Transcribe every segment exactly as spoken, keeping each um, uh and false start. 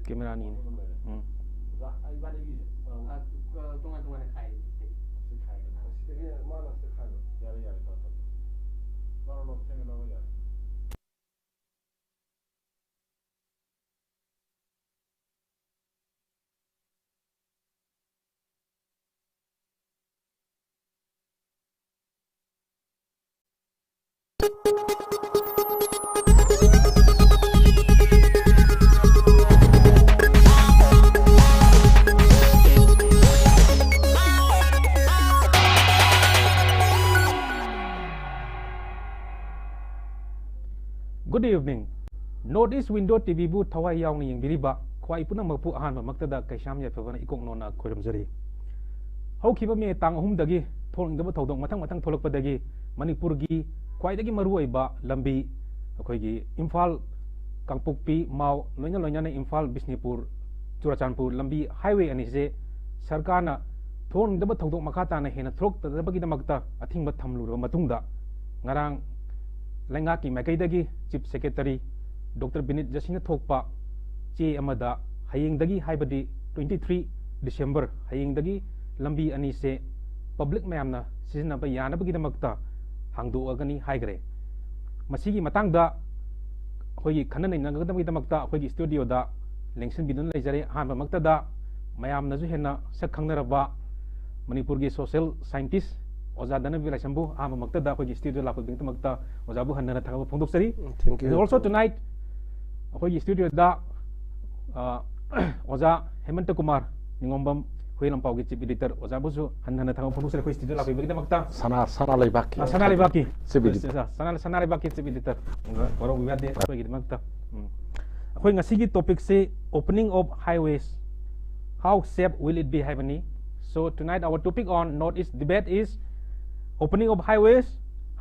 Camera ꯑꯅꯤꯅꯦ꯫ ꯎꯝ꯫ ꯑꯣꯖꯥ, ꯏꯕꯥꯅꯤꯒꯤꯁꯦ, ꯑ, ꯑ, ꯇꯣꯉꯥꯟ ꯇꯣꯉꯥꯟꯅ ꯈꯥꯏꯌꯦ꯫ ꯁꯤ ꯈꯥꯏꯒꯗ꯭ꯔꯥ? ꯁꯤꯗꯒꯤ ꯃꯥꯅ ꯁꯤꯗ ꯈꯥꯏꯕ꯫ ꯌꯥꯔꯦ, ꯌꯥꯔꯦ, ꯇꯧꯔꯣ, ꯇꯧꯔꯣ꯫ ꯂꯧꯔꯣ, ꯂꯧꯔꯣ, ꯊꯦꯡꯅ ꯂꯧꯔꯣ, ꯌꯥꯔꯦ꯫ Good evening. North East Window T ꯚꯤꯕꯨ ꯊꯋꯥꯏ ꯌꯥꯎꯅ ꯌꯦꯡꯕꯤꯔꯤꯕ ꯈ꯭ꯋꯥꯏ ꯄꯨꯝꯅꯃꯛꯄꯨ ꯑꯍꯥꯟꯕꯃꯛꯇꯗ ꯀꯩꯁꯥꯝ ꯌꯥꯏꯐꯕꯅ ꯏꯀꯣꯛ ꯅꯣꯟꯅ ꯈꯣꯏꯔꯝꯖꯔꯤ꯫ ꯍꯧꯈꯤꯕ ꯃꯦ ꯇꯥꯡ ꯑꯍꯨꯝꯗꯒꯤ ꯊꯣꯛꯅꯤꯡꯗꯕ ꯊꯧꯗꯣꯛ ꯃꯊꯪ ꯃꯊꯪ ꯊꯣꯛꯂꯛꯄꯗꯒꯤ ꯃꯅꯤꯄꯨꯔꯒꯤ ꯈ꯭ꯋꯥꯏꯗꯒꯤ ꯃꯔꯨꯑꯣꯏꯕ ꯂꯝꯕꯤ, ꯑꯩꯈꯣꯏꯒꯤ ꯏꯝꯐꯥꯜ, ꯀꯥꯡꯄꯣꯛꯄꯤ, ꯃꯥꯎ, ꯂꯣꯏꯅ ꯂꯣꯏꯅꯅ ꯏꯝꯐꯥꯜ, ꯕꯤꯁꯅꯨꯄꯨꯔ, ꯆꯨꯔꯥꯆꯥꯟꯄꯨꯔ ꯂꯝꯕꯤ highway ꯑꯅꯤꯁꯦ ꯁꯔꯀꯥꯔꯅ ꯊꯣꯛꯍꯟꯅꯤꯡꯗꯕ ꯊꯧꯗꯣꯛ ꯃꯈꯥ ꯇꯥꯅ ꯍꯦꯟꯅ ꯊꯣꯛꯂꯛꯇꯅꯕꯒꯤꯗꯃꯛꯇ ꯑꯊꯤꯡꯕ ꯊꯝꯂꯨꯔꯕ ꯃꯇꯨꯡꯗ, ꯉꯔꯥꯡ ꯂꯩꯉꯥꯛꯀꯤ ꯃꯥꯏꯀꯩꯗꯒꯤ Chief Secretary Doctor ꯕꯤꯅꯤꯠ ꯖꯁꯤꯅ ꯊꯣꯛꯄ ꯆꯦ ꯑꯃꯗ ꯍꯌꯦꯡꯗꯒꯤ, ꯍꯥꯏꯕꯗꯤ twenty three December, ꯍꯌꯦꯡꯗꯒꯤ ꯂꯝꯕꯤ ꯑꯅꯤꯁꯦ public ꯃꯌꯥꯝꯅ ꯁꯤꯖꯤꯟꯅꯕ ꯌꯥꯅꯕꯒꯤꯗꯃꯛꯇ ꯍꯥꯡꯗꯣꯛꯑꯒꯅꯤ ꯍꯥꯏꯈ꯭ꯔꯦ꯫ ꯃꯁꯤꯒꯤ ꯃꯇꯥꯡꯗ ꯑꯩꯈꯣꯏꯒꯤ ꯈꯟꯅ ꯅꯩꯅꯒꯗꯕꯒꯤꯗꯃꯛꯇ ꯑꯩꯈꯣꯏꯒꯤ studioꯗ ꯂꯦꯡꯁꯤꯟꯕꯤꯗꯨꯅ ꯂꯩꯖꯔꯦ꯫ ꯑꯍꯥꯟꯕꯃꯛꯇꯗ ꯃꯌꯥꯝꯅꯁꯨ ꯍꯦꯟꯅ ꯁꯛ ꯈꯪꯅꯔꯕ ꯃꯅꯤꯄꯨꯔꯒꯤ social scientist ꯑꯣꯖꯥ ꯙꯅꯕꯤꯔ ꯂꯥꯏꯁ꯭ꯔꯝꯕꯨ ꯑꯍꯥꯟꯕꯃꯛꯇꯗ ꯑꯩꯈꯣꯏꯒꯤ studioꯗ ꯂꯥꯛꯄꯒꯤꯗꯃꯛꯇ ꯑꯣꯖꯥꯕꯨ ꯍꯟꯅ ꯍꯟꯅ ꯊꯥꯒꯠꯄ ꯐꯣꯡꯗꯣꯛꯆꯔꯤ꯫ Thank you. And also tonight ꯑꯩꯈꯣꯏꯒꯤ studioꯗ, ꯑ, ꯑꯣꯖꯥ ꯍꯦꯃꯟꯇ ꯀꯨꯃꯥꯔ ꯅꯤꯉꯣꯝꯕꯝ, ꯍꯨꯏ ꯂꯝꯄꯥꯎꯒꯤ Chief Editor, ꯑꯣꯖꯥꯕꯨꯁꯨ ꯍꯟꯅ ꯍꯟꯅ ꯊꯥꯒꯠꯄ ꯐꯣꯡꯗꯣꯛꯆꯔꯤ ꯑꯩꯈꯣꯏ studioꯗ ꯂꯥꯛꯄꯤꯕꯒꯤꯗꯃꯛꯇ꯫ ꯁꯅꯥ, ꯁꯅꯥ ꯂꯩꯕꯥꯛꯀꯤ꯫ ꯑ, ꯁꯅꯥ ꯂꯩꯕꯥꯛꯀꯤ꯫ Chief Editor꯫ ꯁꯅꯥ, ꯁꯅꯥ ꯂꯩꯕꯥꯛꯀꯤ Chief Editor꯫ ꯋꯥꯔꯧꯕꯤꯕ ꯌꯥꯗꯦ ꯑꯩꯈꯣꯏꯒꯤꯗꯃꯛꯇ꯫ ꯎꯝ꯫ ꯑꯩꯈꯣꯏ ꯉꯁꯤꯒꯤ topicꯁꯤ Opening of Highways, How Safe Will It Be ꯍꯥꯏꯕꯅꯤ꯫ So tonight our topic on North East debate is Opening of Highways,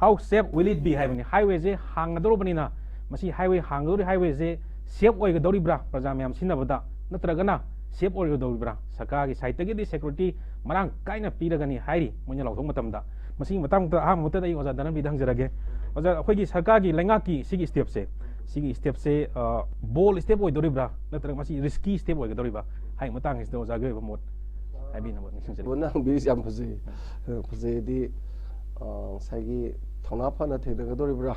How Safe Will It Be ꯍꯥꯏꯕꯅꯤ꯫ Highwayꯁꯦ ꯍꯥꯡꯒꯗꯧꯔꯕꯅꯤꯅ, ꯃꯁꯤ highway ꯍꯥꯡꯒꯗꯧꯔꯤ highwayꯁꯦ safe ꯑꯣꯏꯒꯗꯧꯔꯤꯕ꯭ꯔꯥ ꯄ꯭ꯔꯖꯥ ꯃꯌꯥꯝ ꯁꯤꯖꯤꯟꯅꯕꯗ, ꯅꯠꯇ꯭ꯔꯒꯅ safe ꯑꯣꯏꯔꯣꯏꯗꯧꯔꯤꯕ꯭ꯔꯥ? ꯁꯔꯀꯥꯔꯒꯤ sideꯇꯒꯤꯗꯤ security ꯃꯔꯥꯡ ꯀꯥꯏꯅ ꯄꯤꯔꯒꯅꯤ ꯍꯥꯏꯔꯤ ꯃꯣꯏꯅ ꯂꯥꯎꯊꯣꯛ ꯃꯇꯝꯗ꯫ ꯃꯁꯤꯒꯤ ꯃꯇꯥꯡꯗ ꯑꯍꯥꯟꯕ ꯃꯛꯇꯗ ꯑꯩ ꯑꯣꯖꯥ ꯙꯅꯕꯤꯗ ꯍꯪꯖꯔꯒꯦ꯫ ꯑꯣꯖꯥ, ꯑꯩꯈꯣꯏꯒꯤ ꯁꯔꯀꯥꯔꯒꯤ ꯂꯩꯉꯥꯛꯀꯤ ꯁꯤꯒꯤ stepꯁꯦ ꯁꯤꯒꯤ ꯁ꯭ꯇꯦꯞꯁꯦ ꯕꯣꯜ ꯁ꯭ꯇꯦꯞ ꯑꯣꯏꯗꯣꯔꯤꯕ꯭ꯔꯥ, ꯅꯠꯇ꯭ꯔꯒ ꯃꯁꯤ ꯔꯤꯁꯀꯤ ꯁ꯭ꯇꯦꯞ ꯑꯣꯏꯒꯗꯧꯔꯤꯕ꯭ꯔꯥ ꯍꯥꯏꯕꯒꯤ ꯃꯇꯥꯡꯁꯤꯗ ꯑꯣꯖꯥꯒꯤ ꯑꯣꯏꯕ ꯃꯣꯠ ꯍꯥꯏꯕꯤꯅꯕ ꯅꯤꯡꯁꯤꯡꯖꯔꯤ꯫ ꯕ꯭ꯔꯣꯅ ꯍꯪꯕꯤꯔꯤꯁꯤ ꯌꯥꯝ ꯐꯖꯩ꯫ ꯑ, ꯐꯖꯩꯗꯤ, ꯑ, ꯉꯁꯥꯏꯒꯤ ꯊꯧꯅꯥ ꯐꯅ ꯊꯦꯡꯅꯒꯗꯧꯔꯤꯕ꯭ꯔꯥ,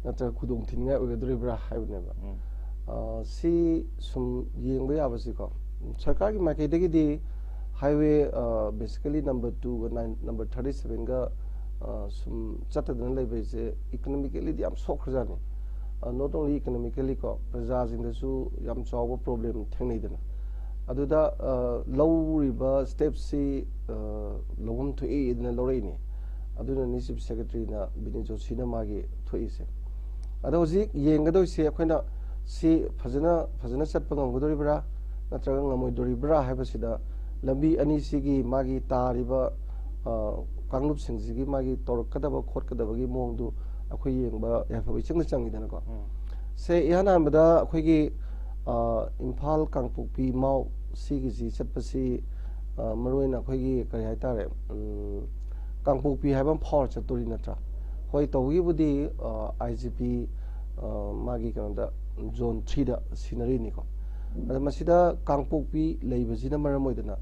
ꯅꯠꯇ꯭ꯔꯒ ꯈꯨꯗꯣꯡ ꯊꯤꯅꯤꯡꯉꯥꯏ ꯑꯣꯏꯒꯗꯧꯔꯤꯕ꯭ꯔꯥ ꯍꯥꯏꯕꯅꯦꯕ꯫ ꯎꯝ. ꯑ, ꯁꯤ ꯁꯨꯝ ꯌꯦꯡꯕ ꯌꯥꯕꯁꯤꯀꯣ, ꯁꯔꯀꯥꯔꯒꯤ ꯃꯥꯏꯀꯩꯗꯒꯤꯗꯤ highway, ꯑ, basically number two ꯒ number thirty seven ꯒ, ꯑ, ꯁꯨꯝ ꯆꯠꯇꯗꯅ ꯂꯩꯕꯁꯦ economically ꯗꯤ ꯌꯥꯝ ꯁꯣꯛꯈ꯭ꯔꯖꯥꯠꯅꯤ꯫ ꯑ, not only economically ꯀꯣ, ꯄ꯭ꯔꯖꯥꯁꯤꯡꯗꯁꯨ ꯌꯥꯝ ꯆꯥꯎꯕ problem ꯊꯦꯡꯅꯩꯗꯅ꯫ ꯑꯗꯨꯗ, ꯑ, ꯂꯧꯔꯤꯕ ꯁ꯭ꯇꯦꯞꯁꯤ, ꯑ, ꯂꯧꯐꯝ ꯊꯣꯛꯏ ꯑꯗꯨꯅ ꯂꯧꯔꯛꯏꯅꯤ꯫ ꯑꯗꯨꯅꯅꯤ ꯆꯤꯐ ꯁꯦꯀ꯭ꯔꯦꯇꯔꯤꯅ ꯕꯤꯅꯤꯠ ꯖꯣꯁꯤꯅ ꯃꯥꯒꯤ ꯊꯣꯛꯏꯁꯦ꯫ ꯑꯗꯣ ꯍꯧꯖꯤꯛ ꯌꯦꯡꯒꯗꯧꯔꯤꯁꯦ ꯑꯩꯈꯣꯏꯅ ꯁꯤ ꯐꯖꯅ, ꯐꯖꯅ ꯆꯠꯄ ꯉꯝꯒꯗꯧꯔꯤꯕ꯭ꯔꯥ ꯅꯠꯇ꯭ꯔꯒ ꯉꯝꯃꯣꯏꯗꯣꯔꯤꯕ꯭ꯔꯥ ꯍꯥꯏꯕꯁꯤꯗ ꯂꯝꯕꯤ ꯑꯅꯤꯁꯤꯒꯤ ꯃꯥꯒꯤ ꯇꯥꯔꯤꯕ, ꯑ, ꯀꯥꯡꯂꯨꯞꯁꯤꯡꯁꯤꯒꯤ ꯃꯥꯒꯤ ꯇꯧꯔꯛꯀꯗꯕ ꯈꯣꯠꯀꯗꯕꯒꯤ ꯃꯑꯣꯡꯗꯨ ꯑꯩꯈꯣꯏ ꯌꯦꯡꯕ ꯌꯥꯏꯐꯕ ꯏꯆꯪꯗ ꯆꯪꯉꯤꯗꯅꯀꯣ꯫ ꯎꯝ. ꯁꯦ, ꯏꯍꯥꯟ ꯍꯥꯟꯕꯗ ꯑꯩꯈꯣꯏꯒꯤ, ꯑ, ꯏꯝꯐꯥꯜ ꯀꯥꯡꯄꯣꯛꯄꯤ ꯃꯥꯎ ꯁꯤꯒꯤꯁꯤ ꯆꯠꯄꯁꯤ, ꯑ, ꯃꯔꯨꯑꯣꯏꯅ ꯑꯩꯈꯣꯏꯒꯤ ꯀꯔꯤ ꯍꯥꯏꯇꯥꯔꯦ, ꯎꯝ, ꯀꯥꯡꯄꯣꯛꯄꯤ ꯍꯥꯏꯕ ꯑꯃ ꯐꯥꯎꯔ ꯆꯠꯇꯣꯔꯤ ꯅꯠꯇ꯭ꯔꯥ? ꯍꯣꯏ, ꯇꯧꯕꯒꯤꯕꯨꯗꯤ, ꯑ, ꯑꯥꯏ ꯖꯤ ꯄꯤ, ꯑ, ꯃꯥꯒꯤ ꯀꯩꯅꯣꯗ zone three ꯗ ꯁꯤꯟꯅꯔꯤꯅꯤꯀꯣ꯫ ꯑꯗ ꯃꯁꯤꯗ ꯀꯥꯡꯄꯣꯛꯄꯤ ꯂꯩꯕꯁꯤꯅ ꯃꯔꯝ ꯑꯣꯏꯗꯅ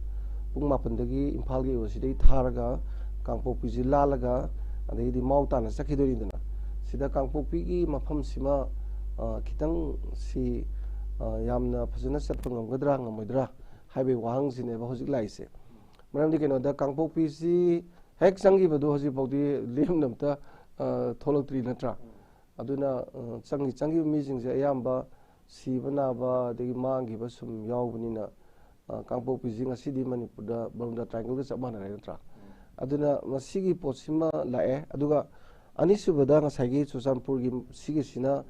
ꯄꯨꯡ ꯃꯥꯄꯟꯗꯒꯤ ꯏꯝꯐꯥꯜꯒꯤ ꯑꯣꯏꯕꯁꯤꯗꯒꯤ ꯊꯥꯔꯒ ꯀꯥꯡꯄꯣꯛꯄꯤꯁꯤ ꯂꯥꯜꯂꯒ ꯑꯗꯒꯤꯗꯤ ꯃꯥꯎ ꯇꯥꯟꯅ ꯆꯠꯈꯤꯗꯣꯏꯅꯤꯗꯅ꯫ ꯁꯤꯗ ꯀꯥꯡꯄꯣꯛꯄꯤꯒꯤ ꯃꯐꯝꯁꯤꯃ, ꯑ, ꯈꯤꯇꯪ ꯁꯤ, ꯑ, ꯌꯥꯝꯅ ꯐꯖꯅ ꯆꯠꯄ ꯉꯝꯒꯗ꯭ꯔꯥ ꯉꯝꯃꯣꯏꯗ꯭ꯔꯥ ꯍꯥꯏꯕꯒꯤ ꯋꯥꯍꯪꯁꯤꯅꯦꯕ ꯍꯧꯖꯤꯛ ꯂꯥꯛꯏꯁꯦ꯫ ꯃꯔꯝꯗꯤ ꯀꯩꯅꯣꯗ ꯀꯥꯡꯄꯣꯛꯄꯤꯁꯤ ꯍꯦꯛ ꯆꯪꯈꯤꯕꯗꯣ ꯍꯧꯖꯤꯛꯐꯥꯎꯗꯤ ꯂꯦꯝꯅ ꯑꯝꯇ, ꯑ, ꯊꯣꯛꯂꯛꯇ꯭ꯔꯤ ꯅꯠꯇ꯭ꯔꯥ? ꯑꯗꯨꯅ, ꯑ, ꯆꯪꯈꯤ-, ꯆꯪꯈꯤꯕ ꯃꯤꯁꯤꯡꯁꯦ ꯑꯌꯥꯝꯕ ꯁꯤꯕ ꯅꯥꯕ ꯑꯗꯒꯤ ꯃꯥꯡꯈꯤꯕ ꯁꯨꯝ ꯌꯥꯎꯕꯅꯤꯅ, ꯑ, ꯀꯥꯡꯄꯣꯛꯄꯤꯁꯤ ꯉꯁꯤꯗꯤ ꯃꯅꯤꯄꯨꯔꯗ ꯕꯔꯃꯨꯗꯥ ꯇ꯭ꯔꯥꯏꯡꯒꯜꯒ ꯆꯞ ꯃꯥꯟꯅꯔꯦ ꯅꯠꯇ꯭ꯔꯥ? ꯑꯗꯨꯅ ꯃꯁꯤꯒꯤ ꯄꯣꯠꯁꯤꯃ ꯂꯥꯛꯑꯦ꯫ ꯑꯗꯨꯒ ꯑꯅꯤꯁꯨꯕꯗ ꯉꯁꯥꯏꯒꯤ ꯆꯨꯔꯆꯥꯟꯄꯨꯔꯒꯤ ꯁꯤꯒꯤꯁꯤꯅ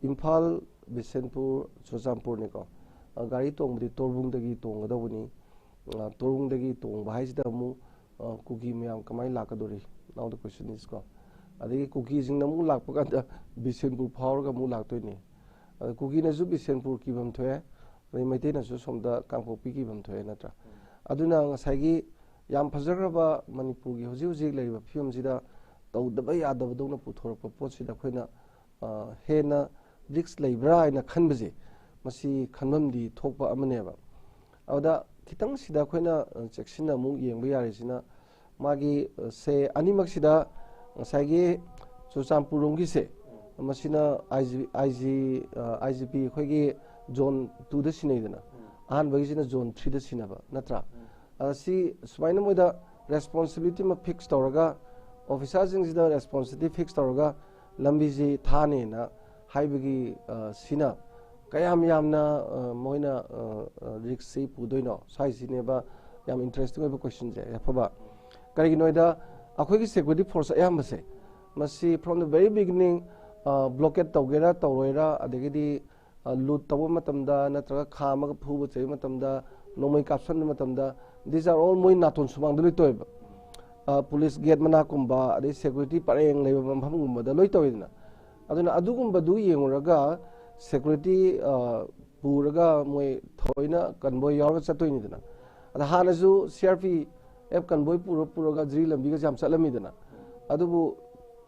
ꯏꯝꯐꯥꯜ, ꯕꯤꯁꯦꯟꯄꯨꯔ, ꯆꯨꯔꯆꯥꯟꯄꯨꯔꯅꯤꯀꯣ꯫ ꯑ, ꯒꯥꯔꯤ ꯇꯣꯡꯕꯗꯤ ꯇꯣꯔꯕꯨꯡꯗꯒꯤ ꯇꯣꯡꯒꯗꯧꯕꯅꯤ꯫ ꯑ, ꯇꯣꯔꯕꯨꯡꯗꯒꯤ ꯇꯣꯡꯕ ꯍꯥꯏꯁꯤꯗ ꯑꯃꯨꯛ, ꯑ, ꯀꯨꯀꯤ ꯃꯌꯥꯝ ꯀꯃꯥꯏꯅ ꯂꯥꯛꯀꯗꯧꯔꯤ? Now the question is ꯀꯣ꯫ ꯑꯗꯒꯤ ꯀꯨꯀꯤꯁꯤꯡꯅ ꯑꯃꯨꯛ ꯂꯥꯛꯄ ꯀꯥꯟꯗ ꯕꯤꯁꯦꯟꯄꯨꯔ ꯐꯥꯎꯔꯒ ꯑꯃꯨꯛ ꯂꯥꯛꯇꯣꯏꯅꯤ꯫ ꯑꯗ ꯀꯨꯀꯤꯅꯁꯨ ꯕꯤꯁꯦꯟꯄꯨꯔ ꯀꯤꯐꯝ ꯊꯣꯛꯑꯦ, ꯑꯗꯩ ꯃꯩꯇꯩꯅꯁꯨ ꯁꯣꯝꯗ ꯀꯥꯡꯄꯣꯛꯄꯤ ꯀꯤꯐꯝ ꯊꯣꯛꯑꯦ ꯅꯠꯇ꯭ꯔꯥ? ꯑꯗꯨꯅ ꯉꯁꯥꯏꯒꯤ ꯌꯥꯝ ꯐꯖꯈ꯭ꯔꯕ ꯃꯅꯤꯄꯨꯔꯒꯤ ꯍꯧꯖꯤꯛ ꯍꯧꯖꯤꯛ ꯂꯩꯔꯤꯕ ꯐꯤꯕꯝꯁꯤꯗ ꯇꯧꯗꯕ ꯌꯥꯗꯕꯗꯧꯅ ꯄꯨꯊꯣꯔꯛꯄ ꯄꯣꯠꯁꯤꯗ ꯑꯩꯈꯣꯏꯅ, ꯑ, ꯍꯦꯟꯅ ꯔꯤꯛꯁ ꯂꯩꯕ꯭ꯔꯥ ꯍꯥꯏꯅ ꯈꯟꯕꯁꯦ, ꯃꯁꯤ ꯈꯟꯐꯝꯗꯤ ꯊꯣꯛꯄ ꯑꯃꯅꯦꯕ꯫ ꯑꯗꯨꯗ ꯈꯤꯇꯪ ꯁꯤꯗ ꯑꯩꯈꯣꯏꯅ, ꯑ, ꯆꯦꯛꯁꯤꯟꯅ ꯑꯃꯨꯛ ꯌꯦꯡꯕ ꯌꯥꯔꯤꯁꯤꯅ, ꯃꯥꯒꯤ, ꯑ, ꯁꯦ ꯑꯅꯤꯃꯛꯁꯤꯗ ꯉꯁꯥꯏꯒꯤ ꯆꯨꯔꯆꯥꯟꯄꯨꯔ ꯔꯣꯝꯒꯤꯁꯦ, ꯃꯁꯤꯅ ꯑꯥꯏ ꯖꯤ, ꯑꯥꯏ ꯖꯤ, ꯑ, ꯑꯥꯏ ꯖꯤ ꯄꯤ ꯑꯩꯈꯣꯏꯒꯤ ꯖꯣꯟ ꯇꯨꯗ ꯁꯤꯟꯅꯩꯗꯅ, ꯑꯍꯥꯟꯕꯒꯤꯁꯤꯅ ꯖꯣꯟ ꯊ꯭ꯔꯤꯗ ꯁꯤꯟꯅꯕ ꯅꯠꯇ꯭ꯔꯥ? ꯑ, ꯁꯤ ꯁꯨꯃꯥꯏꯅ ꯃꯣꯏꯗ ꯔꯦꯁꯄꯣꯟꯁꯤꯕꯤꯂꯤꯇꯤ ꯑꯃ ꯐꯤꯛꯁ ꯇꯧꯔꯒ, ꯑꯣꯐꯤꯁꯥꯔꯁꯤꯡꯁꯤꯗ ꯔꯦꯁꯄꯣꯟꯁꯤꯕꯤꯂꯤꯇꯤ ꯐꯤꯛꯁ ꯇꯧꯔꯒ ꯂꯝꯕꯤꯁꯤ ꯊꯥꯅꯦꯅ ꯍꯥꯏꯕꯒꯤ, ꯑ, ꯁꯤꯅ ꯀꯌꯥꯝ ꯌꯥꯝꯅ, ꯑ, ꯃꯣꯏꯅ, ꯑ, ꯑ, ꯔꯤꯛꯁꯁꯤ ꯄꯨꯗꯣꯏꯅꯣ? ꯁ꯭ꯋꯥꯏꯁꯤꯅꯦꯕ ꯌꯥꯝ ꯏꯟꯇꯔꯦꯁꯇꯤꯡ ꯑꯣꯏꯕ ꯀꯣꯏꯁꯟꯁꯦ, ꯌꯥꯐꯕ꯫ ꯀꯔꯤꯒꯤꯅꯣ ꯍꯥꯏꯗ, ꯑꯩꯈꯣꯏꯒꯤ ꯁꯦꯀ꯭ꯌꯨꯔꯤꯇꯤ ꯐꯣꯔꯁ ꯑꯌꯥꯝꯕꯁꯦ, ꯃꯁꯤ from the very beginning, ꯑ, ꯕ꯭ꯂꯣꯀꯦꯠ ꯇꯧꯒꯦꯔꯥ ꯇꯧꯔꯣꯏꯔꯥ, ꯑꯗꯒꯤꯗꯤ, ꯑ, ꯂꯨꯠ ꯇꯧꯕ ꯃꯇꯝꯗ ꯅꯠꯇ꯭ꯔꯒ ꯈꯥꯝꯃꯒ ꯐꯨꯕ ꯆꯩꯕ ꯃꯇꯝꯗ, ꯅꯣꯡꯃꯩ ꯀꯥꯞꯁꯟꯕ ꯃꯇꯝꯗ, these are all ꯃꯣꯏ ꯅꯥꯇꯣꯟ ꯁꯨꯃꯥꯡꯗ ꯂꯣꯏ ꯇꯧꯋꯦꯕ꯫ ꯑ, ꯄꯨꯂꯤꯁ ꯒꯦꯠ ꯃꯅꯥꯛꯀꯨꯝꯕ, ꯑꯗꯩ ꯁꯦꯀ꯭ꯌꯨꯔꯤꯇꯤ ꯄꯔꯦꯡ ꯂꯩꯕ ꯃꯐꯝꯒꯨꯝꯕꯗ ꯂꯣꯏ ꯇꯧꯋꯤꯗꯅ꯫ ꯑꯗꯨꯅ ꯑꯗꯨꯒꯨꯝꯕꯗꯨ ꯌꯦꯡꯉꯨꯔꯒ ꯁꯦꯀ꯭ꯌꯨꯔꯤꯇꯤ, ꯑ, ꯄꯨꯔꯒ ꯃꯣꯏ ꯊꯑꯣꯏꯅ ꯀꯟꯕꯣꯏ ꯌꯥꯎꯔꯒ ꯆꯠꯇꯣꯏꯅꯤꯗꯅ꯫ ꯑꯗ ꯍꯥꯟꯅꯁꯨ ꯁꯤ ꯑꯥꯔ ꯄꯤ ꯑꯦꯐ ꯀꯟꯕꯣꯏ ꯄꯨꯔ ꯄꯨꯔꯒ ꯖꯤꯔꯤ ꯂꯝꯕꯤꯒꯁꯦ ꯌꯥꯝ ꯆꯠꯂꯝꯃꯤꯗꯅ꯫ ꯑꯗꯨꯕꯨ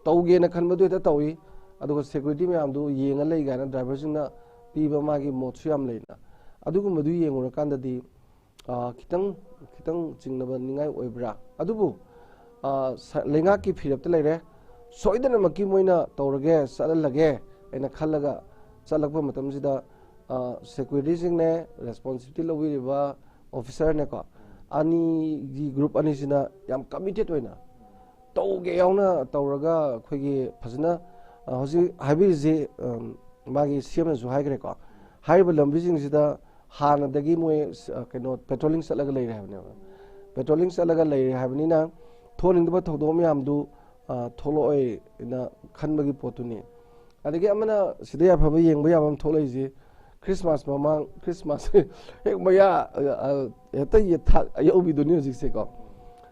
ꯇꯧꯒꯦꯅ ꯈꯟꯕꯗꯨ ꯍꯦꯛꯇ ꯇꯧꯏ꯫ ꯑꯗꯨꯒ ꯁꯦꯀ꯭ꯌꯨꯔꯤꯇꯤ ꯃꯌꯥꯝꯗꯨ ꯌꯦꯡꯉ ꯂꯩ ꯀꯥꯏꯅ ꯗ꯭ꯔꯥꯏꯚꯔꯁꯤꯡꯅ ꯄꯤꯕ ꯃꯥꯒꯤ ꯃꯣꯠꯁꯨ ꯌꯥꯝ ꯂꯩꯅ꯫ ꯑꯗꯨꯒꯨꯝꯕꯗꯨ ꯌꯦꯡꯉꯨꯔꯀꯥꯟꯗꯗꯤ, ꯑ, ꯈꯤꯇꯪ, ꯈꯤꯇꯪ ꯆꯤꯡꯅꯕ ꯅꯤꯡꯉꯥꯏ ꯑꯣꯏꯕ꯭ꯔꯥ? ꯑꯗꯨꯕꯨ, ꯑ, ꯁ-, ꯂꯩꯉꯥꯛꯀꯤ ꯐꯤꯔꯦꯞꯇ ꯂꯩꯔꯦ꯫ ꯁꯣꯏꯗꯅꯃꯛꯀꯤ ꯃꯣꯏꯅ ꯇꯧꯔꯒꯦ, ꯆꯠꯍꯜꯂꯒꯦ ꯍꯥꯏꯅ ꯈꯜꯂꯒ ꯆꯠꯂꯛꯄ ꯃꯇꯝꯁꯤꯗ, ꯑ, ꯁꯦꯀ꯭ꯌꯨꯔꯤꯇꯤꯁꯤꯡꯅꯦ, ꯔꯦꯁꯄꯣꯟꯁꯤꯕꯤꯂꯤꯇꯤ ꯂꯧꯕꯤꯔꯤꯕ ꯑꯣꯐꯤꯁꯥꯔꯅꯦꯀꯣ, ꯑꯅꯤꯒꯤ ꯒ꯭ꯔꯨꯞ ꯑꯅꯤꯁꯤꯅ ꯌꯥꯝ ꯀꯃꯤꯇꯦꯠ ꯑꯣꯏꯅ ꯇꯧꯒꯦ ꯌꯥꯎꯅ ꯇꯧꯔꯒ ꯑꯩꯈꯣꯏꯒꯤ ꯐꯖꯅ, ꯑ, ꯍꯧꯖꯤꯛ ꯍꯥꯏꯕꯤꯔꯤꯁꯤ, ꯑꯝ, ꯃꯥꯒꯤ ꯁꯤ ꯑꯦꯝꯅꯁꯨ ꯍꯥꯏꯈ꯭ꯔꯦꯀꯣ, ꯍꯥꯏꯔꯤꯕ ꯂꯝꯕꯤꯁꯤꯡꯁꯤꯗ ꯍꯥꯟꯅꯗꯒꯤ ꯃꯣꯏ, ꯑ, ꯀꯩꯅꯣ, ꯄꯦꯇ꯭ꯔꯣꯂꯤꯡ ꯆꯠꯂꯒ ꯂꯩꯔꯦ ꯍꯥꯏꯕꯅꯦꯕ꯫ ꯄꯦꯇ꯭ꯔꯣꯂꯤꯡ ꯆꯠꯂꯒ ꯂꯩꯔꯦ ꯍꯥꯏꯕꯅꯤꯅ ꯊꯣꯛꯍꯟꯅꯤꯡꯗꯕ ꯊꯧꯗꯣꯛ ꯃꯌꯥꯝꯗꯨ, ꯑ, ꯊꯣꯛꯂꯛꯑꯣꯏꯅ ꯈꯟꯕꯒꯤ ꯄꯣꯠꯇꯨꯅꯤ꯫ ꯑꯗꯒꯤ ꯑꯃꯅ ꯁꯤꯗ ꯌꯥꯐꯕ ꯌꯦꯡꯕ ꯌꯥꯕ ꯑꯃ ꯊꯣꯛꯂꯛꯏꯁꯦ, ꯈ꯭ꯔꯤꯁꯃꯥꯁ ꯃꯃꯥꯡ, ꯈ꯭ꯔꯤꯁꯃꯥꯁ ꯍꯦꯛ ꯃꯌꯥ, ꯑ, ꯑ, ꯍꯦꯛꯇ ꯌꯦꯠꯊ-, ꯌꯧꯕꯤꯗꯨꯅꯤ ꯍꯧꯖꯤꯛꯁꯦꯀꯣ꯫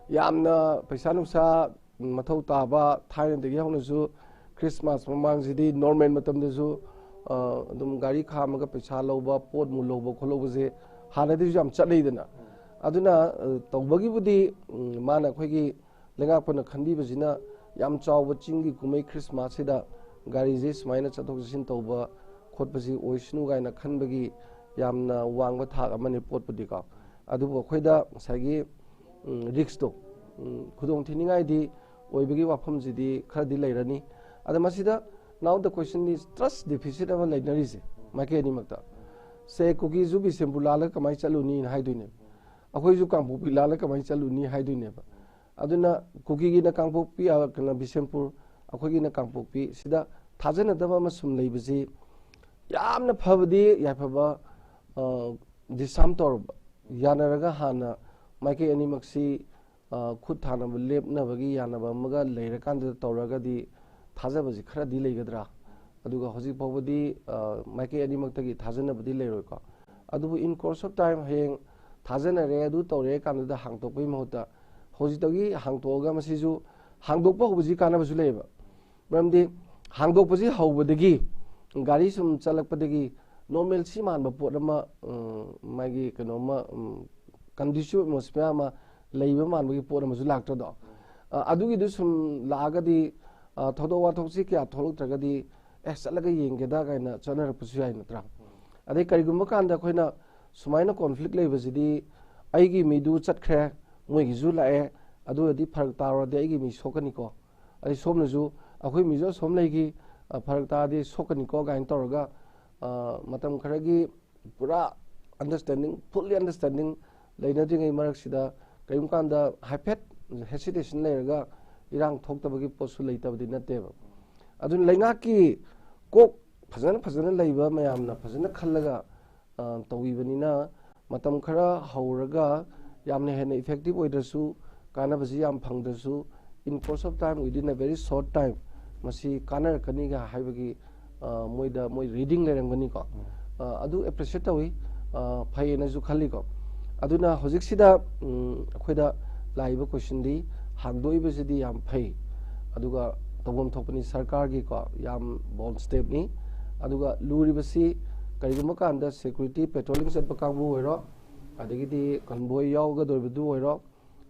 ꯌꯥꯝꯅ ꯄꯩꯁꯥ ꯅꯨꯡꯁꯥ ꯃꯊꯧ ꯇꯥꯕ, ꯊꯥꯏꯅꯗꯒꯤ ꯍꯧꯅꯁꯨ ꯈ꯭ꯔꯤꯁꯃꯥꯁ ꯃꯃꯥꯡꯁꯤꯗꯤ ꯅꯣꯔꯃꯦꯜ ꯃꯇꯝꯗꯁꯨ, ꯑ, ꯑꯗꯨꯝ ꯒꯥꯔꯤ ꯈꯥꯝꯃꯒ ꯄꯩꯁꯥ ꯂꯧꯕ, ꯄꯣꯠ ꯃꯨ ꯂꯧꯕ ꯈꯣꯠꯂꯧꯕꯁꯦ ꯍꯥꯟꯅꯗꯒꯤꯁꯨ ꯌꯥꯝ ꯆꯠꯅꯩꯗꯅ꯫ ꯑꯗꯨꯅ, ꯑ, ꯇꯧꯕꯒꯤꯕꯨꯗꯤ, ꯎꯝ, ꯃꯥꯅ ꯑꯩꯈꯣꯏꯒꯤ ꯂꯩꯉꯥꯛꯄꯅ ꯈꯟꯕꯤꯕꯁꯤꯅ ꯌꯥꯝ ꯆꯥꯎꯕ ꯆꯤꯡꯒꯤ ꯀꯨꯝꯍꯩ ꯈ꯭ꯔꯤꯁꯃꯥꯁꯁꯤꯗ ꯒꯥꯔꯤꯁꯦ ꯁꯨꯃꯥꯏꯅ ꯆꯠꯊꯣꯛ ꯆꯠꯁꯤꯟ ꯇꯧꯕ ꯈꯣꯠꯄꯁꯤ ꯑꯣꯏꯁꯅꯨ ꯀꯥꯏꯅ ꯈꯟꯕꯒꯤ ꯌꯥꯝꯅ ꯋꯥꯡꯕ ꯊꯥꯛ ꯑꯃꯅꯤ ꯄꯣꯠꯄꯨꯗꯤꯀꯣ꯫ ꯑꯗꯨꯕꯨ ꯑꯩꯈꯣꯏꯗ ꯉꯁꯥꯏꯒꯤ ꯔꯤꯛꯁꯇꯣ ꯈꯨꯗꯣꯡ ꯊꯤꯅꯤꯡꯉꯥꯏꯗꯤ ꯑꯣꯏꯕꯒꯤ ꯋꯥꯐꯝꯁꯤꯗꯤ ꯈꯔꯗꯤ ꯂꯩꯔꯅꯤ꯫ ꯑꯗ ꯃꯁꯤꯗ now the question is trust deficit ꯑꯃ ꯂꯩꯅꯔꯤꯁꯦ ꯃꯥꯏꯀꯩ ꯑꯅꯤꯃꯛꯇ꯫ ꯁꯦ ꯀꯨꯀꯤꯁꯨ ꯕꯤꯁꯦꯝꯄꯨꯔ ꯂꯥꯜꯂꯒ ꯀꯃꯥꯏꯅ ꯆꯠꯂꯨꯅꯤꯅ ꯍꯥꯏꯗꯣꯏꯅꯦꯕ, ꯑꯩꯈꯣꯏꯁꯨ ꯀꯥꯡꯄꯣꯛꯄꯤ ꯂꯥꯜꯂꯒ ꯀꯃꯥꯏꯅ ꯆꯠꯂꯨꯅꯤ ꯍꯥꯏꯗꯣꯏꯅꯦꯕ꯫ ꯑꯗꯨꯅ ꯀꯨꯀꯤꯒꯤꯅ ꯀꯥꯡꯄꯣꯛꯄꯤ, ꯑ, ꯀꯩꯅꯣ, ꯕꯤꯁꯦꯝꯄꯨꯔ, ꯑꯩꯈꯣꯏꯒꯤꯅ ꯀꯥꯡꯄꯣꯛꯄꯤ, ꯁꯤꯗ ꯊꯥꯖꯅꯗꯕ ꯑꯃ ꯁꯨꯝ ꯂꯩꯕꯁꯤ ꯌꯥꯝꯅ ꯐꯕꯗꯤ ꯌꯥꯏꯐꯕ, ꯑ, ꯗꯤꯁꯥꯝ ꯇꯧꯔꯕ, ꯌꯥꯅꯔꯒ ꯍꯥꯟꯅ ꯃꯥꯏꯀꯩ ꯑꯅꯤꯃꯛꯁꯤ, ꯑ, ꯈꯨꯠ ꯊꯥꯅꯕ ꯂꯦꯞꯅꯕꯒꯤ ꯌꯥꯅꯕ ꯑꯃꯒ ꯂꯩꯔꯀꯥꯟꯗ ꯇꯧꯔꯒꯗꯤ ꯊꯥꯖꯕꯁꯤ ꯈꯔꯗꯤ ꯂꯩꯒꯗ꯭ꯔꯥ? ꯑꯗꯨꯒ ꯍꯧꯖꯤꯛ ꯐꯥꯎꯕꯗꯤ, ꯑ, ꯃꯥꯏꯀꯩ ꯑꯅꯤꯃꯛꯇꯒꯤ ꯊꯥꯖꯅꯕꯗꯤ ꯂꯩꯔꯣꯏꯀꯣ꯫ ꯑꯗꯨꯕꯨ in course of time ꯍꯌꯦꯡ ꯊꯥꯖꯅꯔꯦ, ꯑꯗꯨ ꯇꯧꯔꯦ ꯀꯥꯟꯗꯨꯗ ꯍꯥꯡꯇꯣꯛꯄꯒꯤ ꯃꯍꯨꯠꯇ ꯍꯧꯖꯤꯛꯇꯒꯤ ꯍꯥꯡꯇꯣꯛꯑꯒ ꯃꯁꯤꯁꯨ ꯍꯥꯡꯗꯣꯛꯄ ꯍꯧꯕꯁꯤ ꯀꯥꯟꯅꯕꯁꯨ ꯂꯩꯌꯦꯕ꯫ ꯃꯔꯝꯗꯤ ꯍꯥꯡꯗꯣꯛꯄꯁꯤ ꯍꯧꯕꯗꯒꯤ ꯒꯥꯔꯤ ꯁꯨꯝ ꯆꯠꯂꯛꯄꯗꯒꯤ normalcy ꯃꯥꯟꯕ ꯄꯣꯠ ꯑꯃ, ꯎꯝ, ꯃꯥꯒꯤ ꯀꯩꯅꯣꯝꯃ, ꯎꯝ, conducive atmosphere ꯑꯃ ꯂꯩꯕ ꯃꯥꯟꯕꯒꯤ ꯄꯣꯠ ꯑꯃꯁꯨ ꯂꯥꯛꯇ꯭ꯔꯗꯣ? ꯑ, ꯑꯗꯨꯒꯤꯗꯨ ꯁꯨꯝ ꯂꯥꯛꯑꯒꯗꯤ, ꯑ, ꯊꯧꯗꯣꯛ ꯋꯥꯊꯣꯛꯁꯤ ꯀꯌꯥ ꯊꯣꯛꯂꯛꯇ꯭ꯔꯒꯗꯤ, "ꯑꯦ, ꯆꯠꯂꯒ ꯌꯦꯡꯒꯦꯗ" ꯀꯥꯏꯅ ꯆꯠꯅꯔꯛꯄꯁꯨ ꯌꯥꯏ, ꯅꯠꯇ꯭ꯔꯥ? ꯑꯗꯩ ꯀꯔꯤꯒꯨꯝꯕ ꯀꯥꯟꯗ ꯑꯩꯈꯣꯏꯅ ꯁꯨꯃꯥꯏꯅ conflict ꯂꯩꯕꯁꯤꯗꯤ ꯑꯩꯒꯤ ꯃꯤꯗꯨ ꯆꯠꯈ꯭ꯔꯦ, ꯃꯣꯏꯒꯤꯁꯨ ꯂꯥꯛꯑꯦ, ꯑꯗꯨ ꯑꯣꯏꯔꯗꯤ ꯐꯔꯛ ꯇꯥꯔꯨꯔꯗꯤ ꯑꯩꯒꯤ ꯃꯤ ꯁꯣꯛꯀꯅꯤꯀꯣ꯫ ꯑꯗꯩ ꯁꯣꯝꯅꯁꯨ ꯑꯩꯈꯣꯏ ꯃꯤꯁꯨ ꯑꯁꯣꯝ ꯂꯩꯈꯤ, ꯑ, ꯐꯔꯛ ꯇꯥꯔꯗꯤ ꯁꯣꯛꯀꯅꯤꯀꯣ ꯀꯥꯏꯅ ꯇꯧꯔꯒ, ꯑ, ꯃꯇꯝ ꯈꯔꯒꯤ ꯄꯨꯔꯥ understanding, fully understanding ꯂꯩꯅꯗ꯭ꯔꯤꯉꯩ ꯃꯔꯛꯁꯤꯗ ꯀꯔꯤꯒꯨꯝꯕ ꯀꯥꯟꯗ ꯍꯥꯏꯐꯦꯠ hesitation ꯂꯩꯔꯒ ꯏꯔꯥꯡ ꯊꯣꯛꯇꯕꯒꯤ ꯄꯣꯠꯁꯨ ꯂꯩꯇꯕꯗꯤ ꯅꯠꯇꯦꯕ꯫ ꯑꯗꯨꯅ ꯂꯩꯉꯥꯛꯀꯤ ꯀꯣꯛ ꯐꯖꯅ, ꯐꯖꯅ ꯂꯩꯕ ꯃꯌꯥꯝꯅ ꯐꯖꯅ ꯈꯜꯂꯒ, ꯑ, ꯇꯧꯕꯤꯕꯅꯤꯅ ꯃꯇꯝ ꯈꯔ ꯍꯧꯔꯒ ꯌꯥꯝꯅ ꯍꯦꯟꯅ effective ꯑꯣꯏꯗ꯭ꯔꯁꯨ, ꯀꯥꯟꯅꯕꯁꯤ ꯌꯥꯝ ꯐꯪꯗ꯭ꯔꯁꯨ, in course of time, within a very short time, ꯃꯁꯤ ꯀꯥꯟꯅꯔꯛꯀꯅꯤꯒ ꯍꯥꯏꯕꯒꯤ, ꯑ, ꯃꯣꯏꯗ ꯃꯣꯏ reading ꯂꯩꯔꯝꯒꯅꯤꯀꯣ꯫ ꯑ, ꯑꯗꯨ appreciate ꯇꯧꯏ, ꯑ, ꯐꯩꯌꯦꯅꯁꯨ ꯈꯜꯂꯤꯀꯣ꯫ ꯑꯗꯨꯅ ꯍꯧꯖꯤꯛꯁꯤꯗ, ꯎꯝ, ꯑꯩꯈꯣꯏꯗ ꯂꯥꯛꯏꯕ questionꯗꯤ, ꯍꯥꯡꯗꯣꯛꯏꯕꯁꯤꯗꯤ ꯌꯥꯝ ꯐꯩ, ꯑꯗꯨꯒ ꯇꯧꯐꯝ ꯊꯣꯛꯄꯅꯤ, ꯁꯔꯀꯥꯔꯒꯤꯀꯣ ꯌꯥꯝ bold stepꯅꯤ꯫ ꯑꯗꯨꯒ ꯂꯨꯔꯤꯕꯁꯤ ꯀꯔꯤꯒꯨꯝꯕ ꯀꯥꯟꯗ security patrolling ꯆꯠꯄ ꯀꯥꯡꯕꯨ ꯑꯣꯏꯔꯣ, ꯑꯗꯒꯤꯗꯤ convoy ꯌꯥꯎꯒꯗꯧꯔꯤꯕꯗꯨ ꯑꯣꯏꯔꯣ,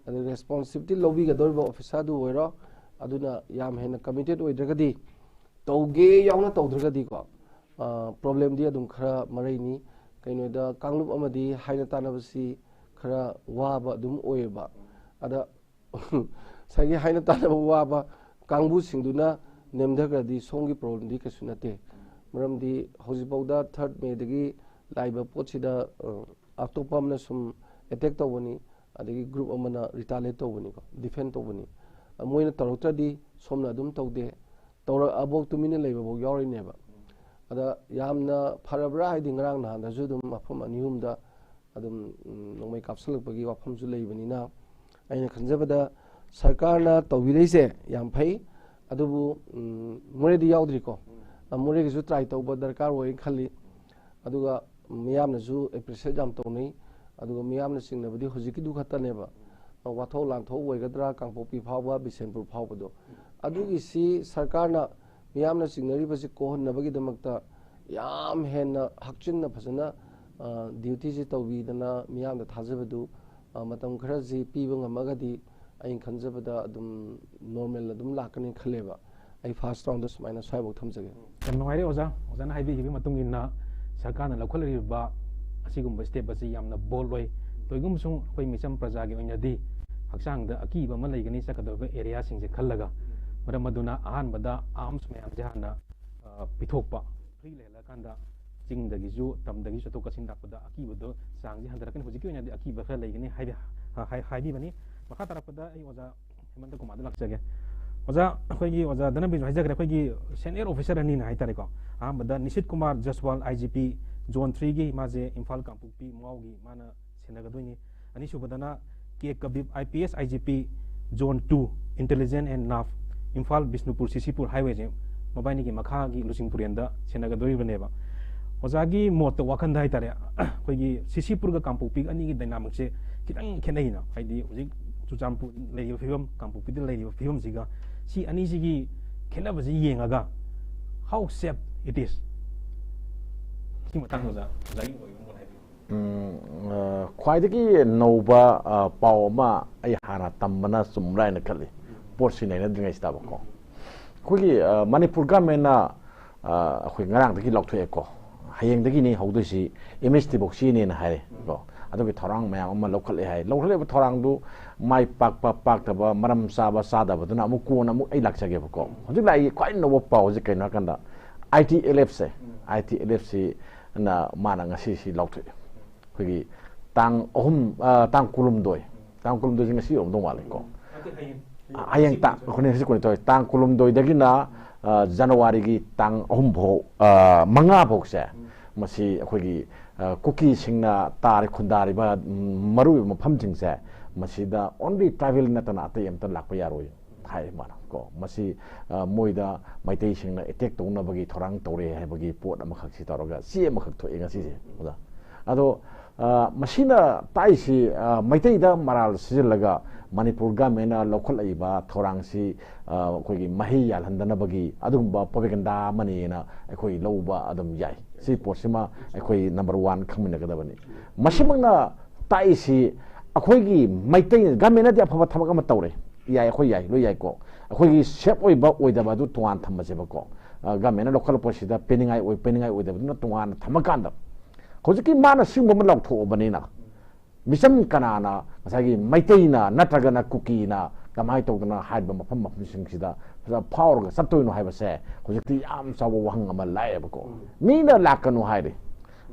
ꯑꯗꯩ responsibility ꯂꯧꯕꯤꯒꯗꯧꯔꯤꯕ officerꯗꯨ ꯑꯣꯏꯔꯣ, ꯑꯗꯨꯅ ꯌꯥꯝ ꯍꯦꯟꯅ committed ꯑꯣꯏꯗ꯭ꯔꯒꯗꯤ, ꯇꯧꯒꯦ ꯌꯥꯎꯅ ꯇꯧꯗ꯭ꯔꯒꯗꯤꯀꯣ, ꯄ꯭ꯔꯣꯕ꯭ꯂꯦꯝꯗꯤ ꯑꯗꯨꯝ ꯈꯔ ꯃꯔꯩꯅꯤ꯫ ꯀꯩꯅꯣꯗ ꯀꯥꯡꯂꯨꯞ ꯑꯃꯗꯤ ꯍꯥꯏꯅ ꯇꯥꯟꯅꯕꯁꯤ ꯈꯔ ꯋꯥꯕ ꯑꯗꯨꯝ ꯑꯣꯏꯌꯦꯕ꯫ ꯑꯗ ꯉꯁꯥꯏꯒꯤ ꯍꯥꯏꯅ ꯇꯥꯟꯅꯕ ꯋꯥꯕ ꯀꯥꯡꯕꯨꯁꯤꯡꯗꯨꯅ ꯅꯦꯝꯊꯈ꯭ꯔꯗꯤ ꯁꯣꯝꯒꯤ ꯄ꯭ꯔꯣꯕ꯭ꯂꯦꯝꯗꯤ ꯀꯩꯁꯨ ꯅꯠꯇꯦ꯫ ꯃꯔꯝꯗꯤ ꯍꯧꯖꯤꯛꯐꯥꯎꯗ ꯊꯥꯔꯠ ꯃꯦꯗꯒꯤ ꯂꯥꯛꯏꯕ ꯄꯣꯠꯁꯤꯗ, ꯑ, ꯑꯇꯣꯞꯄ ꯑꯃꯅ ꯁꯨꯝ ꯑꯦꯇꯦꯛ ꯇꯧꯕꯅꯤ, ꯑꯗꯒꯤ ꯒ꯭ꯔꯨꯞ ꯑꯃꯅ ꯔꯤꯇꯥꯂꯤꯌꯦꯠ ꯇꯧꯕꯅꯤꯀꯣ, ꯗꯤꯐꯦꯟ ꯇꯧꯕꯅꯤ꯫ ꯑ, ꯃꯣꯏꯅ ꯇꯧꯔꯛꯇ꯭ꯔꯗꯤ ꯁꯣꯝꯅ ꯑꯗꯨꯝ ꯇꯧꯗꯦ, ꯇꯧꯔꯛꯑꯕꯣꯛ ꯇꯨꯃꯤꯟꯅ ꯂꯩꯕꯐꯥꯎ ꯌꯥꯎꯔꯤꯅꯦꯕ꯫ ꯑꯗ ꯌꯥꯝꯅ ꯐꯔꯕ꯭ꯔꯥ ꯍꯥꯏꯗꯤ ꯉꯔꯥꯡ ꯅꯍꯥꯟꯗꯁꯨ ꯑꯗꯨꯝ ꯃꯐꯝ ꯑꯅꯤ ꯑꯍꯨꯝꯗ ꯑꯗꯨꯝ, ꯎꯝ, ꯅꯣꯡꯃꯩ ꯀꯥꯞꯁꯤꯜꯂꯛꯄꯒꯤ ꯋꯥꯐꯝꯁꯨ ꯂꯩꯕꯅꯤꯅ, ꯑꯩꯅ ꯈꯟꯖꯕꯗ ꯁꯔꯀꯥꯔꯅ ꯇꯧꯕꯤꯔꯛꯏꯁꯦ ꯌꯥꯝ ꯐꯩ꯫ ꯑꯗꯨꯕꯨ, ꯎꯝ, ꯃꯣꯔꯦꯗꯤ ꯌꯥꯎꯗ꯭ꯔꯤꯀꯣ꯫ ꯑ, ꯃꯣꯔꯦꯒꯤꯁꯨ ꯇ꯭ꯔꯥꯏ ꯇꯧꯕ ꯗꯔꯀꯥꯔ ꯑꯣꯏꯅ ꯈꯜꯂꯤ꯫ ꯑꯗꯨꯒ ꯃꯤꯌꯥꯝꯅꯁꯨ ꯑꯦꯄ꯭ꯔꯤꯁꯤꯌꯦꯠ ꯌꯥꯝ ꯇꯧꯅꯩ꯫ ꯑꯗꯨꯒ ꯃꯤꯌꯥꯝꯅ ꯆꯤꯡꯅꯕꯗꯤ ꯍꯧꯖꯤꯛꯀꯤꯗꯨ ꯈꯛꯇꯅꯦꯕ꯫ ꯑ, ꯋꯥꯊꯣꯛ ꯂꯥꯟꯊꯣꯛ ꯑꯣꯏꯒꯗ꯭ꯔꯥ, ꯀꯥꯡꯄꯣꯛꯄꯤ ꯐꯥꯎꯕ, ꯕꯤꯁꯦꯟꯄꯨꯔ ꯐꯥꯎꯕꯗꯣ꯫ ꯑꯗꯨꯒꯤ ꯁꯤ ꯁꯔꯀꯥꯔꯅ ꯃꯤꯌꯥꯝꯅ ꯆꯤꯡꯅꯔꯤꯕꯁꯤ ꯀꯣꯛꯍꯟꯅꯕꯒꯤꯗꯃꯛꯇ ꯌꯥꯝ ꯍꯦꯟꯅ ꯍꯛꯆꯤꯟꯅ ꯐꯖꯅ, ꯑ, ꯗ꯭ꯌꯨꯇꯤꯁꯤ ꯇꯧꯕꯤꯗꯅ ꯃꯤꯌꯥꯝꯗ ꯊꯥꯖꯕꯗꯨ, ꯑ, ꯃꯇꯝ ꯈꯔꯁꯤ ꯄꯤꯕ ꯉꯝꯃꯒꯗꯤ ꯑꯩꯅ ꯈꯟꯖꯕꯗ ꯑꯗꯨꯝ ꯅꯣꯔꯃꯦꯜ ꯑꯗꯨꯝ ꯂꯥꯛꯀꯅꯤ ꯈꯜꯂꯦꯕ꯫ ꯑꯩ ꯐꯥꯔꯁ ꯔꯥꯎꯟꯗ ꯁꯨꯃꯥꯏꯅ ꯁ꯭ꯋꯥꯏꯐꯥꯎ ꯊꯝꯖꯒꯦ꯫ ꯌꯥꯝ ꯅꯨꯡꯉꯥꯏꯔꯦ ꯑꯣꯖꯥ꯫ ꯑꯣꯖꯥꯅ ꯍꯥꯏꯕꯤꯈꯤꯕꯒꯤ ꯃꯇꯨꯡ ꯏꯟꯅ ꯁꯔꯀꯥꯔꯅ ꯂꯧꯈꯠꯂꯛꯂꯤꯕ ꯑꯁꯤꯒꯨꯝꯕ ꯁ꯭ꯇꯦꯞ ꯑꯁꯤ ꯌꯥꯝꯅ ꯕꯣꯜꯗ ꯑꯣꯏ꯫ ꯀꯩꯒꯨꯝꯕ ꯁꯨꯝ ꯑꯩꯈꯣꯏ ꯃꯤꯆꯝ ꯄ꯭ꯔꯖꯥꯒꯤ ꯑꯣꯏꯅꯗꯤ ꯍꯛꯆꯥꯡꯗ ꯑꯀꯤꯕ ꯑꯃ ꯂꯩꯒꯅꯤ ꯆꯠꯀꯗꯧꯔꯤꯕ ꯑꯦꯔꯤꯌꯥꯁꯤꯡꯁꯦ ꯈꯜꯂꯒ꯫ ꯃꯔꯝ ꯑꯗꯨꯅ ꯑꯍꯥꯟꯕꯗ ꯑꯥꯔꯝꯁ ꯃꯌꯥꯝꯁꯦ ꯍꯥꯟꯅ, ꯑ, ꯄꯤꯊꯣꯛꯄ꯫ ꯐ꯭ꯔꯤ ꯂꯩꯍꯜꯂꯀꯥꯟꯗ ꯆꯤꯡꯗꯒꯤꯁꯨ ꯇꯝꯗꯒꯤꯁꯨ ꯆꯠꯊꯣꯛ ꯆꯠꯁꯤꯟ ꯂꯥꯛꯄꯗ ꯑꯀꯤꯕꯗꯣ ꯆꯥꯡꯁꯦ ꯍꯟꯊꯔꯛꯀꯅꯤ꯫ ꯍꯧꯖꯤꯛꯀꯤ ꯑꯣꯏꯅꯗꯤ ꯑꯀꯤꯕ ꯈꯔ ꯂꯩꯒꯅꯤ ꯍꯥꯏꯕꯤ-, ꯍꯥꯏ-, ꯍꯥꯏꯕꯤꯕꯅꯤ꯫ ꯃꯈꯥ ꯇꯥꯔꯛꯄꯗ ꯑꯩ ꯑꯣꯖꯥ ꯍꯦꯃꯟꯇ ꯀꯨꯃꯥꯔꯗ ꯂꯥꯛꯆꯒꯦ꯫ ꯑꯣꯖꯥ, ꯑꯩꯈꯣꯏꯒꯤ ꯑꯣꯖꯥ ꯙꯅꯕꯤꯔꯁꯨ ꯍꯥꯏꯖꯈ꯭ꯔꯦ, ꯑꯩꯈꯣꯏꯒꯤ ꯁꯦꯅꯤꯌꯔ ꯑꯣꯐꯤꯁꯔ ꯑꯅꯤꯅ ꯍꯥꯏꯇꯥꯔꯦꯀꯣ꯫ ꯑꯍꯥꯟꯕꯗ Nishit Kumar Jaswal, I G P zone ꯊ꯭ꯔꯤꯒꯤ, ꯃꯥꯁꯦ ꯏꯝꯐꯥꯜ ꯀꯥꯡꯄꯣꯛꯄꯤ ꯃꯥꯎꯒꯤ ꯃꯥꯅ ꯁꯦꯟꯅꯒꯗꯣꯏꯅꯤ꯫ ꯑꯅꯤꯁꯨꯕꯗꯅ K Kabib, I P S, I G P zone two, intelligence and ꯅꯥꯐ, ꯏꯝꯐꯥꯜ ꯕꯤꯁꯅꯨꯄꯨꯔ ꯁꯤ ꯁꯤ ꯄꯨꯔ ꯍꯥꯏꯋꯦꯁꯦ ꯃꯕꯥꯏꯅꯤꯒꯤ ꯃꯈꯥꯒꯤ ꯂꯨꯆꯤꯡꯄꯨꯔꯦꯟꯗ ꯁꯦꯟꯅꯒꯗꯣꯔꯤꯕꯅꯦꯕ꯫ ꯑꯣꯖꯥꯒꯤ ꯃꯣꯠꯇ, ꯋꯥꯈꯟꯗ ꯍꯥꯏꯇꯥꯔꯦ, ꯑꯩꯈꯣꯏꯒꯤ ꯁꯤ ꯁꯤ ꯄꯨꯔꯒ ꯀꯥꯡꯄꯣꯛꯄꯤꯒ ꯑꯅꯤꯒꯤ ꯗꯥꯏꯅꯥꯃꯤꯛꯁꯦ ꯈꯤꯇꯪ ꯈꯦꯠꯅꯩꯅ, ꯍꯥꯏꯗꯤ ꯍꯧꯖꯤꯛ ꯆꯨꯔꯆꯥꯟꯄꯨꯔ ꯂꯩꯔꯤꯕ ꯐꯤꯕꯝ, ꯀꯥꯡꯄꯣꯛꯄꯤꯗ ꯂꯩꯔꯤꯕ ꯐꯤꯕꯝꯁꯤꯒ, ꯁꯤ ꯑꯅꯤꯁꯤꯒꯤ ꯈꯦꯠꯅꯕꯁꯤ ꯌꯦꯡꯉꯒ, how safe it is? ꯁꯤ ꯃꯇꯥꯡꯗ ꯑꯣꯖꯥ, ꯑꯣꯖꯥꯒꯤ ꯑꯣꯏꯕ ꯃꯣꯠ ꯍꯥꯏꯕꯤꯌꯨ꯫ ꯎꯝ, ꯑ, ꯈ꯭ꯋꯥꯏꯗꯒꯤ ꯅꯧꯕ, ꯑ, ꯄꯥꯎ ꯑꯃ ꯑꯩ ꯍꯥꯟꯅ ꯇꯝꯕꯅ ꯆꯨꯝꯕ꯭ꯔꯥ ꯍꯥꯏꯅ ꯈꯜꯂꯤ, ꯄꯣꯠꯁꯤ ꯅꯩꯅꯗ꯭ꯔꯤꯉꯩꯁꯤꯗꯕꯀꯣ꯫ ꯑꯩꯈꯣꯏꯒꯤ, ꯑ, ꯃꯅꯤꯄꯨꯔ ꯒꯃꯦꯟꯅ ꯑꯩꯈꯣꯏ ꯉꯔꯥꯡꯗꯒꯤ ꯂꯥꯎꯊꯣꯛꯑꯦꯀꯣ꯫ ꯍꯌꯦꯡꯗꯒꯤꯅꯤ ꯍꯧꯗꯣꯏꯁꯤ, ꯑꯦꯝ ꯑꯦꯁ ꯇꯤꯐꯧ ꯁꯤꯅꯦꯅ ꯍꯥꯏꯔꯦ ꯀꯣ꯫ ꯑꯗꯨꯒꯤ ꯊꯧꯔꯥꯡ ꯃꯌꯥꯝ ꯑꯃ ꯂꯧꯈꯠꯂꯦ ꯍꯥꯏ꯫ ꯂꯧꯈꯠꯂꯤꯕ ꯊꯧꯔꯥꯡꯗꯨ ꯃꯥꯏ ꯄꯥꯛꯄ ꯄꯥꯛꯇꯕ, ꯃꯔꯝ ꯆꯥꯕ ꯆꯥꯗꯕꯗꯨꯅ ꯑꯃꯨꯛ ꯀꯣꯟꯅ ꯑꯃꯨꯛ ꯑꯩ ꯂꯥꯛꯆꯒꯦꯕꯀꯣ꯫ ꯍꯧꯖꯤꯛ ꯂꯥꯛꯏ ꯈ꯭ꯋꯥꯏ ꯅꯧꯕ ꯄꯥꯎꯁꯦ ꯀꯩꯅꯣ ꯍꯥꯏꯀꯥꯟꯗ, ꯑꯥꯏ ꯇꯤ ꯑꯦꯜ ꯑꯦꯐꯁꯦ, ꯑꯥꯏ ꯇꯤ ꯑꯦꯜ ꯑꯦꯐꯁꯤꯅ ꯃꯥꯅ ꯉꯁꯤꯁꯤ ꯂꯥꯎꯊꯣꯛꯑꯦ꯫ ꯑꯩꯈꯣꯏꯒꯤ ꯇꯥꯡ ꯑꯍꯨꯝ, ꯑ, ꯇꯥꯡ ꯀꯨꯟꯍꯨꯝꯗꯣꯏ, ꯇꯥꯡ ꯀꯨꯟꯍꯨꯝꯗꯣꯏꯁꯦ ꯉꯁꯤ ꯑꯣꯏꯔꯝꯗꯧ ꯃꯥꯜꯂꯦꯀꯣ꯫ ꯅꯠꯇꯦ, ꯍꯌꯦꯡ꯫ ꯑ, ꯍꯌꯦꯡ ꯇꯥꯡ, ꯑꯩꯈꯣꯏꯅ ꯉꯁꯤ ꯀꯨꯟꯅꯤꯊꯣꯏ, ꯇꯥꯡ ꯀꯨꯟꯍꯨꯝꯗꯣꯏꯗꯒꯤꯅ, ꯑ, ꯖꯅꯋꯥꯔꯤꯒꯤ ꯇꯥꯡ ꯑꯍꯨꯝ ꯐꯥꯎ, ꯑ, ꯃꯉꯥ ꯐꯥꯎꯁꯦ, ꯃꯁꯤ ꯑꯩꯈꯣꯏꯒꯤ, ꯑ, ꯀꯨꯀꯤꯁꯤꯡꯅ ꯇꯥꯔꯤ ꯈꯨꯟꯗꯥꯔꯤꯕ, ꯎꯝ, ꯃꯔꯨꯑꯣꯏꯕ ꯃꯐꯝꯁꯤꯡꯁꯦ, ꯃꯁꯤꯗ only tribal ꯅꯠꯇꯅ ꯑꯇꯩ ꯑꯝꯇ ꯂꯥꯛꯄ ꯌꯥꯔꯣꯏ ꯍꯥꯏ ꯃꯥꯅ ꯀꯣ꯫ ꯃꯁꯤ, ꯑ, ꯃꯣꯏꯗ ꯃꯩꯇꯩꯁꯤꯡꯅ ꯑꯦꯇꯦꯛ ꯇꯧꯅꯕꯒꯤ ꯊꯧꯔꯥꯡ ꯇꯧꯔꯦ ꯍꯥꯏꯕꯒꯤ ꯄꯣꯠ ꯑꯃꯈꯛꯁꯤ ꯇꯧꯔꯒ ꯆꯦ ꯑꯃꯈꯛ ꯊꯣꯛꯑꯦ ꯉꯁꯤꯁꯦ, ꯑꯣꯖꯥ꯫ ꯑꯗꯣ, ꯑ, ꯃꯁꯤꯅ ꯇꯥꯛꯏꯁꯤ, ꯑ, ꯃꯩꯇꯩꯗ ꯃꯔꯥꯜ ꯁꯤꯖꯤꯜꯂꯒ ꯃꯅꯤꯄꯨꯔ ꯒꯃꯦꯟꯅ ꯂꯧꯈꯠꯂꯛꯏꯕ ꯊꯧꯔꯥꯡꯁꯤ, ꯑ, ꯑꯩꯈꯣꯏꯒꯤ ꯃꯍꯩ ꯌꯥꯜꯍꯟꯗꯅꯕꯒꯤ ꯑꯗꯨꯒꯨꯝꯕ ꯄ꯭ꯔꯣꯄꯦꯒꯟꯗꯥ ꯑꯃꯅꯤꯅ ꯑꯩꯈꯣꯏ ꯂꯧꯕ ꯑꯗꯨꯝ ꯌꯥꯏ꯫ ꯁꯤ ꯄꯣꯠꯁꯤꯃ ꯑꯩꯈꯣꯏ number one ꯈꯪꯃꯤꯟꯅꯒꯗꯕꯅꯤ꯫ ꯃꯁꯤꯃꯛꯅ ꯇꯥꯛꯏꯁꯤ ꯑꯩꯈꯣꯏꯒꯤ ꯃꯩꯇꯩ ꯒꯃꯦꯟꯅꯗꯤ ꯑꯐꯕ ꯊꯕꯛ ꯑꯃ ꯇꯧꯔꯦ, ꯌꯥꯏ, ꯑꯩꯈꯣꯏ ꯌꯥꯏ, ꯂꯣꯏ ꯌꯥꯏꯀꯣ꯫ ꯑꯩꯈꯣꯏꯒꯤ ꯁꯦꯞ ꯑꯣꯏꯕ ꯑꯣꯏꯗꯕ ꯑꯗꯨ ꯇꯣꯉꯥꯟ ꯊꯝꯃꯁꯦꯕꯀꯣ꯫ ꯑ, ꯒꯃꯦꯟꯅ ꯂꯧꯈꯠꯂꯛꯄꯁꯤꯗ ꯄꯦꯟꯅꯤꯡꯉꯥꯏ ꯑꯣꯏ, ꯄꯦꯟꯅꯤꯡꯉꯥꯏ ꯑꯣꯏꯗꯕꯗꯨꯅ ꯇꯣꯉꯥꯟꯅ ꯊꯝꯃꯀꯥꯟꯗ, ꯍꯧꯖꯤꯛꯀꯤ ꯃꯥꯅ ꯁꯤꯒꯨꯝꯕ ꯑꯃ ꯂꯥꯎꯊꯣꯛꯑꯕꯅꯤꯅ, ꯃꯤꯆꯝ ꯀꯅꯥꯅ ꯉꯁꯥꯏꯒꯤ ꯃꯩꯇꯩꯅ ꯅꯠꯇ꯭ꯔꯒꯅ ꯀꯨꯀꯤꯅ ꯀꯃꯥꯏꯅ ꯇꯧꯗꯅ ꯍꯥꯏꯔꯤꯕ ꯃꯐꯝ ꯃꯐꯝꯁꯤꯡꯁꯤꯗ ꯐꯖ ꯐꯥꯎꯔꯒ ꯆꯠꯇꯣꯏꯅꯣ ꯍꯥꯏꯕꯁꯦ ꯍꯧꯖꯤꯛꯇꯤ ꯌꯥꯝ ꯆꯥꯎꯕ ꯋꯥꯍꯪ ꯑꯃ ꯂꯥꯛꯑꯦꯕꯀꯣ꯫ ꯃꯤꯅ ꯂꯥꯛꯀꯅꯨ ꯍꯥꯏꯔꯦ,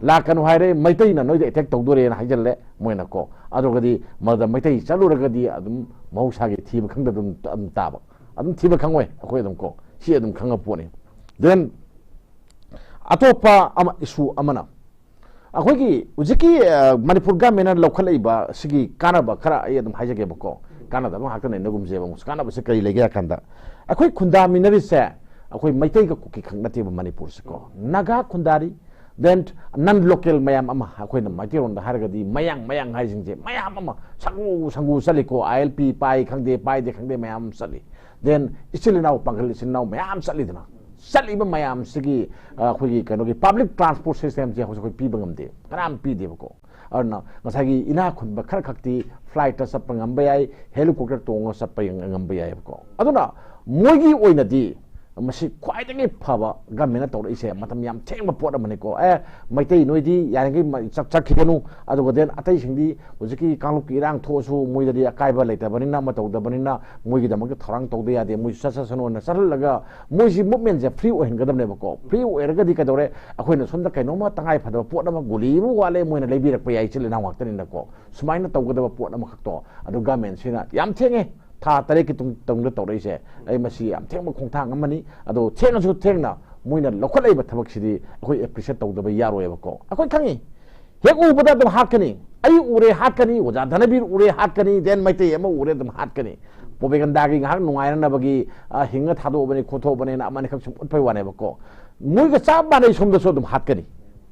ꯂꯥꯛꯀꯅꯨ ꯍꯥꯏꯔꯦ, ꯃꯩꯇꯩꯅ ꯅꯣꯏꯗ ꯑꯦꯇꯦꯛ ꯇꯧꯗꯣꯔꯦꯅ ꯍꯥꯏꯖꯜꯂꯦ ꯃꯣꯏꯅ ꯀꯣ꯫ ꯑꯗꯨꯒꯗꯤ ꯃꯗꯨꯗ ꯃꯩꯇꯩ ꯆꯠꯂꯨꯔꯒꯗꯤ ꯑꯗꯨꯝ ꯃꯍꯧꯁꯥꯒꯤ ꯊꯤꯕ ꯈꯪꯗ ꯑꯗꯨꯝ, ꯑꯗꯨꯝ ꯇꯥꯕ, ꯑꯗꯨꯝ ꯊꯤꯕ ꯈꯪꯉꯣꯏ ꯑꯩꯈꯣꯏ ꯑꯗꯨꯝ ꯀꯣ꯫ ꯁꯤ ꯑꯗꯨꯝ ꯈꯪꯉ ꯄꯣꯠꯅꯤ꯫ Then ꯑꯇꯣꯞꯄ ꯑꯃ, issue ꯑꯃꯅ ꯑꯩꯈꯣꯏꯒꯤ ꯍꯧꯖꯤꯛꯀꯤ, ꯑ, ꯃꯅꯤꯄꯨꯔ ꯒꯃꯦꯟꯅ ꯂꯧꯈꯠꯂꯛꯏꯕ ꯁꯤꯒꯤ ꯀꯥꯟꯅꯕ ꯈꯔ ꯑꯩ ꯑꯗꯨꯝ ꯍꯥꯏꯖꯒꯦꯕꯀꯣ꯫ ꯀꯥꯟꯅꯗꯕ ꯉꯥꯛꯇ ꯅꯩꯅꯒꯨꯝꯁꯦꯕ꯫ ꯑꯃꯨꯛ ꯀꯥꯟꯅꯕꯁꯦ ꯀꯔꯤ ꯂꯩꯒꯦ ꯍꯥꯏ ꯀꯥꯟꯗ, ꯑꯩꯈꯣꯏ ꯈꯨꯟꯗꯥꯃꯤꯟꯅꯔꯤꯁꯦ ꯑꯩꯈꯣꯏ ꯃꯩꯇꯩꯒ ꯀꯨꯀꯤ ꯈꯛ ꯅꯠꯇꯦꯕ ꯃꯅꯤꯄꯨꯔꯁꯦꯀꯣ꯫ ꯅꯥꯒꯥ ꯈꯨꯟꯗꯥꯔꯤ, then non local ꯃꯌꯥꯝ ꯑꯃ, ꯑꯩꯈꯣꯏꯅ ꯃꯩꯇꯩꯔꯣꯟꯗ ꯍꯥꯏꯔꯒꯗꯤ ꯃꯌꯥꯡ, ꯃꯌꯥꯡ ꯍꯥꯏꯁꯤꯡꯁꯦ ꯃꯌꯥꯝ ꯑꯃ ꯁꯪꯒꯨ ꯁꯪꯒꯨ ꯆꯠꯂꯤꯀꯣ꯫ ꯑꯥꯏ ꯑꯦꯜ ꯄꯤ ꯄꯥꯏ ꯈꯪꯗꯦ, ꯄꯥꯏꯗꯦ ꯈꯪꯗꯦ, ꯃꯌꯥꯝ ꯑꯃ ꯆꯠꯂꯤ꯫ Then ꯏꯆꯤꯜ ꯏꯅꯥꯎ, ꯄꯥꯡꯒꯜ ꯏꯆꯤꯜ ꯏꯅꯥꯎ ꯃꯌꯥꯝ ꯆꯠꯂꯤꯗꯅ꯫ ꯆꯠꯂꯤꯕ ꯃꯌꯥꯝꯁꯤꯒꯤ, ꯑ, ꯑꯩꯈꯣꯏꯒꯤ ꯀꯩꯅꯣꯒꯤ public transport systemꯁꯦ ꯍꯧꯖꯤꯛ ꯑꯩꯈꯣꯏ ꯄꯤꯕ ꯉꯝꯗꯦ, ꯀꯅꯥꯝ ꯄꯤꯗꯦꯕꯀꯣ꯫ ꯑꯗꯨꯅ ꯉꯁꯥꯏꯒꯤ ꯏꯅꯥꯛ ꯈꯨꯟꯕ ꯈꯔ ꯈꯛꯇꯤ flightꯇ ꯆꯠꯄ ꯉꯝꯕ ꯌꯥꯏ, helicopter ꯇꯣꯡꯉꯒ ꯆꯠꯄ ꯉꯝꯕ ꯌꯥꯏꯕꯀꯣ꯫ ꯑꯗꯨꯅ ꯃꯣꯏꯒꯤ ꯑꯣꯏꯅꯗꯤ ꯃꯁꯤ ꯈ꯭ꯋꯥꯏꯗꯒꯤ ꯐꯕ ꯒꯃꯦꯟꯅ ꯇꯧꯔꯛꯏꯁꯦ꯫ ꯃꯇꯝ ꯌꯥꯝ ꯊꯦꯡꯕ ꯄꯣꯠ ꯑꯃꯅꯤꯀꯣ꯫ ꯑꯦ, ꯃꯩꯇꯩ ꯅꯣꯏꯗꯤ ꯌꯥꯔꯤꯈꯩ ꯃ-, ꯆꯠ-, ꯆꯠꯈꯤꯒꯅꯨ, ꯑꯗꯨꯒ then ꯑꯇꯩꯁꯤꯡꯗꯤ ꯍꯧꯖꯤꯛꯀꯤ ꯀꯥꯡꯂꯨꯞꯀꯤ ꯏꯔꯥꯡ ꯊꯣꯛꯑꯁꯨ ꯃꯣꯏꯗꯗꯤ ꯑꯀꯥꯏꯕ ꯂꯩꯇꯕꯅꯤꯅ, ꯑꯃ ꯇꯧꯗꯕꯅꯤꯅ ꯃꯣꯏꯒꯤꯗꯃꯛꯇ ꯊꯧꯔꯥꯡ ꯇꯧꯗ ꯌꯥꯗꯦ, ꯃꯣꯏꯁꯨ ꯆꯠꯁꯁꯅꯨꯅ ꯆꯠꯍꯜꯂꯒ ꯃꯣꯏꯁꯤ movementꯁꯦ free ꯑꯣꯏꯍꯟꯒꯗꯕꯅꯦꯕꯀꯣ꯫ Free ꯑꯣꯏꯔꯒꯗꯤ ꯀꯩꯗꯧꯔꯦ? ꯑꯩꯈꯣꯏꯅ ꯁꯣꯝꯗ ꯀꯩꯅꯣꯝꯃ ꯇꯉꯥꯏ ꯐꯗꯕ ꯄꯣꯠ ꯑꯃ, ꯒꯨꯂꯤ ꯑꯃ ꯋꯥꯠꯂꯦ, ꯃꯣꯏꯅ ꯂꯩꯕꯤꯔꯛꯄ ꯌꯥꯏ, ꯏꯆꯤꯜ ꯏꯅꯥꯎ ꯉꯥꯛꯇꯅꯤꯅꯀꯣ꯫ ꯁꯨꯃꯥꯏꯅ ꯇꯧꯒꯗꯕ ꯄꯣꯠ ꯑꯃꯈꯛꯇꯣ ꯑꯗꯨ ꯒꯃꯦꯟꯁꯤꯅ ꯌꯥꯝ ꯊꯦꯡꯉꯦ, ꯊꯥ ꯇꯔꯦꯠꯀꯤ ꯇꯨꯡ-, ꯇꯨꯡꯗ ꯇꯧꯔꯛꯏꯁꯦ꯫ ꯑꯩ ꯃꯁꯤ ꯌꯥꯝ ꯊꯦꯡꯕ ꯈꯣꯡꯊꯥꯡ ꯑꯃꯅꯤ꯫ ꯑꯗꯣ ꯊꯦꯡꯉꯁꯨ ꯊꯦꯡꯅ ꯃꯣꯏꯅ ꯂꯧꯈꯠꯂꯛꯏꯕ ꯊꯕꯛꯁꯤꯗꯤ ꯑꯩꯈꯣꯏ appreciate ꯇꯧꯗꯕ ꯌꯥꯔꯣꯏꯕꯀꯣ꯫ ꯑꯩꯈꯣꯏ ꯈꯪꯉꯤ, ꯍꯦꯛ ꯎꯕꯗ ꯑꯗꯨꯝ ꯍꯥꯠꯀꯅꯤ꯫ ꯑꯩ ꯎꯔꯦ ꯍꯥꯠꯀꯅꯤ, ꯑꯣꯖꯥ ꯙꯅꯕꯤꯔ ꯎꯔꯦ ꯍꯥꯠꯀꯅꯤ, then ꯃꯩꯇꯩ ꯑꯃ ꯎꯔꯦ ꯑꯗꯨꯝ ꯍꯥꯠꯀꯅꯤ꯫ Propagandaꯒꯤ ꯉꯥꯏꯍꯥꯛ ꯅꯨꯡꯉꯥꯏꯅꯅꯕꯒꯤ, ꯑ, ꯍꯤꯡꯉ ꯊꯥꯗꯣꯛꯑꯕꯅꯤ ꯈꯣꯠꯇꯣꯛꯑꯕꯅꯤꯅ ꯑꯃꯅꯤꯈꯛ ꯁꯨꯝ ꯎꯠꯄꯩ ꯋꯥꯅꯦꯕꯀꯣ꯫ ꯃꯣꯏꯒ ꯆꯞ ꯃꯥꯟꯅꯩ, ꯁꯣꯝꯗꯁꯨ ꯑꯗꯨꯝ ꯍꯥꯠꯀꯅꯤ꯫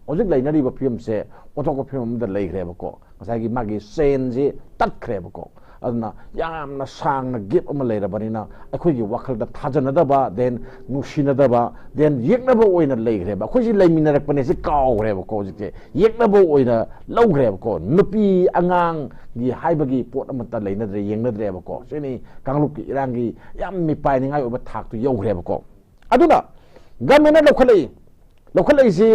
ꯍꯧꯖꯤꯛ ꯂꯩꯅꯔꯤꯕ ꯐꯤꯕꯝꯁꯦ ꯑꯣꯟꯊꯣꯛꯄ ꯐꯤꯕꯝ ꯑꯃꯗ ꯂꯩꯈ꯭ꯔꯦꯕꯀꯣ꯫ ꯉꯁꯥꯏꯒꯤ ꯃꯥꯒꯤ chainꯁꯤ ꯇꯠꯈ꯭ꯔꯦꯕꯀꯣ꯫ ꯑꯗꯨꯅ ꯌꯥꯝꯅ ꯁꯥꯡꯅ gap ꯑꯃ ꯂꯩꯔꯕꯅꯤꯅ ꯑꯩꯈꯣꯏꯒꯤ ꯋꯥꯈꯜꯗ ꯊꯥꯖꯅꯗꯕ, then ꯅꯨꯡꯁꯤꯅꯗꯕ, then ꯌꯦꯛꯅꯕ ꯑꯣꯏꯅ ꯂꯩꯈ꯭ꯔꯦꯕ꯫ ꯑꯩꯈꯣꯏꯁꯤ ꯂꯩꯃꯤꯟꯅꯔꯛꯄꯅꯦ ꯁꯤ ꯀꯥꯎꯈ꯭ꯔꯦꯕꯀꯣ꯫ ꯍꯧꯖꯤꯛꯁꯦ ꯌꯦꯛꯅꯕ ꯑꯣꯏꯅ ꯂꯧꯈ꯭ꯔꯦꯕꯀꯣ꯫ ꯅꯨꯄꯤ ꯑꯉꯥꯡꯒꯤ ꯍꯥꯏꯕꯒꯤ ꯄꯣꯠ ꯑꯃꯠꯇ ꯂꯩꯅꯗ꯭ꯔꯦ, ꯌꯦꯡꯅꯗ꯭ꯔꯦꯕꯀꯣ꯫ ꯁꯤꯅꯤ ꯀꯥꯡꯂꯨꯞꯀꯤ ꯏꯔꯥꯡꯒꯤ ꯌꯥꯝ ꯃꯤꯄꯥꯏꯅꯤꯡꯉꯥꯏ ꯑꯣꯏꯕ ꯊꯥꯛꯇꯨ ꯌꯧꯈ꯭ꯔꯦꯕꯀꯣ꯫ ꯑꯗꯨꯅ ꯒꯃꯦꯟꯅ ꯂꯧꯈꯠꯂꯛꯏ꯫ ꯂꯧꯈꯠꯂꯛꯏꯁꯤ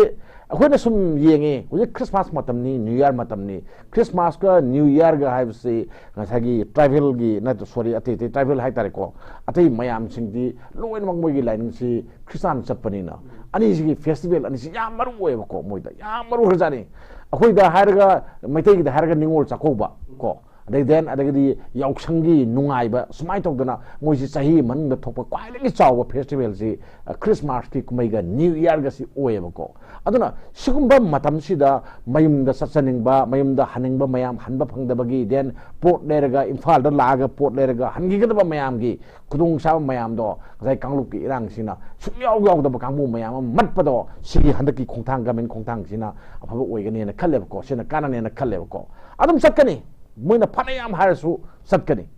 ꯑꯩꯈꯣꯏꯅ ꯁꯨꯝ ꯌꯦꯡꯉꯤ, ꯍꯧꯖꯤꯛ Christmas ꯃꯇꯝꯅꯤ, New Year ꯃꯇꯝꯅꯤ꯫ Christmasꯀ New Yearꯒ ꯍꯥꯏꯕꯁꯤ ꯉꯁꯥꯏꯒꯤ tribalꯒꯤ ꯅꯠꯇ, sorry, ꯑꯇꯩ ꯑꯇꯩ tribal ꯍꯥꯏꯇꯥꯔꯦꯀꯣ, ꯑꯇꯩ ꯃꯌꯥꯝꯁꯤꯡꯗꯤ ꯂꯣꯏꯅꯃꯛ ꯃꯣꯏꯒꯤ ꯂꯥꯏꯅꯤꯡꯁꯤ ꯈ꯭ꯔꯤꯁꯇꯥꯟ ꯆꯠꯄꯅꯤꯅ ꯑꯅꯤꯁꯤꯒꯤ festival ꯑꯅꯤꯁꯤ ꯌꯥꯝ ꯃꯔꯨ ꯑꯣꯏꯌꯦꯕꯀꯣ꯫ ꯃꯣꯏꯗ ꯌꯥꯝ ꯃꯔꯨ ꯑꯣꯏꯔꯖꯥꯠꯅꯤ꯫ ꯑꯩꯈꯣꯏꯗ ꯍꯥꯏꯔꯒ, ꯃꯩꯇꯩꯒꯤꯗ ꯍꯥꯏꯔꯒ ꯅꯤꯉꯣꯜ ꯆꯥꯛꯀꯧꯕ ꯀꯣ, ꯑꯗꯩ then ꯑꯗꯒꯤꯗꯤ ꯌꯥꯎꯁꯪꯒꯤ ꯅꯨꯡꯉꯥꯏꯕ, ꯁꯨꯃꯥꯏꯅ ꯇꯧꯗꯅ ꯃꯣꯏꯁꯤ ꯆꯍꯤ ꯃꯅꯨꯡꯗ ꯊꯣꯛꯄ ꯈ꯭ꯋꯥꯏꯗꯒꯤ ꯆꯥꯎꯕ festivalꯁꯤ, ꯑ, Christmasꯀꯤ ꯀꯨꯝꯍꯩꯒ New Yearꯒꯁꯤ ꯑꯣꯏꯌꯦꯕꯀꯣ꯫ ꯑꯗꯨꯅ ꯁꯤꯒꯨꯝꯕ ꯃꯇꯝꯁꯤꯗ ꯃꯌꯨꯝꯗ ꯆꯠꯆꯅꯤꯡꯕ, ꯃꯌꯨꯝꯗ ꯍꯟꯅꯤꯡꯕ ꯃꯌꯥꯝ ꯍꯟꯕ ꯐꯪꯗꯕꯒꯤ, then ꯄꯣꯠ ꯂꯩꯔꯒ, ꯏꯝꯐꯥꯜꯗ ꯂꯥꯛꯑꯒ ꯄꯣꯠ ꯂꯩꯔꯒ ꯍꯟꯈꯤꯒꯗꯕ ꯃꯌꯥꯝꯒꯤ ꯈꯨꯗꯣꯡꯆꯥꯕ ꯃꯌꯥꯝꯗꯣ ꯉꯁꯥꯏ ꯀꯥꯡꯂꯨꯞꯀꯤ ꯏꯔꯥꯡꯁꯤꯅ ꯁꯨꯡꯌꯥꯎ ꯌꯥꯎꯗꯕ ꯀꯥꯡꯕꯨ ꯃꯌꯥꯝ ꯑꯃ ꯃꯠꯄꯗꯣ, ꯁꯤꯒꯤ ꯍꯟꯗꯛꯀꯤ ꯈꯣꯡꯊꯥꯡ, ꯒꯃꯦꯟ ꯈꯣꯡꯊꯥꯡꯁꯤꯅ ꯑꯐꯕ ꯑꯣꯏꯒꯅꯦꯅ ꯈꯜꯂꯦꯕꯀꯣ, ꯁꯤꯅ ꯀꯥꯟꯅꯅꯦꯅ ꯈꯜꯂꯦꯕꯀꯣ꯫ ꯑꯗꯨꯝ ꯆꯠꯀꯅꯤ, ꯃꯣꯏꯅ ꯐꯅꯌꯥꯝ ꯍꯥꯏꯔꯁꯨ ꯆꯠꯀꯅꯤ꯫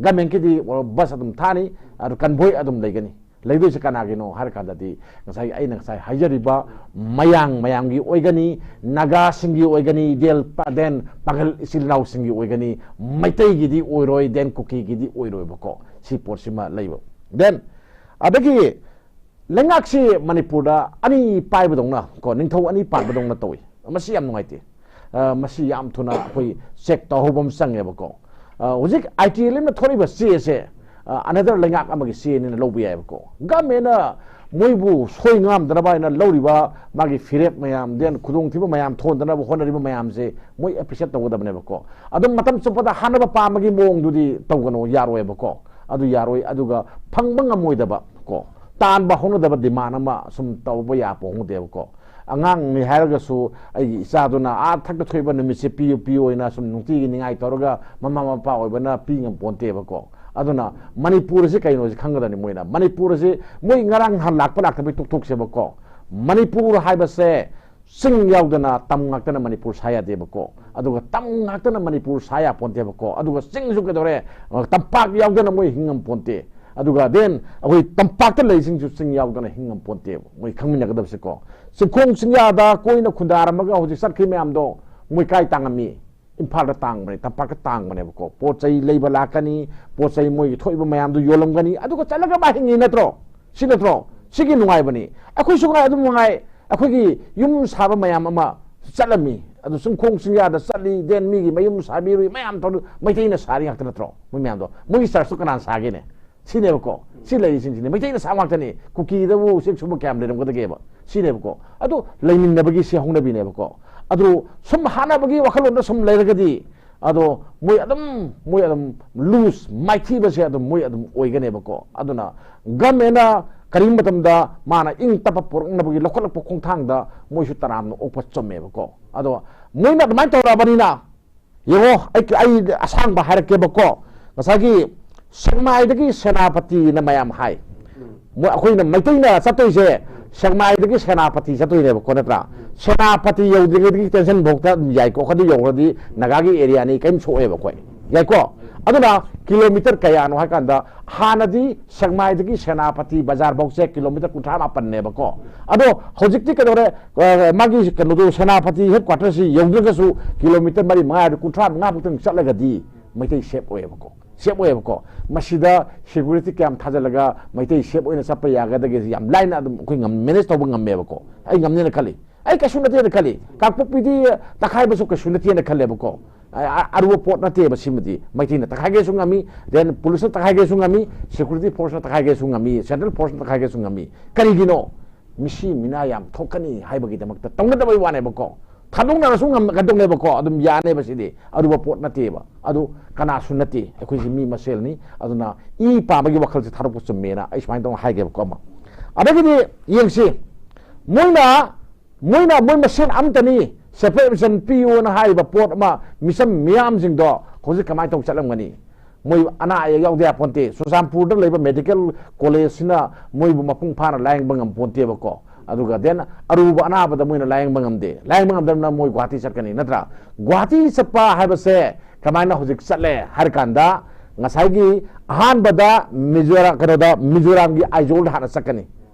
ꯒꯃꯦꯟꯀꯤꯗꯤ bus ꯑꯗꯨꯝ ꯊꯥꯅꯤ, ꯑꯗꯨ convoy ꯑꯗꯨꯝ ꯂꯩꯒꯅꯤ꯫ ꯂꯩꯗꯣꯏꯁꯦ ꯀꯅꯥꯒꯤꯅꯣ ꯍꯥꯏꯔ ꯀꯥꯟꯗꯗꯤ, ꯉꯁꯥꯏꯒꯤ ꯑꯩꯅ ꯉꯁꯥꯏ ꯍꯥꯏꯖꯔꯤꯕ ꯃꯌꯥꯡ ꯃꯌꯥꯝꯒꯤ ꯑꯣꯏꯒꯅꯤ, ꯅꯥꯒꯥꯁꯤꯡꯒꯤ ꯑꯣꯏꯒꯅꯤ, ꯗꯦꯜ ꯄ-, then ꯄꯥꯒꯜ ꯏꯆꯤꯜ ꯏꯅꯥꯎꯁꯤꯡꯒꯤ ꯑꯣꯏꯒꯅꯤ, ꯃꯩꯇꯩꯒꯤꯗꯤ ꯑꯣꯏꯔꯣꯏ, then ꯀꯨꯀꯤꯒꯤꯗꯤ ꯑꯣꯏꯔꯣꯏꯕꯀꯣ꯫ ꯁꯤ ꯄꯣꯠꯁꯤꯃ ꯂꯩꯕ꯫ Then ꯑꯗꯒꯤ ꯂꯩꯉꯥꯛꯁꯤ ꯃꯅꯤꯄꯨꯔꯗ ꯑꯅꯤ ꯄꯥꯏꯕꯗꯧꯅ ꯀꯣ, ꯅꯤꯡꯊꯧ ꯑꯅꯤ ꯄꯥꯟꯕꯗꯧꯅ ꯇꯧꯏ꯫ ꯃꯁꯤ ꯌꯥꯝ ꯅꯨꯡꯉꯥꯏꯇꯦ꯫ ꯑ, ꯃꯁꯤ ꯌꯥꯝ ꯊꯨꯅ ꯑꯩꯈꯣꯏ ꯆꯦꯛ ꯇꯧꯍꯧꯕ ꯑꯃ ꯆꯪꯉꯦꯕꯀꯣ꯫ ꯑ, ꯍꯧꯖꯤꯛ ꯑꯥꯏ ꯇꯤ ꯑꯦꯜ ꯑꯦꯐꯅ ꯊꯣꯛꯂꯤꯕ ꯆꯦ ꯑꯁꯦ, ꯑ, another ꯂꯩꯉꯥꯛ ꯑꯃꯒꯤ ꯆꯦꯅꯤꯅ ꯂꯧꯕ ꯌꯥꯏꯕꯀꯣ꯫ ꯒꯃꯦꯟꯅ ꯃꯣꯏꯕꯨ ꯁꯣꯏ ꯉꯥꯝꯗꯅꯕ ꯍꯥꯏꯅ ꯂꯧꯔꯤꯕ ꯃꯥꯒꯤ ꯐꯤꯔꯦꯞ ꯃꯌꯥꯝ, then ꯈꯨꯗꯣꯡꯊꯤꯕ ꯃꯌꯥꯝ ꯊꯣꯟꯗꯅꯕ ꯍꯣꯠꯅꯔꯤꯕ ꯃꯌꯥꯝꯁꯦ ꯃꯣꯏ ꯑꯦꯄ꯭ꯔꯤꯁꯤꯌꯦꯠ ꯇꯧꯒꯗꯕꯅꯦꯕꯀꯣ꯫ ꯑꯗꯨꯝ ꯃꯇꯝ ꯆꯨꯞꯄꯗ ꯍꯥꯠꯅꯕ ꯄꯥꯝꯕꯒꯤ ꯃꯑꯣꯡꯗꯨꯗꯤ ꯇꯧꯒꯅꯨ, ꯌꯥꯔꯣꯏꯕꯀꯣ꯫ ꯑꯗꯨ ꯌꯥꯔꯣꯏ꯫ ꯑꯗꯨꯒ ꯐꯪꯕ ꯉꯝꯃꯣꯏꯗꯕ ꯀꯣ, ꯇꯥꯟꯕ ꯍꯧꯅꯗꯕ ꯗꯤꯃꯥꯟ ꯑꯃ ꯁꯨꯝ ꯇꯧꯕ ꯌꯥꯄꯣ ꯍꯧꯅꯗꯦꯕꯀꯣ꯫ ꯑꯉꯥꯡꯅꯤ ꯍꯥꯏꯔꯒꯁꯨ ꯑꯩꯒꯤ ꯏꯆꯥꯗꯨꯅ ꯑꯥ ꯊꯛꯇ ꯊꯣꯛꯏꯕ ꯅꯨꯃꯤꯠꯁꯦ ꯄꯤꯌꯨ ꯄꯤꯌꯨ ꯍꯥꯏꯅ ꯁꯨꯝ ꯅꯨꯡꯇꯤꯒꯤ ꯅꯤꯡꯉꯥꯏ ꯇꯧꯔꯒ ꯃꯃꯥ ꯃꯄꯥ ꯑꯣꯏꯕꯅ ꯄꯤ ꯉꯝꯄꯣꯟꯇꯦꯕꯀꯣ꯫ ꯑꯗꯨꯅ ꯃꯅꯤꯄꯨꯔ ꯑꯁꯤ ꯀꯩꯅꯣꯁꯤ ꯈꯪꯒꯗꯕꯅꯤ ꯃꯣꯏꯅ꯫ ꯃꯅꯤꯄꯨꯔ ꯑꯁꯤ ꯃꯣꯏ ꯉꯔꯥꯡ ꯅꯍꯥꯟ ꯂꯥꯛꯄ ꯂꯥꯛꯇꯕꯩ ꯇꯣꯛꯊꯣꯛꯁꯦꯕꯀꯣ꯫ ꯃꯅꯤꯄꯨꯔ ꯍꯥꯏꯕꯁꯦ ꯆꯤꯡ ꯌꯥꯎꯗꯅ ꯇꯝ ꯉꯥꯛꯇꯅ ꯃꯅꯤꯄꯨꯔ ꯁꯥ ꯌꯥꯗꯦꯕꯀꯣ꯫ ꯑꯗꯨꯒ ꯇꯝ ꯉꯥꯛꯇꯅ ꯃꯅꯤꯄꯨꯔ ꯁꯥ ꯌꯥꯄꯣꯟꯇꯦꯕꯀꯣ꯫ ꯑꯗꯨꯒ ꯆꯤꯡꯁꯨ ꯀꯩꯗꯧꯔꯦ? ꯑ, ꯇꯝꯄꯥꯛ ꯌꯥꯎꯗꯅ ꯃꯣꯏ ꯍꯤꯡꯉꯝꯄꯣꯟꯇꯦ꯫ ꯑꯗꯨꯒ then ꯑꯩꯈꯣꯏ ꯇꯝꯄꯥꯛꯇ ꯂꯩꯁꯤꯡꯁꯨ ꯆꯤꯡ ꯌꯥꯎꯗꯅ ꯍꯤꯡꯉꯝꯄꯣꯟꯇꯦꯕ꯫ ꯃꯣꯏ ꯈꯪꯃꯤꯟꯅꯒꯗꯕꯁꯦꯀꯣ꯫ ꯆꯤꯡꯈꯣꯡ ꯆꯤꯡꯌꯥꯗ ꯀꯣꯏꯅ ꯈꯨꯟꯗꯥꯔꯝꯃꯒ ꯍꯧꯖꯤꯛ ꯆꯠꯈ꯭ꯔꯤ ꯃꯌꯥꯝꯗꯣ ꯃꯣꯏ ꯀꯥꯏ ꯇꯥꯡꯉꯝꯃꯤ? ꯏꯝꯐꯥꯜꯗ ꯇꯥꯡꯕꯅꯦ, ꯇꯝꯄꯥꯛꯇ ꯇꯥꯡꯕꯅꯦꯕꯀꯣ꯫ ꯄꯣꯠ ꯆꯩ ꯂꯩꯕ ꯂꯥꯛꯀꯅꯤ, ꯄꯣꯠ ꯆꯩ ꯃꯣꯏꯒꯤ ꯊꯣꯛꯏꯕ ꯃꯌꯥꯝꯗꯨ ꯌꯣꯜꯂꯝꯒꯅꯤ, ꯑꯗꯨꯒ ꯆꯠꯂꯒ ꯃꯥ ꯍꯤꯡꯉꯤ ꯅꯠꯇ꯭ꯔꯣ? ꯁꯤ ꯅꯠꯇ꯭ꯔꯣ? ꯁꯤꯒꯤ ꯅꯨꯡꯉꯥꯏꯕꯅꯤ꯫ ꯑꯩꯈꯣꯏꯁꯨ ꯉꯥꯏ ꯑꯗꯨꯝ ꯃꯉꯥꯏ, ꯑꯩꯈꯣꯏꯒꯤ ꯌꯨꯝ ꯁꯥꯕ ꯃꯌꯥꯝ ꯑꯃ ꯆꯠꯂꯝꯃꯤ, ꯑꯗꯨ ꯆꯤꯡꯈꯣꯡ ꯆꯤꯡꯌꯥꯗ ꯆꯠꯂꯤ, then ꯃꯤꯒꯤ ꯃꯌꯨꯝ ꯁꯥꯕꯤꯔꯨꯏ, ꯃꯌꯥꯝ ꯇꯧꯔꯤ, ꯃꯩꯇꯩꯅ ꯁꯥꯔꯤ ꯉꯥꯛꯇ ꯅꯠꯇ꯭ꯔꯣ? ꯃꯣꯏ ꯃꯌꯥꯝꯗꯣ ꯃꯣꯏꯒꯤ ꯆꯔꯆꯇꯨ ꯀꯅꯥꯅ ꯁꯥꯒꯦꯅꯦ? ꯁꯤꯅꯦꯕꯀꯣ꯫ ꯁꯤ ꯂꯩꯔꯤꯁꯤꯡꯁꯤꯅꯦ ꯃꯩꯇꯩꯅ ꯁꯥꯕ ꯉꯥꯛꯇꯅꯤ꯫ ꯀꯨꯀꯤꯗꯕꯨ ꯆꯦꯛ ꯁꯨꯕ ꯀꯌꯥꯝ ꯂꯩꯔꯝꯒꯗꯒꯦꯕ? ꯁꯤꯅꯦꯕꯀꯣ꯫ ꯑꯗꯨ ꯂꯩꯃꯤꯟꯅꯕꯒꯤ ꯁꯤ ꯍꯧꯅꯕꯤꯅꯦꯕꯀꯣ꯫ ꯑꯗꯨ ꯁꯨꯝ ꯍꯥꯠꯅꯕꯒꯤ ꯋꯥꯈꯜꯂꯣꯟꯗ ꯁꯨꯝ ꯂꯩꯔꯒꯗꯤ, ꯑꯗꯣ ꯃꯣꯏ ꯑꯗꯨꯝ, ꯃꯣꯏ ꯑꯗꯨꯝ ꯂꯨꯁ, ꯃꯥꯏꯊꯤꯕꯁꯦ ꯑꯗꯨꯝ ꯃꯣꯏ ꯑꯗꯨꯝ ꯑꯣꯏꯒꯅꯦꯕꯀꯣ꯫ ꯑꯗꯨꯅ ꯒꯃꯦꯟꯅ ꯀꯔꯤꯒꯨꯝꯕ ꯃꯇꯝꯗ ꯃꯥꯅ ꯏꯪ ꯇꯞꯄ ꯄꯨꯔꯛꯅꯕꯒꯤ ꯂꯧꯈꯠꯂꯛꯄ ꯈꯣꯡꯊꯥꯡꯗ ꯃꯣꯏꯁꯨ ꯇꯔꯥꯝꯅ ꯑꯣꯛꯄ ꯆꯨꯝꯃꯦꯕꯀꯣ꯫ ꯑꯗꯣ ꯃꯣꯏꯅ ꯑꯗꯨꯃꯥꯏꯅ ꯇꯧꯔꯛꯑꯕꯅꯤꯅ, ꯌꯦꯡꯉꯣ, ꯑꯩ, ꯑꯩ ꯑꯁꯥꯡꯕ ꯍꯥꯏꯔꯛꯀꯦꯕꯀꯣ꯫ ꯉꯁꯥꯏꯒꯤ ꯁꯦꯛꯃꯥꯏꯗꯒꯤ ꯁꯦꯅꯥꯄꯇꯤꯅ ꯃꯌꯥꯝ ꯍꯥꯏ꯫ ꯃꯣꯏ, ꯑꯩꯈꯣꯏꯅ ꯃꯩꯇꯩꯅ ꯆꯠꯇꯣꯏꯁꯦ ꯁꯦꯛꯃꯥꯏꯗꯒꯤ ꯁꯦꯅꯥꯄꯇꯤ ꯆꯠꯇꯣꯏꯅꯦꯕꯀꯣ, ꯅꯠꯇ꯭ꯔꯥ? ꯁꯦꯅꯥꯄꯇꯤ ꯌꯧꯗ꯭ꯔꯤꯉꯩꯗꯒꯤ ꯇꯦꯟꯁꯟꯐꯧꯗ ꯑꯗꯨꯝ ꯌꯥꯏꯀꯣ, ꯑꯗꯨ ꯌꯧꯔꯗꯤ ꯅꯥꯒꯥꯒꯤ ꯑꯦꯔꯤꯌꯥꯅꯤ, ꯀꯔꯤꯝ ꯁꯣꯛꯑꯦꯕ ꯑꯩꯈꯣꯏ, ꯌꯥꯏꯀꯣ? ꯑꯗꯨꯅ ꯀꯤꯂꯣꯃꯤꯇꯔ ꯀꯌꯥꯅꯣ ꯍꯥꯏ ꯀꯥꯟꯗ, ꯍꯥꯟꯅꯗꯤ ꯁꯦꯛꯃꯥꯏꯗꯒꯤ ꯁꯦꯅꯥꯄꯇꯤ ꯕꯖꯥꯔꯐꯧꯁꯦ ꯀꯤꯂꯣꯃꯤꯇꯔ ꯀꯨꯟꯊ꯭ꯔꯥ ꯃꯥꯄꯟꯅꯦꯕꯀꯣ꯫ ꯑꯗꯣ ꯍꯧꯖꯤꯛꯇꯤ ꯀꯩꯗꯧꯔꯦ? ꯑ, ꯃꯥꯒꯤ ꯀꯩꯅꯣꯗꯣ, ꯁꯦꯅꯥꯄꯇꯤ ꯍꯦꯗ ꯀ꯭ꯋꯥꯇꯔꯁꯤ ꯌꯧꯗ꯭ꯔꯒꯁꯨ ꯀꯤꯂꯣꯃꯤꯇꯔ ꯃꯔꯤ ꯃꯉꯥ, ꯀꯨꯟꯊ꯭ꯔꯥ ꯃꯉꯥ ꯐꯥꯎꯇꯪ ꯆꯠꯂꯒꯗꯤ ꯃꯩꯇꯩ ꯁꯦꯞ ꯑꯣꯏꯌꯦꯕꯀꯣ꯫ ꯁꯦꯞ ꯑꯣꯏꯌꯦꯕꯀꯣ꯫ ꯃꯁꯤꯗ ꯁꯦꯀ꯭ꯌꯨꯔꯤꯇꯤ ꯀꯌꯥꯝ ꯊꯥꯖꯤꯜꯂꯒ ꯃꯩꯇꯩ ꯁꯦꯞ ꯑꯣꯏꯅ ꯆꯠꯄ ꯌꯥꯒꯗꯒꯦꯁꯦ ꯌꯥꯝ ꯂꯥꯏꯅ ꯑꯗꯨꯝ ꯑꯩꯈꯣꯏ ꯃꯦꯅꯦꯖ ꯇꯧꯕ ꯉꯝꯃꯦꯕꯀꯣ꯫ ꯑꯩ ꯉꯝꯅꯦꯅ ꯈꯜꯂꯤ, ꯑꯩ ꯀꯩꯁꯨ ꯅꯠꯇꯦꯅ ꯈꯜꯂꯤ꯫ ꯀꯥꯡꯄꯣꯛꯄꯤꯗꯤ ꯇꯛꯈꯥꯏꯕꯁꯨ ꯀꯩꯁꯨ ꯅꯠꯇꯦꯅ ꯈꯜꯂꯦꯕꯀꯣ꯫ ꯑ-, ꯑ-, ꯑꯔꯨꯕ ꯄꯣꯠ ꯅꯠꯇꯦꯕ ꯁꯤꯃꯗꯤ꯫ ꯃꯩꯇꯩꯅ ꯇꯛꯈꯥꯏꯒꯦꯁꯨ ꯉꯝꯃꯤ, then ꯄꯨꯂꯤꯁꯅ ꯇꯛꯈꯥꯏꯒꯦꯁꯨ ꯉꯝꯃꯤ, ꯁꯦꯀ꯭ꯌꯨꯔꯤꯇꯤ ꯐꯣꯔꯁꯅ ꯇꯛꯈꯥꯏꯒꯦꯁꯨ ꯉꯝꯃꯤ, ꯁꯦꯟꯇ꯭ꯔꯦꯜ ꯐꯣꯔꯁꯅ ꯇꯛꯈꯥꯏꯒꯦꯁꯨ ꯉꯝꯃꯤ꯫ ꯀꯔꯤꯒꯤꯅꯣ? ꯃꯤꯁꯤ ꯃꯤꯅꯥ ꯌꯥꯝ ꯊꯣꯛꯀꯅꯤ ꯍꯥꯏꯕꯒꯤꯗꯃꯛꯇ ꯇꯧꯅꯗꯕꯩ ꯋꯥꯅꯦꯕꯀꯣ꯫ ꯊꯥꯗꯣꯛꯅꯔꯁꯨ ꯉꯝꯒꯗꯧꯅꯦꯕꯀꯣ, ꯑꯗꯨꯝ ꯌꯥꯅꯦꯕ ꯁꯤꯗꯤ꯫ ꯑꯔꯨꯕ ꯄꯣꯠ ꯅꯠꯇꯦꯕ꯫ ꯑꯗꯨ ꯀꯅꯥꯁꯨ ꯅꯠꯇꯦ, ꯑꯩꯈꯣꯏꯁꯤ ꯃꯤ ꯃꯁꯦꯜꯅꯤ꯫ ꯑꯗꯨꯅ ꯏ ꯄꯥꯝꯕꯒꯤ ꯋꯥꯈꯜꯁꯦ ꯊꯥꯗꯣꯛꯄ ꯆꯨꯝꯃꯦꯅ ꯑꯩ ꯁꯨꯃꯥꯏꯅ ꯇꯧꯅ ꯍꯥꯏꯒꯦꯕꯀꯣ꯫ ꯑꯃ, ꯑꯗꯒꯤꯗꯤ ꯌꯦꯡꯁꯤ, ꯃꯣꯏꯅ, ꯃꯣꯏꯅ ꯃꯣꯏ ꯃꯁꯦꯟ ꯑꯝꯇꯅꯤ, separate mission ꯄꯤꯌꯣꯅ ꯍꯥꯏꯔꯤꯕ ꯄꯣꯠ ꯑꯃ, ꯃꯤꯆꯝ ꯃꯤꯌꯥꯝꯁꯤꯡꯗꯣ ꯍꯧꯖꯤꯛ ꯀꯃꯥꯏꯅ ꯇꯧ ꯆꯠꯂꯝꯒꯅꯤ? ꯃꯣꯏ ꯑꯅꯥ ꯑꯌꯦꯛ ꯌꯥꯎꯗ ꯌꯥꯄꯣꯟꯇꯦ꯫ ꯆꯨꯔꯆꯥꯟꯄꯨꯔꯗ ꯂꯩꯕ ꯃꯦꯗꯤꯀꯦꯜ ꯀꯣꯂꯦꯖꯁꯤꯅ ꯃꯣꯏꯕꯨ ꯃꯄꯨꯡ ꯐꯥꯅ ꯂꯥꯌꯦꯡꯕ ꯉꯝꯄꯣꯟꯇꯦꯕꯀꯣ꯫ ꯑꯗꯨꯒ then ꯑꯔꯨꯕ ꯑꯅꯥꯕꯗ ꯃꯣꯏꯅ ꯂꯥꯌꯦꯡꯕ ꯉꯝꯗꯦ꯫ ꯂꯥꯌꯦꯡꯕ ꯉꯝꯗꯕꯅ ꯃꯣꯏ ꯒꯨꯋꯥꯍꯥꯇꯤ ꯆꯠꯀꯅꯤ, ꯅꯠꯇ꯭ꯔꯥ? ꯒꯨꯋꯥꯍꯥꯇꯤ ꯆꯠꯄ ꯍꯥꯏꯕꯁꯦ ꯀꯃꯥꯏꯅ ꯍꯧꯖꯤꯛ ꯆꯠꯂꯦ ꯍꯥꯏꯔ ꯀꯥꯟꯗ, ꯉꯁꯥꯏꯒꯤ ꯑꯍꯥꯟꯕꯗ ꯃꯤꯖꯣꯔꯥ-, ꯀꯩꯅꯣꯗ, ꯃꯤꯖꯣꯔꯥꯝꯒꯤ ꯑꯥꯏꯖꯣꯜꯗ ꯍꯥꯟꯅ ꯆꯠꯀꯅꯤ꯫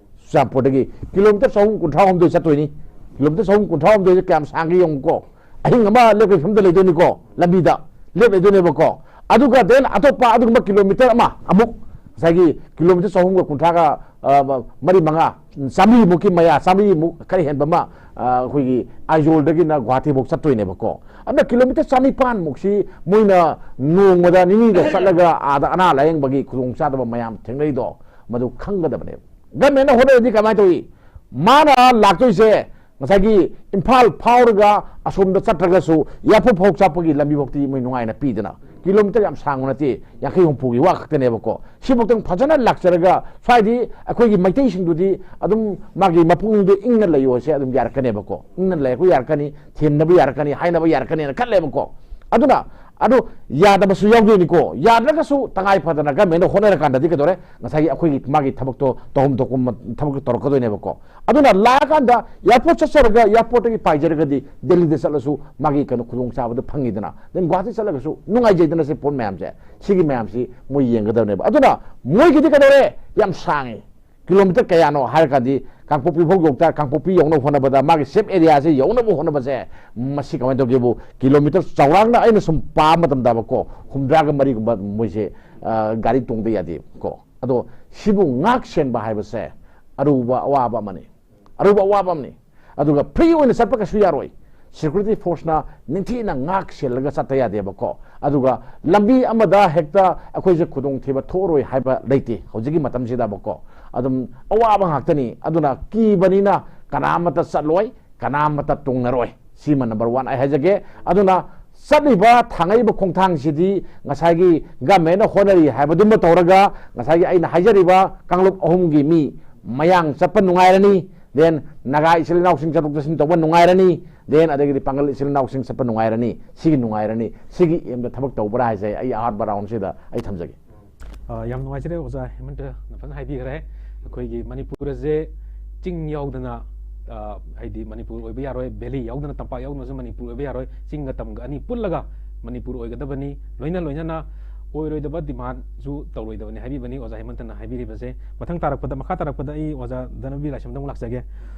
ꯆꯨꯔꯆꯥꯟꯄꯨꯔꯗꯒꯤ ꯀꯤꯂꯣꯃꯤꯇꯔ ꯆꯍꯨꯝ ꯀꯨꯟꯊ꯭ꯔꯥ ꯍꯨꯝꯗꯣꯏ ꯆꯠꯇꯣꯏꯅꯤ꯫ ꯀꯤꯂꯣꯃꯤꯇꯔ ꯆꯍꯨꯝ ꯀꯨꯟꯊ꯭ꯔꯥ ꯍꯨꯝꯗꯣꯏꯁꯦ ꯀꯌꯥꯝ ꯁꯥꯡꯒꯦ ꯌꯦꯡꯉꯨꯀꯣ꯫ ꯑꯍꯤꯡ ꯑꯃ ꯂꯦꯞꯄꯒꯤ ꯐꯤꯕꯝꯗ ꯂꯩꯗꯣꯏꯅꯤꯀꯣ, ꯂꯝꯕꯤꯗ ꯂꯦꯞ ꯂꯩꯗꯣꯏꯅꯦꯕꯀꯣ꯫ ꯑꯗꯨꯒ then ꯑꯇꯣꯞꯄ ꯑꯗꯨꯒꯨꯝꯕ ꯀꯤꯂꯣꯃꯤꯇꯔ ꯑꯃ ꯑꯃꯨꯛ ꯉꯁꯥꯏꯒꯤ ꯀꯤꯂꯣꯃꯤꯇꯔ ꯆꯍꯨꯝꯒ ꯀꯨꯟꯊ꯭ꯔꯥꯒ, ꯑ, ꯃꯔꯤ ꯃꯉꯥ, ꯆꯥꯝꯃꯔꯤꯃꯨꯛꯀꯤ ꯃꯌꯥ, ꯆꯥꯝꯃꯔꯤꯃꯨꯛ ꯈꯔ ꯍꯦꯟꯕ ꯑꯃ, ꯑ, ꯑꯩꯈꯣꯏꯒꯤ ꯑꯥꯏꯖꯣꯜꯗꯒꯤꯅ ꯒꯨꯋꯥꯍꯥꯇꯤꯐꯥꯎ ꯆꯠꯇꯣꯏꯅꯦꯕꯀꯣ꯫ ꯑꯗꯨꯅ ꯀꯤꯂꯣꯃꯤꯇꯔ ꯆꯅꯤꯄꯥꯟꯃꯨꯛꯁꯤ ꯃꯣꯏꯅ ꯅꯣꯡꯃꯗ ꯅꯤꯅꯤꯗ ꯆꯠꯂꯒ ꯑꯥꯗ ꯑꯅꯥ ꯂꯥꯌꯦꯡꯕꯒꯤ ꯈꯨꯗꯣꯡꯆꯥꯗꯕ ꯃꯌꯥꯝ ꯊꯦꯡꯅꯔꯤꯗꯣ ꯃꯗꯨ ꯈꯪꯒꯗꯕꯅꯦꯕ꯫ ꯒꯃꯦꯟꯅ ꯍꯣꯠꯅꯔꯗꯤ ꯀꯃꯥꯏꯅ ꯇꯧꯏ? ꯃꯥꯅ ꯂꯥꯛꯇꯣꯏꯁꯦ ꯉꯁꯥꯏꯒꯤ ꯏꯝꯐꯥꯜ ꯐꯥꯎꯔꯒ ꯑꯁꯣꯝꯗ ꯆꯠꯇ꯭ꯔꯒꯁꯨ ꯏꯌꯥꯔꯄꯣꯔꯠ ꯐꯥꯎ ꯆꯠꯄꯒꯤ ꯂꯝꯕꯤ ꯐꯥꯎꯇꯤ ꯃꯣꯏ ꯅꯨꯡꯉꯥꯏꯅ ꯄꯤꯗꯅ, ꯀꯤꯂꯣꯃꯤꯇꯔ ꯌꯥꯝ ꯁꯥꯡꯕ ꯅꯠꯇꯦ, ꯌꯥꯡꯈꯩ ꯍꯨꯝꯐꯨꯒꯤ ꯋꯥ ꯈꯛꯇꯅꯦꯕꯀꯣ꯫ ꯁꯤꯐꯥꯎꯇꯪ ꯐꯖꯅ ꯂꯥꯛꯆꯔꯒ ꯁ꯭ꯋꯥꯏꯗꯤ ꯑꯩꯈꯣꯏꯒꯤ ꯃꯩꯇꯩꯁꯤꯡꯗꯨꯗꯤ ꯑꯗꯨꯝ ꯃꯥꯒꯤ ꯃꯄꯨꯛꯅꯤꯡꯗꯣ ꯏꯪꯅ ꯂꯩꯌꯣꯁꯦ ꯑꯗꯨꯝ ꯌꯥꯔꯛꯀꯅꯦꯕꯀꯣ, ꯏꯪꯅ ꯂꯩꯔꯛꯄ ꯌꯥꯔꯛꯀꯅꯤ, ꯊꯦꯝꯅꯕ ꯌꯥꯔꯛꯀꯅꯤ, ꯍꯥꯏꯅꯕ ꯌꯥꯔꯛꯀꯅꯤꯅ ꯈꯜꯂꯦꯕꯀꯣ꯫ ꯑꯗꯨꯅ ꯑꯗꯨ ꯌꯥꯗꯕꯁꯨ ꯌꯥꯎꯗꯣꯏꯅꯤꯀꯣ꯫ ꯌꯥꯗ꯭ꯔꯒꯁꯨ ꯇꯉꯥꯏ ꯐꯗꯅ ꯒꯃꯦꯟꯅ ꯍꯣꯠꯅꯔꯀꯥꯟꯗꯗꯤ ꯀꯩꯗꯧꯔꯦ, ꯉꯁꯥꯏꯒꯤ ꯑꯩꯈꯣꯏꯒꯤ ꯃꯥꯒꯤ ꯊꯕꯛꯇꯣ ꯇꯧꯐꯝ ꯊꯣꯛꯄ ꯃ-, ꯊꯕꯛꯇꯣ ꯇꯧꯔꯛꯀꯗꯣꯏꯅꯦꯕꯀꯣ꯫ ꯑꯗꯨꯅ ꯂꯥꯛꯑꯀꯥꯟꯗ ꯑꯦꯌꯥꯔꯄꯣꯔꯠ ꯆꯠꯆꯔꯒ ꯑꯦꯌꯥꯔꯄꯣꯔꯠꯇꯒꯤ ꯄꯥꯏꯖꯔꯒꯗꯤ ꯗꯦꯜꯂꯤꯗ ꯆꯠꯂꯁꯨ ꯃꯥꯒꯤ ꯀꯩꯅꯣ ꯈꯨꯗꯣꯡꯆꯥꯕꯗꯣ ꯐꯪꯉꯤꯗꯅ, then ꯒꯨꯋꯥꯍꯥꯇꯤ ꯆꯠꯂꯒꯁꯨ ꯅꯨꯡꯉꯥꯏꯖꯩꯗꯅ꯫ ꯁꯤ ꯄꯣꯠ ꯃꯌꯥꯝꯁꯦ, ꯁꯤꯒꯤ ꯃꯌꯥꯝꯁꯤ ꯃꯣꯏ ꯌꯦꯡꯒꯗꯕꯅꯦꯕ꯫ ꯑꯗꯨꯅ ꯃꯣꯏꯒꯤꯗꯤ ꯀꯩꯗꯧꯔꯦ, ꯌꯥꯝ ꯁꯥꯡꯉꯤ꯫ ꯀꯤꯂꯣꯃꯤꯇꯔ ꯀꯌꯥꯅꯣ ꯍꯥꯏꯔꯀꯥꯟꯗꯤ ꯀꯥꯡꯄꯣꯛꯄꯤ ꯐꯥꯎ ꯌꯧ ꯇꯥꯔꯦ, ꯀꯥꯡꯄꯣꯛꯄꯤ ꯌꯧꯅꯕ ꯍꯣꯠꯅꯕꯗ, ꯃꯥꯒꯤ ꯁꯦꯐ ꯑꯦꯔꯤꯌꯥꯁꯦ ꯌꯧꯅꯕ ꯍꯣꯠꯅꯕꯁꯦ, ꯃꯁꯤ ꯀꯃꯥꯏꯅ ꯇꯧꯒꯦꯕꯨ, ꯀꯤꯂꯣꯃꯤꯇꯔ ꯆꯥꯎꯔꯥꯛꯅ ꯑꯩꯅ ꯁꯨꯝ ꯄꯥꯕ ꯃꯇꯝꯗꯕꯀꯣ, ꯍꯨꯝꯗ꯭ꯔꯥꯒ ꯃꯔꯤꯒꯨꯝꯕ ꯃꯣꯏꯁꯦ, ꯑ, ꯒꯥꯔꯤ ꯇꯣꯡꯗ ꯌꯥꯗꯦꯕꯀꯣ꯫ ꯑꯗꯣ ꯁꯤꯕꯨ ꯉꯥꯛ ꯁꯦꯟꯕ ꯍꯥꯏꯕꯁꯦ ꯑꯔꯨꯕ ꯑꯋꯥꯕ ꯑꯃꯅꯤ, ꯑꯔꯨꯕ ꯑꯋꯥꯕ ꯑꯃꯅꯤ꯫ ꯑꯗꯨꯒ ꯐ꯭ꯔꯤ ꯑꯣꯏꯅ ꯆꯠꯄ ꯀꯩꯁꯨ ꯌꯥꯔꯣꯏ꯫ ꯁꯦꯀ꯭ꯌꯨꯔꯤꯇꯤ ꯐꯣꯔꯁꯅ ꯅꯤꯡꯊꯤꯅ ꯉꯥꯛ ꯁꯦꯜꯂꯒ ꯆꯠꯇ ꯌꯥꯗꯦꯕꯀꯣ꯫ ꯑꯗꯨꯒ ꯂꯝꯕꯤ ꯑꯃꯗ ꯍꯦꯛꯇ ꯑꯩꯈꯣꯏꯁꯦ ꯈꯨꯗꯣꯡꯊꯤꯕ ꯊꯣꯛꯑꯔꯣꯏ ꯍꯥꯏꯕ ꯂꯩꯇꯦ ꯍꯧꯖꯤꯛꯀꯤ ꯃꯇꯝꯁꯤꯗꯕꯀꯣ꯫ ꯑꯗꯨꯝ ꯑꯋꯥꯕ ꯉꯥꯛꯇꯅꯤ꯫ ꯑꯗꯨꯅ ꯀꯤꯕꯅꯤꯅ ꯀꯅꯥꯃꯠꯇ ꯆꯠꯂꯣꯏ, ꯀꯅꯥꯃꯠꯇ ꯇꯣꯡꯅꯔꯣꯏ꯫ ꯁꯤꯃ ꯅꯝꯕꯔ ꯋꯥꯟ ꯑꯩ ꯍꯥꯏꯖꯒꯦ꯫ ꯑꯗꯨꯅ ꯆꯠꯂꯤꯕ ꯊꯥꯡꯉꯛꯏꯕ ꯈꯣꯡꯊꯥꯡꯁꯤꯗꯤ ꯉꯁꯥꯏꯒꯤ ꯒꯃꯦꯟꯅ ꯍꯣꯠꯅꯔꯤ ꯍꯥꯏꯕꯗꯨꯃ ꯇꯧꯔꯒ, ꯉꯁꯥꯏꯒꯤ ꯑꯩꯅ ꯍꯥꯏꯖꯔꯤꯕ ꯀꯥꯡꯂꯨꯞ ꯑꯍꯨꯝꯒꯤ ꯃꯤ ꯃꯌꯥꯡ ꯆꯠꯄ ꯅꯨꯡꯉꯥꯏꯔꯅꯤ, then ꯅꯥꯒꯥ ꯏꯆꯤꯜ ꯏꯅꯥꯎꯁꯤꯡ ꯆꯠꯊꯣꯛ ꯆꯠꯁꯤꯟ ꯇꯧꯕ ꯅꯨꯡꯉꯥꯏꯔꯅꯤ, then ꯑꯗꯒꯤꯗꯤ ꯄꯥꯡꯒꯜ ꯏꯆꯤꯜ ꯏꯅꯥꯎꯁꯤꯡ ꯆꯠꯄ ꯅꯨꯡꯉꯥꯏꯔꯅꯤ꯫ ꯁꯤꯒꯤ ꯅꯨꯡꯉꯥꯏꯔꯅꯤ, ꯁꯤꯒꯤ ꯑꯦꯝꯗ ꯊꯕꯛ ꯇꯧꯕ꯭ꯔꯥ ꯍꯥꯏꯁꯦ ꯑꯩ ꯑꯍꯥꯟꯕ ꯔꯥꯎꯟꯁꯤꯗ ꯑꯩ ꯊꯝꯖꯒꯦ꯫ ꯑ, ꯌꯥꯝ ꯅꯨꯡꯉꯥꯏꯖꯔꯦ ꯑꯣꯖꯥ ꯍꯦꯃꯟꯇꯅ ꯐꯖꯅ ꯍꯥꯏꯕꯤꯈ꯭ꯔꯦ꯫ ꯑꯩꯈꯣꯏꯒꯤ ꯃꯅꯤꯄꯨꯔ ꯑꯁꯦ ꯆꯤꯡ ꯌꯥꯎꯗꯅ, ꯑ, ꯍꯥꯏꯗꯤ ꯃꯅꯤꯄꯨꯔ ꯑꯣꯏꯕ ꯌꯥꯔꯣꯏ, ꯚꯦꯂꯤ ꯌꯥꯎꯗꯅ ꯇꯝꯄꯥꯛ ꯌꯥꯎꯗꯅꯁꯨ ꯃꯅꯤꯄꯨꯔ ꯑꯣꯏꯕ ꯌꯥꯔꯣꯏ, ꯆꯤꯡꯒ ꯇꯝꯒ ꯑꯅꯤ ꯄꯨꯜꯂꯒ ꯃꯅꯤꯄꯨꯔ ꯑꯣꯏꯒꯗꯕꯅꯤ꯫ ꯂꯣꯏꯅ ꯂꯣꯏꯅꯅ ꯑꯣꯏꯔꯣꯏꯗꯕ ꯗꯤꯃꯥꯟꯁꯨ ꯇꯧꯔꯣꯏꯗꯕꯅꯤ ꯍꯥꯏꯕꯤꯕꯅꯤ ꯑꯣꯖꯥ ꯍꯦꯃꯟꯇꯅ ꯍꯥꯏꯕꯤꯔꯤꯕꯁꯦ꯫ ꯃꯊꯪ ꯇꯥꯔꯛꯄꯗ, ꯃꯈꯥ ꯇꯥꯔꯛꯄꯗ ꯑꯩ ꯑꯣꯖꯥ ꯙꯅꯕꯤꯔ ꯂꯥꯏꯁ꯭ꯔꯝꯗ ꯑꯃꯨꯛ ꯂꯥꯛꯆꯒꯦ꯫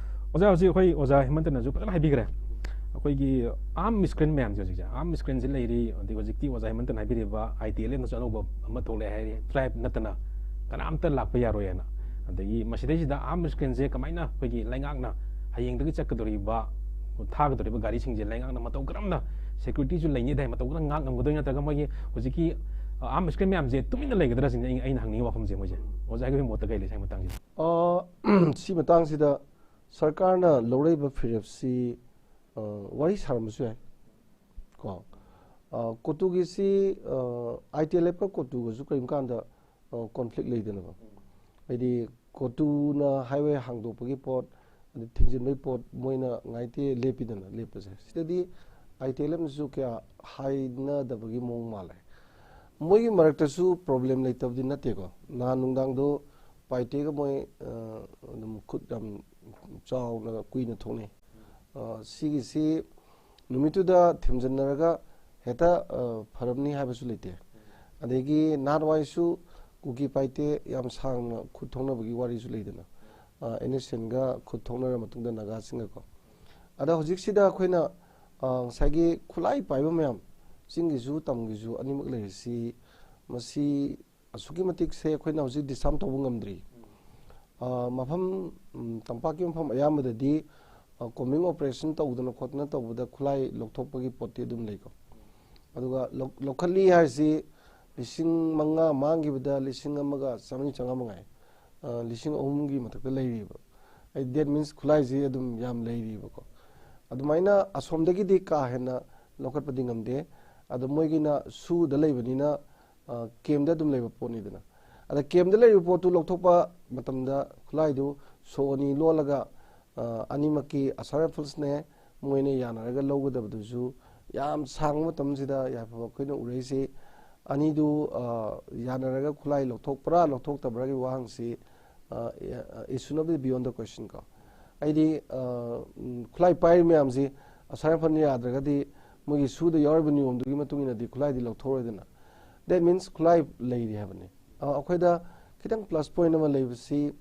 ꯑꯣꯖꯥ, ꯍꯧꯖꯤꯛ ꯑꯩꯈꯣꯏ ꯑꯣꯖꯥ ꯍꯦꯃꯟꯇꯅꯁꯨ ꯐꯖꯅ ꯍꯥꯏꯕꯤꯈ꯭ꯔꯦ꯫ ꯑꯩꯈꯣꯏꯒꯤ ꯑꯥꯔꯝ ꯏꯁꯀ꯭ꯔꯤꯟ ꯃꯌꯥꯝꯁꯦ ꯍꯧꯖꯤꯛꯁꯦ, ꯑꯥꯔꯝ ꯏꯁꯀ꯭ꯔꯤꯟꯁꯦ ꯂꯩꯔꯤ, ꯑꯗꯩ ꯍꯧꯖꯤꯛꯇꯤ ꯑꯣꯖꯥ ꯍꯦꯃꯟꯇꯅ ꯍꯥꯏꯕꯤꯔꯤꯕ ꯑꯥꯏ ꯇꯤ ꯑꯦꯜ ꯑꯦꯐꯅꯁꯨ ꯑꯅꯧꯕ ꯑꯃ ꯊꯣꯛꯂꯛꯑꯦ ꯍꯥꯏꯔꯤ, ꯇ꯭ꯔꯥꯏꯕ ꯅꯠꯇꯅ ꯀꯅꯥꯝꯇ ꯂꯥꯛꯄ ꯌꯥꯔꯣꯏ ꯍꯥꯏꯅ꯫ ꯑꯗꯒꯤ ꯃꯁꯤꯗꯩꯁꯤꯗ ꯑꯥꯔꯝ ꯏꯁꯀ꯭ꯔꯤꯟꯁꯦ ꯀꯃꯥꯏꯅ ꯑꯩꯈꯣꯏꯒꯤ ꯂꯩꯉꯥꯛꯅ ꯍꯌꯦꯡꯗꯒꯤ ꯆꯠꯀꯗꯧꯔꯤꯕ, ꯊꯥꯒꯗꯧꯔꯤꯕ ꯒꯥꯔꯤꯁꯤꯡꯁꯦ ꯂꯩꯉꯥꯛꯅ ꯃꯇꯧ ꯀꯔꯝꯅ ꯁꯦꯀ꯭ꯌꯨꯔꯤꯇꯤꯁꯨ ꯂꯩꯅꯤ ꯍꯥꯏ, ꯃꯇꯧ ꯀꯔꯝꯅ ꯉꯥꯛ ꯉꯝꯒꯗꯣꯏ, ꯅꯠꯇ꯭ꯔꯒ ꯃꯣꯏꯒꯤ ꯍꯧꯖꯤꯛꯀꯤ, ꯑ, ꯑꯥꯔꯝ ꯏꯁꯀ꯭ꯔꯤꯟ ꯃꯌꯥꯝꯁꯦ ꯇꯨꯃꯤꯟꯅ ꯂꯩꯒꯗ꯭ꯔꯥ ꯁꯤꯅꯤ ꯑꯩ, ꯑꯩꯅ ꯍꯪꯅꯤꯡꯉꯤꯕ ꯋꯥꯐꯝꯁꯦ ꯃꯣꯏꯁꯦ꯫ ꯑꯣꯖꯥꯒꯤ ꯑꯣꯏꯕ ꯃꯣꯠꯇ ꯀꯩ ꯂꯩ ꯁꯤꯒꯤ ꯃꯇꯥꯡꯁꯤꯗ? ꯑ, ꯁꯤ ꯃꯇꯥꯡꯁꯤꯗ ꯁꯔꯀꯥꯔꯅ ꯂꯧꯔꯛꯏꯕ ꯐꯤꯔꯦꯞꯁꯤ, ꯑ, ꯋꯥꯔꯤ ꯁꯥꯔꯝꯕꯁꯨ ꯌꯥꯏ ꯀꯣ꯫ ꯑ, ꯀꯣꯇꯨꯒꯤꯁꯤ, ꯑ, ꯑꯥꯏ ꯇꯤ ꯑꯦꯜ ꯑꯦꯐꯀ ꯀꯣꯇꯨꯒꯁꯨ ꯀꯔꯤꯒꯨꯝꯕ ꯀꯥꯟꯗ, ꯑ, ꯀꯣꯟꯐ꯭ꯂꯤꯛ ꯂꯩꯗꯅꯀꯣ꯫ ꯍꯥꯏꯗꯤ ꯀꯣꯇꯨꯅ ꯍꯥꯏꯋꯦ ꯍꯥꯡꯗꯣꯛꯄꯒꯤ ꯄꯣꯠ, ꯑꯗꯩ ꯊꯤꯡꯖꯤꯟꯕꯒꯤ ꯄꯣꯠ ꯃꯣꯏꯅ ꯉꯥꯏꯇꯦ ꯂꯦꯞꯄꯤꯗꯅ, ꯂꯦꯞꯄꯁꯦ꯫ ꯁꯤꯗꯗꯤ ꯑꯥꯏ ꯇꯤ ꯑꯦꯜ ꯑꯦꯐꯅꯁꯨ ꯀꯌꯥ ꯍꯥꯏꯅꯗꯕꯒꯤ ꯃꯑꯣꯡ ꯃꯥꯜꯂꯦ꯫ ꯃꯣꯏꯒꯤ ꯃꯔꯛꯇꯁꯨ ꯄ꯭ꯔꯣꯕ꯭ꯂꯦꯝ ꯂꯩꯇꯕꯗꯤ ꯅꯠꯇꯦꯀꯣ꯫ ꯅꯍꯥꯟ ꯅꯨꯡꯗꯥꯡꯗꯣ ꯄꯥꯏꯇꯦꯒ ꯃꯣꯏ, ꯑ, ꯑꯗꯨꯝ ꯈꯨꯠ ꯌꯥꯝ ꯆꯥꯎꯅ ꯀꯨꯏꯅ ꯊꯣꯛꯅꯩ꯫ ꯑ, ꯁꯤꯒꯤꯁꯤ ꯅꯨꯃꯤꯠꯇꯨꯗ ꯊꯦꯝꯖꯤꯟꯅꯔꯒ ꯍꯦꯛꯇ, ꯑ, ꯐꯔꯝꯅꯤ ꯍꯥꯏꯕꯁꯨ ꯂꯩꯇꯦ꯫ ꯑꯗꯒꯤ ꯅꯍꯥꯟꯋꯥꯏꯁꯨ ꯀꯨꯀꯤ ꯄꯥꯏꯇꯦ ꯌꯥꯝ ꯁꯥꯡꯅ ꯈꯨꯠ ꯊꯣꯛꯅꯕꯒꯤ ꯋꯥꯔꯤꯁꯨ ꯂꯩꯗꯅ꯫ ꯑꯦꯟ ꯑꯦꯁ ꯑꯦꯟꯒ ꯈꯨꯠ ꯊꯣꯛꯅꯔ ꯃꯇꯨꯡꯗ ꯅꯥꯒꯥꯁꯤꯡꯒꯀꯣ꯫ ꯑꯗ ꯍꯧꯖꯤꯛꯁꯤꯗ ꯑꯩꯈꯣꯏꯅ ꯑ, ꯉꯁꯥꯏꯒꯤ ꯈꯨꯠꯂꯥꯏ ꯄꯥꯏꯕ ꯃꯌꯥꯝ, ꯆꯤꯡꯒꯤꯁꯨ ꯇꯝꯒꯤꯁꯨ ꯑꯅꯤꯃꯛ ꯂꯩꯔꯤꯁꯤ, ꯃꯁꯤ ꯑꯁꯨꯛꯀꯤ ꯃꯇꯤꯛꯁꯦ ꯑꯩꯈꯣꯏꯅ ꯍꯧꯖꯤꯛ ꯗꯤꯁꯥꯔꯝ ꯇꯧꯕ ꯉꯝꯗ꯭ꯔꯤ꯫ ꯑ, ꯃꯐꯝ, ꯎꯝ, ꯇꯝꯄꯥꯛꯀꯤ ꯃꯐꯝ ꯑꯌꯥꯝꯕꯗꯗꯤ, ꯑ, ꯀꯣꯝꯕꯤꯡ ꯑꯣꯄꯔꯦꯁꯟ ꯇꯧꯗꯅ ꯈꯣꯠꯇꯅ ꯇꯧꯕꯗ ꯈꯨꯠꯂꯥꯏ ꯂꯧꯊꯣꯛꯄꯒꯤ ꯄꯣꯠꯇꯤ ꯑꯗꯨꯝ ꯂꯩꯀꯣ꯫ ꯑꯗꯨꯒ ꯂꯧ-, ꯂꯧꯈꯠꯂꯤ ꯍꯥꯏꯁꯤ ꯂꯤꯁꯤꯡ ꯃꯉꯥ ꯃꯥꯡꯈꯤꯕꯗ ꯂꯤꯁꯤꯡ ꯑꯃꯒ ꯆꯥꯃꯔꯤ ꯆꯥꯃꯉꯥ ꯃꯉꯥꯏ, ꯑ, ꯂꯤꯁꯤꯡ ꯑꯍꯨꯝꯒꯤ ꯃꯊꯛꯇ ꯂꯩꯔꯤꯕ꯫ That means ꯈꯨꯠꯂꯥꯏꯁꯤ ꯑꯗꯨꯝ ꯌꯥꯝ ꯂꯩꯔꯤꯕꯀꯣ꯫ ꯑꯗꯨꯃꯥꯏꯅ ꯑꯁꯣꯝꯗꯒꯤꯗꯤ ꯀꯥ ꯍꯦꯟꯅ ꯂꯧꯈꯠꯄꯗꯤ ꯉꯝꯗꯦ꯫ ꯑꯗꯣ ꯃꯣꯏꯒꯤꯅ ꯁꯨꯗ ꯂꯩꯕꯅꯤꯅ, ꯑ, ꯀꯦꯝꯗ ꯑꯗꯨꯝ ꯂꯩꯕ ꯄꯣꯠꯅꯤꯗꯅ꯫ ꯑꯗ ꯀꯦꯝꯗ ꯂꯩꯔꯤꯕ ꯄꯣꯠꯇꯨ ꯂꯧꯊꯣꯛꯄ ꯃꯇꯝꯗ ꯈꯨꯠꯂꯥꯏꯗꯨ ꯁꯣ ꯑꯅꯤ ꯂꯣꯜꯂꯒ, ꯑ, ꯑꯅꯤꯃꯛꯀꯤ ꯑꯁꯥꯝ ꯔꯥꯏꯐꯜꯁꯅꯦ ꯃꯣꯏꯅ ꯌꯥꯅꯔꯒ ꯂꯧꯒꯗꯕꯗꯨꯁꯨ ꯌꯥꯝ ꯁꯥꯡꯕ ꯃꯇꯝꯁꯤꯗ ꯌꯥꯏꯐꯕ ꯑꯩꯈꯣꯏꯅ ꯎꯔꯛꯏꯁꯤ꯫ ꯑꯅꯤꯗꯨ, ꯑ, ꯌꯥꯅꯔꯒ ꯈꯨꯠꯂꯥꯏ ꯂꯧꯊꯣꯛꯄ꯭ꯔꯥ ꯂꯧꯊꯣꯛꯇꯕ꯭ꯔꯥꯒꯤ ꯋꯥꯍꯪꯁꯤ, ꯑ, issue ꯅꯕꯨꯗꯤ beyond the question ꯀꯣ꯫ ꯑꯩꯗꯤ, ꯑ, ꯎꯝ, ꯈꯨꯠꯂꯥꯏ ꯄꯥꯏꯔꯤ ꯃꯌꯥꯝꯁꯤ ꯑꯁꯥꯝ ꯔꯥꯏꯐꯜꯅ ꯌꯥꯗ꯭ꯔꯒꯗꯤ ꯃꯣꯏꯒꯤ ꯁꯨꯗ ꯌꯥꯎꯔꯤꯕ ꯅꯤꯌꯣꯝꯗꯨꯒꯤ ꯃꯇꯨꯡ ꯏꯟꯅꯗꯤ ꯈꯨꯠꯂꯥꯏꯗꯤ ꯂꯧꯊꯣꯛꯔꯣꯏꯗꯅ꯫ That means ꯈꯨꯠꯂꯥꯏ ꯂꯩꯔꯤ ꯍꯥꯏꯕꯅꯤ꯫ ꯑ, ꯑꯩꯈꯣꯏꯗ ꯈꯤꯇꯪ plus point ꯑꯃ ꯂꯩꯕꯁꯤ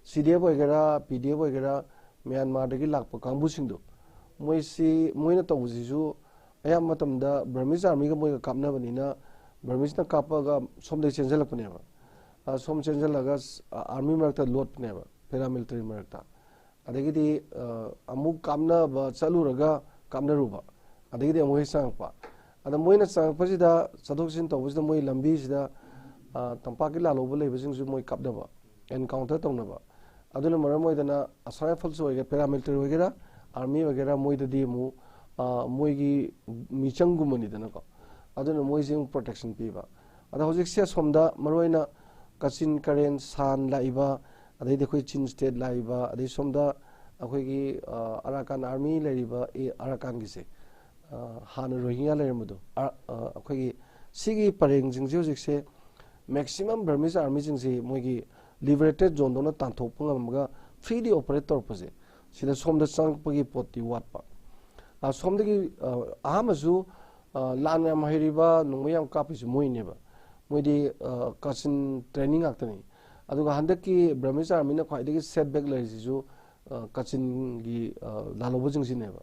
ꯁꯤ ꯗꯤ ꯑꯦꯐ ꯑꯣꯏꯒꯦꯔꯥ, ꯄꯤ ꯗꯤ ꯑꯦꯐ ꯑꯣꯏꯒꯦꯔꯥ, ꯃ꯭ꯌꯥꯟꯃꯥꯔꯗꯒꯤ ꯂꯥꯛꯄ ꯀꯥꯡꯕꯨꯁꯤꯡꯗꯣ, ꯃꯣꯏꯁꯤ, ꯃꯣꯏꯅ ꯇꯧꯕꯁꯤꯁꯨ ꯑꯌꯥꯝꯕ ꯃꯇꯝꯗ ꯕꯔꯃꯤꯁ ꯑꯥꯔꯃꯤꯒ ꯃꯣꯏꯒ ꯀꯥꯞꯅꯕꯅꯤꯅ ꯕꯔꯃꯤꯁꯅ ꯀꯥꯞꯄꯒ ꯁꯣꯝꯗꯒꯤ ꯆꯦꯟꯁꯤꯜꯂꯛꯄꯅꯦꯕ꯫ ꯑ, ꯁꯣꯝ ꯆꯦꯟꯁꯤꯜꯂꯒ ꯑꯥꯔꯃꯤ ꯃꯔꯛꯇ ꯂꯣꯠꯄꯅꯦꯕ, ꯄꯦꯔꯥꯃꯤꯂꯤꯇꯔꯤ ꯃꯔꯛꯇ꯫ ꯑꯗꯒꯤꯗꯤ, ꯑ, ꯑꯃꯨꯛ ꯀꯥꯞꯅꯕ ꯆꯠꯂꯨꯔꯒ ꯀꯥꯞꯅꯔꯨꯕ, ꯑꯗꯒꯤꯗꯤ ꯑꯃꯨꯛ ꯍꯦꯛ ꯆꯪꯉꯛꯄ꯫ ꯑꯗ ꯃꯣꯏꯅ ꯆꯪꯉꯛꯄꯁꯤꯗ, ꯆꯠꯊꯣꯛ ꯆꯠꯁꯤꯟ ꯇꯧꯕꯁꯤꯗ ꯃꯣꯏ ꯂꯝꯕꯤꯁꯤꯗ, ꯑ, ꯇꯝꯄꯥꯛꯀꯤ ꯂꯥꯜꯍꯧꯕ ꯂꯩꯕꯁꯤꯡꯁꯨ ꯃꯣꯏ ꯀꯥꯞꯅꯕ, ꯑꯦꯟꯀꯥꯎꯟꯇꯔ ꯇꯧꯅꯕ꯫ ꯑꯗꯨꯅ ꯃꯔꯝ ꯑꯣꯏꯗꯅ ꯑꯁꯥꯝ ꯔꯥꯏꯐꯜꯁ ꯑꯣꯏꯒꯦꯔꯥ, ꯄꯦꯔꯥꯃꯤꯂꯤꯇꯔꯤ ꯑꯣꯏꯒꯦꯔꯥ, ꯑꯥꯔꯃꯤ ꯑꯣꯏꯒꯦꯔꯥ, ꯃꯣꯏꯗꯗꯤ ꯑꯃꯨꯛ, ꯑ, ꯃꯣꯏꯒꯤ ꯃꯤꯆꯪꯒꯨꯝꯕꯅꯤꯗꯅꯀꯣ꯫ ꯑꯗꯨꯅ ꯃꯣꯏꯁꯦ ꯑꯃꯨꯛ ꯄ꯭ꯔꯣꯇꯦꯛꯁꯟ ꯄꯤꯕ꯫ ꯑꯗꯣ ꯍꯧꯖꯤꯛꯁꯦ ꯑꯁꯣꯝꯗ ꯃꯔꯨꯑꯣꯏꯅ ꯀꯆꯤꯟ, ꯀꯔꯦꯟ, ꯁꯥꯟ ꯂꯥꯛꯏꯕ, ꯑꯗꯩꯗꯤ ꯑꯩꯈꯣꯏ ꯆꯤꯟ ꯁ꯭ꯇꯦꯠ ꯂꯥꯛꯏꯕ, ꯑꯗꯩ ꯁꯣꯝꯗ ꯑꯩꯈꯣꯏꯒꯤ, ꯑ, ꯑꯔꯥꯀꯥꯟ ꯑꯥꯔꯃꯤ ꯂꯩꯔꯤꯕ, ꯑꯦ, ꯑꯔꯥꯀꯥꯟꯒꯤꯁꯦ, ꯑ, ꯍꯥꯟꯅ ꯔꯣꯍꯤꯡꯒ꯭ꯌꯥ ꯂꯩꯔꯝꯕꯗꯣ, ꯑ, ꯑ, ꯑꯩꯈꯣꯏꯒꯤ ꯁꯤꯒꯤ ꯄꯔꯦꯡꯁꯤꯡꯁꯦ ꯍꯧꯖꯤꯛꯁꯦ maximum Burmese ꯑꯥꯔꯃꯤꯁꯤꯡꯁꯤ ꯃꯣꯏꯒꯤ ꯂꯤꯕꯔꯦꯇꯦꯠ ꯖꯣꯟꯗꯧꯅ ꯇꯥꯟꯊꯣꯛꯄ ꯉꯝꯃꯒ ꯐ꯭ꯔꯤꯂꯤ ꯑꯣꯄꯔꯦꯠ ꯇꯧꯔꯛꯄꯁꯦ, ꯁꯤꯗ ꯁꯣꯝꯗ ꯆꯪꯉꯛꯄꯒꯤ ꯄꯣꯠꯇꯤ ꯋꯥꯠꯄ꯫ ꯑ, ꯁꯣꯝꯗꯒꯤ, ꯑ, ꯑꯍꯥꯟꯕꯁꯨ, ꯑ, ꯂꯥꯟ ꯌꯥꯝ ꯍꯩꯔꯤꯕ, ꯅꯣꯡꯃꯩ ꯌꯥꯝ ꯀꯥꯞꯄꯤꯁꯤ ꯃꯣꯏꯅꯦꯕ꯫ ꯃꯣꯏꯗꯤ, ꯑ, ꯀꯆꯤꯟ ꯇ꯭ꯔꯦꯅꯤꯡ ꯉꯥꯛꯇꯅꯤ꯫ ꯑꯗꯨꯒ ꯍꯟꯗꯛꯀꯤ Burmese Armyꯅ ꯈ꯭ꯋꯥꯏꯗꯒꯤ setback ꯂꯩꯔꯤꯁꯤꯁꯨ, ꯑ, ꯀꯥꯆꯤꯟꯒꯤ, ꯑ, ꯂꯥꯜꯍꯧꯕꯁꯤꯡꯁꯤꯅꯦꯕ꯫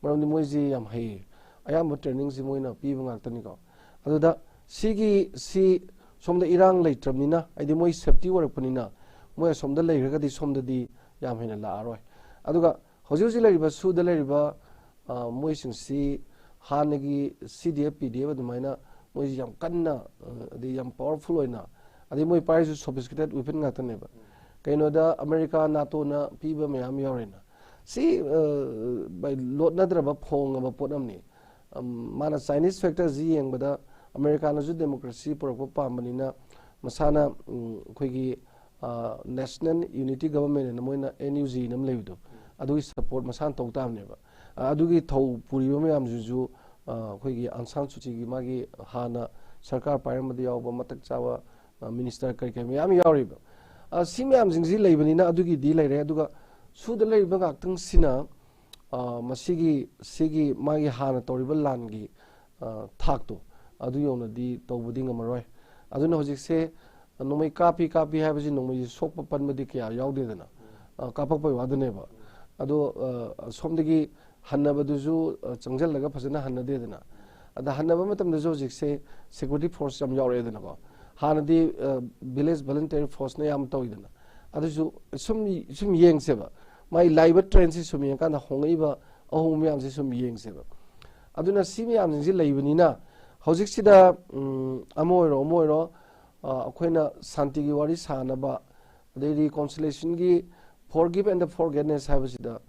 ꯃꯔꯝꯗꯤ ꯃꯣꯏꯁꯤ ꯌꯥꯝ ꯍꯩꯌꯦ꯫ ꯑꯌꯥꯝꯕ trainingꯁꯤ ꯃꯣꯏꯅ ꯄꯤꯕ ꯉꯥꯛꯇꯅꯤꯀꯣ꯫ ꯑꯗꯨꯗ ꯁꯤꯒꯤ, ꯁꯤ ꯁꯣꯝꯗ ꯏꯔꯥꯡ ꯂꯩꯇ꯭ꯔꯕꯅꯤꯅ, ꯍꯥꯏꯗꯤ ꯃꯣꯏ safety ꯑꯣꯏꯔꯛꯄꯅꯤꯅ, ꯃꯣꯏ ꯑꯁꯣꯝꯗ ꯂꯩꯈ꯭ꯔꯒꯗꯤ ꯁꯣꯝꯗꯗꯤ ꯌꯥꯝ ꯍꯦꯟꯅ ꯂꯥꯛꯑꯔꯣꯏ꯫ ꯑꯗꯨꯒ ꯍꯧꯖꯤꯛ ꯍꯧꯖꯤꯛ ꯂꯩꯔꯤꯕ, ꯁꯨꯗ ꯂꯩꯔꯤꯕ, ꯑ, ꯃꯣꯏꯁꯤꯡꯁꯤ ꯍꯥꯟꯅꯒꯤ CDF, PDF ꯑꯗꯨꯃꯥꯏꯅ ꯃꯣꯏꯁꯤ ꯌꯥꯝ ꯀꯟꯅ, ꯑ, ꯑꯗꯩ ꯌꯥꯝ powerful ꯑꯣꯏꯅ, ꯑꯗꯩ ꯃꯣꯏ ꯄꯥꯏꯔꯤꯁꯨ sophisticated weapon ꯉꯥꯛꯇꯅꯦꯕ꯫ ꯀꯩꯅꯣꯗ ꯑꯃꯦꯔꯤꯀꯥ, NATOꯅ ꯄꯤꯕ ꯃꯌꯥꯝ ꯌꯥꯎꯔꯦꯅ꯫ ꯁꯤ, ꯑ, ꯂꯣꯠꯅꯗ꯭ꯔꯕ ꯐꯣꯡꯉꯕ ꯄꯣꯠ ꯑꯃꯅꯤ꯫ ꯑꯝ, ꯃꯥꯅ Chinese factorꯁꯤ ꯌꯦꯡꯕꯗ ꯑꯃꯦꯔꯤꯀꯥꯅꯁꯨ democracy ꯄꯨꯔꯛꯄ ꯄꯥꯝꯕꯅꯤꯅ ꯃꯁꯥꯅ, ꯎꯝ, ꯑꯩꯈꯣꯏꯒꯤ, ꯑ, National Unity Government ꯍꯥꯏꯅ ꯃꯣꯏꯅ NUG ꯍꯥꯏꯅ ꯑꯃ ꯂꯩꯕꯗꯣ, ꯑꯗꯨꯒꯤ support ꯃꯁꯥꯅ ꯇꯧ ꯇꯥꯕꯅꯦꯕ꯫ ꯑ, ꯑꯗꯨꯒꯤ ꯊꯧ ꯄꯨꯔꯤꯕ ꯃꯌꯥꯝꯁꯤꯁꯨ, ꯑ, ꯑꯩꯈꯣꯏꯒꯤ ꯑꯪ ꯁꯥꯟ ꯁꯨꯆꯤꯒꯤ ꯃꯥꯒꯤ ꯍꯥꯟꯅ ꯁꯔꯀꯥꯔ ꯄꯥꯏꯔꯝꯕꯗ ꯌꯥꯎꯕ ꯃꯇꯛ ꯆꯥꯕ, ꯑ, minister ꯀꯔꯤ ꯀꯔꯤ ꯃꯌꯥꯝ ꯌꯥꯎꯔꯤꯕ꯫ ꯑ, ꯁꯤ ꯃꯌꯥꯝꯁꯤꯡꯁꯤ ꯂꯩꯕꯅꯤꯅ ꯑꯗꯨꯒꯤꯗꯤ ꯂꯩꯔꯦ꯫ ꯑꯗꯨꯒ ꯁꯨꯗ ꯂꯩꯔꯤꯕ ꯉꯥꯛꯇꯪꯁꯤꯅ, ꯑ, ꯃꯁꯤꯒꯤ, ꯁꯤꯒꯤ ꯃꯥꯒꯤ ꯍꯥꯟꯅ ꯇꯧꯔꯤꯕ ꯂꯥꯟꯒꯤ, ꯑ, ꯊꯥꯛꯇꯣ ꯑꯗꯨ ꯌꯧꯅꯗꯤ ꯇꯧꯕꯗꯤ ꯉꯝꯃꯔꯣꯏ꯫ ꯑꯗꯨꯅ ꯍꯧꯖꯤꯛꯁꯦ ꯅꯣꯡꯃꯩ ꯀꯥꯞꯄꯤ ꯀꯥꯞꯄꯤ ꯍꯥꯏꯕꯁꯤ ꯅꯣꯡꯃꯩꯁꯤ ꯁꯣꯛꯄ ꯄꯟꯕꯗꯤ ꯀꯌꯥ ꯌꯥꯎꯗꯦꯗꯅ, ꯑ, ꯀꯥꯞꯄꯛꯄꯩ ꯋꯥꯗꯅꯦꯕ꯫ ꯑꯗꯣ, ꯑ, ꯁꯣꯝꯗꯒꯤ ꯍꯟꯅꯕꯗꯨꯁꯨ, ꯑ, ꯆꯪꯁꯤꯜꯂꯒ ꯐꯖꯅ ꯍꯟꯅꯗꯦꯗꯅ꯫ ꯑꯗ ꯍꯟꯅꯕ ꯃꯇꯝꯗꯁꯨ ꯍꯧꯖꯤꯛꯁꯦ security force ꯌꯥꯝ ꯌꯥꯎꯔꯛꯑꯦꯗꯅꯀꯣ꯫ ꯍꯥꯟꯅꯗꯤ, ꯑ, village voluntary forceꯅ ꯌꯥꯝ ꯇꯧꯋꯤꯗꯅ꯫ ꯑꯗꯨꯁꯨ ꯁꯨꯝ, ꯁꯨꯝ ꯌꯦꯡꯁꯦꯕ꯫ ꯃꯥꯏ ꯂꯥꯛꯏꯕ trendꯁꯤ ꯁꯨꯝ ꯌꯦꯡꯉꯀꯥꯟꯗ ꯍꯣꯡꯉꯛꯏꯕ ꯑꯍꯣꯡꯕ ꯃꯌꯥꯝꯁꯤ ꯁꯨꯝ ꯌꯦꯡꯁꯦꯕ꯫ ꯑꯗꯨꯅ ꯁꯤ ꯃꯌꯥꯝꯁꯤꯡꯁꯤ ꯂꯩꯕꯅꯤꯅ ꯍꯧꯖꯤꯛꯁꯤꯗ, ꯎꯝ, ꯑꯃ ꯑꯣꯏꯔꯣ, ꯑꯃ ꯑꯣꯏꯔꯣ, ꯑ, ꯑꯩꯈꯣꯏꯅ ꯁꯥꯟꯇꯤꯒꯤ ꯋꯥꯔꯤ ꯁꯥꯅꯕ, ꯑꯗꯩ reconciliationꯒꯤ forgive and forgetness ꯍꯥꯏꯕꯁꯤꯗ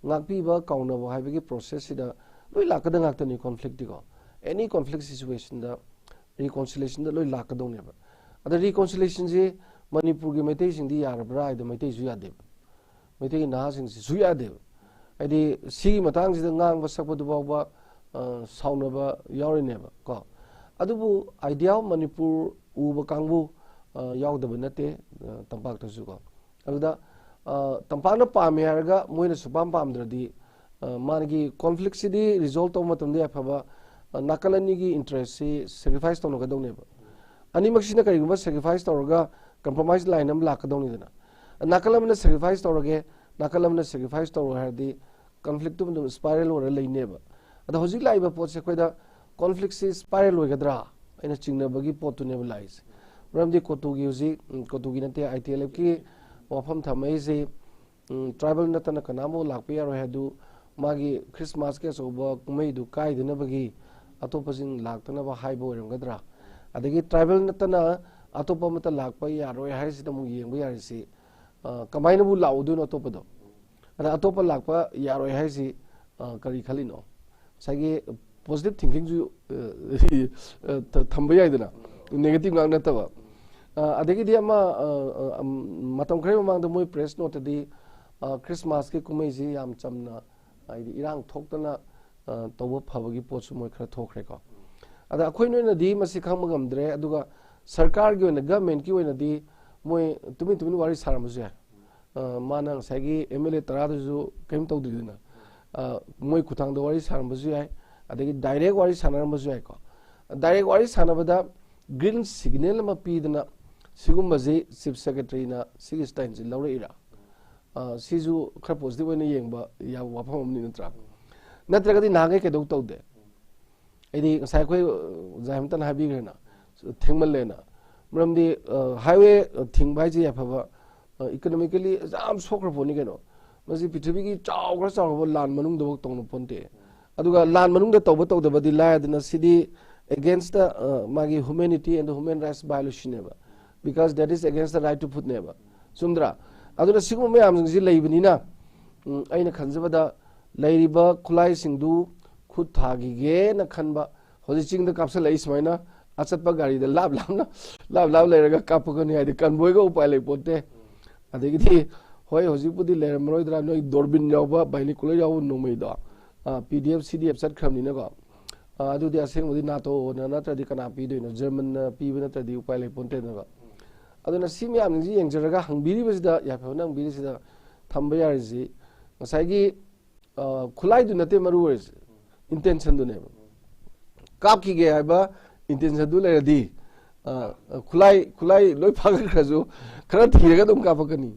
ꯉꯥꯛꯄꯤꯕ, ꯀꯥꯎꯅꯕ ꯍꯥꯏꯕꯒꯤ processꯁꯤꯗ ꯂꯣꯏ ꯂꯥꯛꯀꯗ ꯉꯥꯛꯇꯅꯤ conflictꯇꯤꯀꯣ꯫ Any conflict situationꯗ reconciliationꯗ ꯂꯣꯏ ꯂꯥꯛꯀꯗꯧꯅꯦꯕ꯫ ꯑꯗ reconciliationꯁꯤ ꯃꯅꯤꯄꯨꯔꯒꯤ ꯃꯩꯇꯩꯁꯤꯡꯗꯤ ꯌꯥꯔꯕ꯭ꯔꯥ ꯍꯥꯏꯗ ꯃꯩꯇꯩꯁꯨ ꯌꯥꯗꯦꯕ꯫ ꯃꯩꯇꯩꯒꯤ ꯅꯍꯥꯁꯤꯡꯁꯤꯁꯨ ꯌꯥꯗꯦꯕ꯫ ꯍꯥꯏꯗꯤ ꯁꯤꯒꯤ ꯃꯇꯥꯡꯁꯤꯗ ꯉꯥꯡꯕ ꯁꯛꯄꯗꯨ ꯐꯥꯎꯕ, ꯑ, ꯁꯥꯎꯅꯕ ꯌꯥꯎꯔꯤꯅꯦꯕ ꯀꯣ꯫ ꯑꯗꯨꯕꯨ Idea of Manipur ꯎꯕ ꯀꯥꯡꯕꯨ, ꯑ, ꯌꯥꯎꯗꯕ ꯅꯠꯇꯦ, ꯑ, ꯇꯝꯄꯥꯛꯇꯁꯨ ꯀꯣ꯫ ꯑꯗꯨꯗ, ꯑ, ꯇꯝꯄꯥꯛꯅ ꯄꯥꯝꯃꯦ ꯍꯥꯏꯔꯒ ꯃꯣꯏꯅ ꯁꯨꯄꯥꯝ ꯄꯥꯝꯗ꯭ꯔꯗꯤ, ꯑ, ꯃꯥꯒꯤ conflictꯁꯤꯗꯤ resolve ꯇꯧꯕ ꯃꯇꯝꯗ ꯌꯥꯏꯐꯕ, ꯑ, ꯅꯥꯀꯜ ꯑꯅꯤꯒꯤ interestꯁꯤ sacrifice ꯇꯧꯅꯒꯗꯧꯅꯦꯕ꯫ ꯑꯅꯤꯃꯛꯁꯤꯅ ꯀꯔꯤꯒꯨꯝꯕ sacrifice ꯇꯧꯔꯒ ꯀꯝꯄ꯭ꯔꯣꯃꯥꯏꯁ ꯂꯥꯏꯟ ꯑꯃ ꯂꯥꯛꯀꯗꯧꯅꯤꯗꯅ꯫ ꯅꯥꯀꯜ ꯑꯃꯅ ꯁꯦꯀ꯭ꯔꯤꯐꯥꯏꯁ ꯇꯧꯔꯒꯦ, ꯅꯥꯀꯜ ꯑꯃꯅ ꯁꯦꯀ꯭ꯔꯤꯐꯥꯏꯁ ꯇꯧꯔꯣꯏ ꯍꯥꯏꯔꯗꯤ ꯀꯟꯐ꯭ꯂꯤꯛꯇꯨ ꯑꯗꯨꯝ ꯁ꯭ꯄꯥꯏꯔꯦꯜ ꯑꯣꯏꯔ ꯂꯩꯅꯦꯕ꯫ ꯑꯗꯣ ꯍꯧꯖꯤꯛ ꯂꯥꯛꯏꯕ ꯄꯣꯠꯁꯦ ꯑꯩꯈꯣꯏꯗ ꯀꯣꯟꯐ꯭ꯂꯤꯛꯁꯤ ꯁ꯭ꯄꯥꯏꯔꯦꯜ ꯑꯣꯏꯒꯗ꯭ꯔꯥ ꯑꯩꯅ ꯆꯤꯡꯅꯕꯒꯤ ꯄꯣꯠꯇꯨꯅꯦꯕ ꯂꯥꯛꯏꯁꯦ꯫ ꯃꯔꯝꯗꯤ ꯀꯣꯇꯨꯒꯤ ꯍꯧꯖꯤꯛ, ꯎꯝ, ꯀꯣꯇꯨꯒꯤ ꯅꯠꯇꯦ, ꯑꯥꯏ ꯇꯤ ꯑꯦꯜ ꯑꯦꯐꯀꯤ ꯋꯥꯐꯝ ꯊꯝꯃꯛꯏꯁꯤ, ꯎꯝ, ꯇ꯭ꯔꯥꯏꯕꯦꯜ ꯅꯠꯇꯅ ꯀꯅꯥꯝꯐꯥꯎ ꯂꯥꯛꯄ ꯌꯥꯔꯣꯏ ꯍꯥꯏꯗꯨ ꯃꯥꯒꯤ ꯈ꯭ꯔꯤꯁꯃꯥꯁꯀꯤ ꯑꯆꯧꯕ ꯀꯨꯝꯍꯩꯗꯨ ꯀꯥꯏꯗꯅꯕꯒꯤ ꯑꯇꯣꯞꯄꯁꯤꯡ ꯂꯥꯛꯇꯅꯕ ꯍꯥꯏꯕ ꯑꯣꯏꯔꯝꯒꯗ꯭ꯔꯥ? ꯑꯗꯒꯤ ꯇ꯭ꯔꯥꯏꯕꯦꯜ ꯅꯠꯇꯅ ꯑꯇꯣꯞꯄ ꯑꯃꯠꯇ ꯂꯥꯛꯄ ꯌꯥꯔꯣꯏ ꯍꯥꯏꯁꯤꯗ ꯑꯃꯨꯛ ꯌꯦꯡꯕ ꯌꯥꯔꯤꯁꯤ, ꯑ, ꯀꯃꯥꯏꯅꯕꯨ ꯂꯥꯛꯎꯗꯣꯏꯅꯣ ꯑꯇꯣꯞꯄꯗꯣ? ꯑꯗ ꯑꯇꯣꯞꯄ ꯂꯥꯛꯄ ꯌꯥꯔꯣꯏ ꯍꯥꯏꯁꯤ, ꯑ, ꯀꯔꯤ ꯈꯜꯂꯤꯅꯣ? ꯉꯁꯥꯏꯒꯤ ꯄꯣꯖꯤꯇꯤꯚ ꯊꯤꯡꯀꯤꯡꯁꯨ, ꯑ, ꯑ, ꯊ-, ꯊꯝꯕ ꯌꯥꯏꯗꯅ, ꯅꯦꯒꯦꯇꯤꯚ ꯉꯥꯛ ꯅꯠꯇꯕ꯫ ꯑ, ꯑꯗꯒꯤꯗꯤ ꯑꯃ, ꯑ, ꯑ, ꯑꯝ, ꯃꯇꯝ ꯈꯔꯒꯤ ꯃꯃꯥꯡꯗ ꯃꯣꯏ ꯄ꯭ꯔꯦꯁ ꯅꯣꯠꯇꯗꯤ, ꯑ, ꯈ꯭ꯔꯤꯁꯃꯥꯁꯀꯤ ꯀꯨꯝꯍꯩꯁꯤ ꯌꯥꯝ ꯆꯝꯅ, ꯍꯥꯏꯗꯤ ꯏꯔꯥꯡ ꯊꯣꯛꯇꯅ, ꯑ, ꯇꯧꯕ ꯐꯕꯒꯤ ꯄꯣꯠꯁꯨ ꯃꯣꯏ ꯈꯔ ꯊꯣꯛꯈ꯭ꯔꯦꯀꯣ꯫ ꯑꯗ ꯑꯩꯈꯣꯏꯅ ꯑꯣꯏꯅꯗꯤ ꯃꯁꯤ ꯈꯪꯕ ꯉꯝꯗ꯭ꯔꯦ, ꯑꯗꯨꯒ ꯁꯔꯀꯥꯔꯒꯤ ꯑꯣꯏꯅ, ꯒꯚꯔꯟꯃꯦꯟꯠꯀꯤ ꯑꯣꯏꯅꯗꯤ ꯃꯣꯏ ꯇꯨꯃꯤꯟ ꯇꯨꯃꯤꯟ ꯋꯥꯔꯤ ꯁꯥꯔꯝꯕꯁꯨ ꯌꯥꯏ꯫ ꯑ, ꯃꯥꯅ ꯉꯁꯥꯏꯒꯤ ꯑꯦꯝ ꯑꯦꯜ ꯑꯦ ꯇꯔꯥꯗꯨꯁꯨ ꯀꯔꯤꯝ ꯇꯧꯗ꯭ꯔꯤꯗꯅ, ꯑ, ꯃꯣꯏ ꯈꯨꯠꯊꯥꯡꯗ ꯋꯥꯔꯤ ꯁꯥꯔꯝꯕꯁꯨ ꯌꯥꯏ, ꯑꯗꯒꯤ ꯗꯥꯏꯔꯦꯛ ꯋꯥꯔꯤ ꯁꯥꯟꯅꯔꯝꯕꯁꯨ ꯌꯥꯏꯀꯣ꯫ ꯗꯥꯏꯔꯦꯛ ꯋꯥꯔꯤ ꯁꯥꯟꯅꯕꯗ ꯒ꯭ꯔꯤꯟ ꯁꯤꯒꯅꯦꯜ ꯑꯃ ꯄꯤꯗꯅ ꯁꯤꯒꯨꯝꯕꯁꯤ ꯆꯤꯐ ꯁꯦꯀ꯭ꯔꯦꯇꯔꯤꯅ ꯁꯤꯒꯤ ꯁ꯭ꯇꯥꯏꯜꯁꯤ ꯂꯧꯔꯛꯏꯔꯥ? ꯑ, ꯁꯤꯁꯨ ꯈꯔ ꯄꯣꯖꯤꯇꯤꯚ ꯑꯣꯏꯅ ꯌꯦꯡꯕ ꯌꯥꯕ ꯋꯥꯐꯝ ꯑꯃꯅꯤ ꯅꯠꯇ꯭ꯔꯥ? ꯅꯠꯇ꯭ꯔꯒꯗꯤ ꯅꯍꯥꯟꯈꯩ ꯀꯩꯗꯧ ꯇꯧꯗꯦ? ꯑꯩꯗꯤ ꯉꯁꯥꯏ ꯑꯩꯈꯣꯏ, ꯑ, ꯑꯣꯖꯥ ꯍꯦꯃꯟꯇꯅ ꯍꯥꯏꯕꯤꯈ꯭ꯔꯦꯅ, ꯊꯦꯡꯃꯜꯂꯦꯅ꯫ ꯃꯔꯝꯗꯤ, ꯑ, ꯍꯥꯏꯋꯦ, ꯑ, ꯊꯤꯡꯕ ꯍꯥꯏꯁꯦ ꯌꯥꯐꯕ, ꯑ, ꯏꯀꯣꯅꯣꯃꯤꯀꯦꯜꯂꯤ ꯌꯥꯝ ꯁꯣꯛꯈ꯭ꯔ ꯄꯣꯠꯅꯤ ꯀꯩꯅꯣ꯫ ꯃꯁꯤ ꯄ꯭ꯔꯤꯊꯤꯕꯤꯒꯤ ꯆꯥꯎꯈ꯭ꯔ ꯆꯥꯎꯔꯕ ꯂꯥꯟ ꯃꯅꯨꯡꯗꯐꯥꯎ ꯇꯧꯅ ꯄꯣꯟꯇꯦ꯫ ꯑꯗꯨꯒ ꯂꯥꯟ ꯃꯅꯨꯡꯗ ꯇꯧꯕ ꯇꯧꯗꯕꯗꯤ ꯂꯥꯏꯔꯗꯅ ꯁꯤꯗꯤ against the, ꯑ, ꯃꯥꯒꯤ humanity and human rights violationꯅꯦꯕ, because that is against the right to foodꯅꯦꯕ꯫ ꯆꯨꯝꯗ꯭ꯔꯥ? ꯑꯗꯨꯅ ꯁꯤꯒꯨꯝꯕ ꯃꯌꯥꯝꯁꯤꯡꯁꯤ ꯂꯩꯕꯅꯤꯅ, ꯎꯝ, ꯑꯩꯅ ꯈꯟꯖꯕꯗ ꯂꯩꯔꯤꯕ ꯈꯨꯠꯂꯥꯏꯁꯤꯡꯗꯨ ꯈꯨꯠ ꯊꯥꯈꯤꯒꯦꯅ ꯈꯟꯕ, ꯍꯧꯖꯤꯛ ꯆꯤꯡꯗ ꯀꯥꯞꯁꯤꯜꯂꯛꯏ ꯁꯨꯃꯥꯏꯅ ꯑꯆꯠꯄ ꯒꯥꯔꯤꯗ ꯂꯥꯞ ꯂꯥꯞꯅ, ꯂꯥꯞ ꯂꯥꯞ ꯂꯩꯔꯒ ꯀꯥꯞꯄꯛꯀꯅꯤ ꯍꯥꯏꯗꯤ ꯀꯟꯚꯣꯏꯒ ꯎꯄꯥꯏ ꯂꯩ ꯄꯣꯟꯇꯦ꯫ ꯑꯗꯒꯤꯗꯤ ꯍꯣꯏ, ꯍꯧꯖꯤꯛꯄꯨꯗꯤ ꯂꯩꯔꯝꯃꯔꯣꯏꯗ꯭ꯔꯥ, ꯅꯣꯏ ꯗꯣꯔꯕꯤꯟ ꯌꯥꯎꯕ, ꯕꯥꯏꯅꯤꯀꯨꯂꯔ ꯌꯥꯎꯕ ꯅꯣꯡꯃꯩꯗꯣ, ꯑ, ꯄꯤ ꯗꯤ ꯑꯦꯐ, ꯁꯤ ꯗꯤ ꯑꯦꯐ ꯆꯠꯈ꯭ꯔꯕꯅꯤꯅꯀꯣ꯫ ꯑ, ꯑꯗꯨꯗꯤ ꯑꯁꯦꯡꯕꯗꯤ ꯅꯥꯇꯣꯅ ꯅꯠꯇ꯭ꯔꯗꯤ ꯀꯅꯥ ꯄꯤꯗꯣꯏꯅꯣ? ꯖꯔꯃꯟꯅ ꯄꯤꯕ ꯅꯠꯇ꯭ꯔꯗꯤ ꯎꯄꯥꯏ ꯂꯩ ꯄꯣꯟꯇꯦꯗꯅꯀꯣ꯫ ꯑꯗꯨꯅ ꯁꯤ ꯃꯌꯥꯝꯁꯤꯡꯁꯤ ꯌꯦꯡꯖꯔꯒ ꯍꯪꯕꯤꯔꯤꯕꯁꯤꯗ, ꯌꯥꯏꯐꯕꯅ ꯍꯪꯕꯤꯔꯤꯁꯤꯗ ꯊꯝꯕ ꯌꯥꯔꯤꯁꯤ ꯉꯁꯥꯏꯒꯤ, ꯑ, ꯈꯨꯠꯂꯥꯏꯗꯨ ꯅꯠꯇꯦ ꯃꯔꯨ ꯑꯣꯏꯔꯤꯁꯦ, intentionꯗꯨꯅꯦꯕ꯫ ꯀꯥꯞꯈꯤꯒꯦ ꯍꯥꯏꯕ intentionꯗꯨ ꯂꯩꯔꯗꯤ, ꯑ, ꯈꯨꯠꯂꯥꯏ ꯈꯨꯠꯂꯥꯏ ꯂꯣꯏ ꯐꯥꯒꯠꯈ꯭ꯔꯁꯨ ꯈꯔ ꯊꯤꯔꯒ ꯑꯗꯨꯝ ꯀꯥꯞꯄꯛꯀꯅꯤ꯫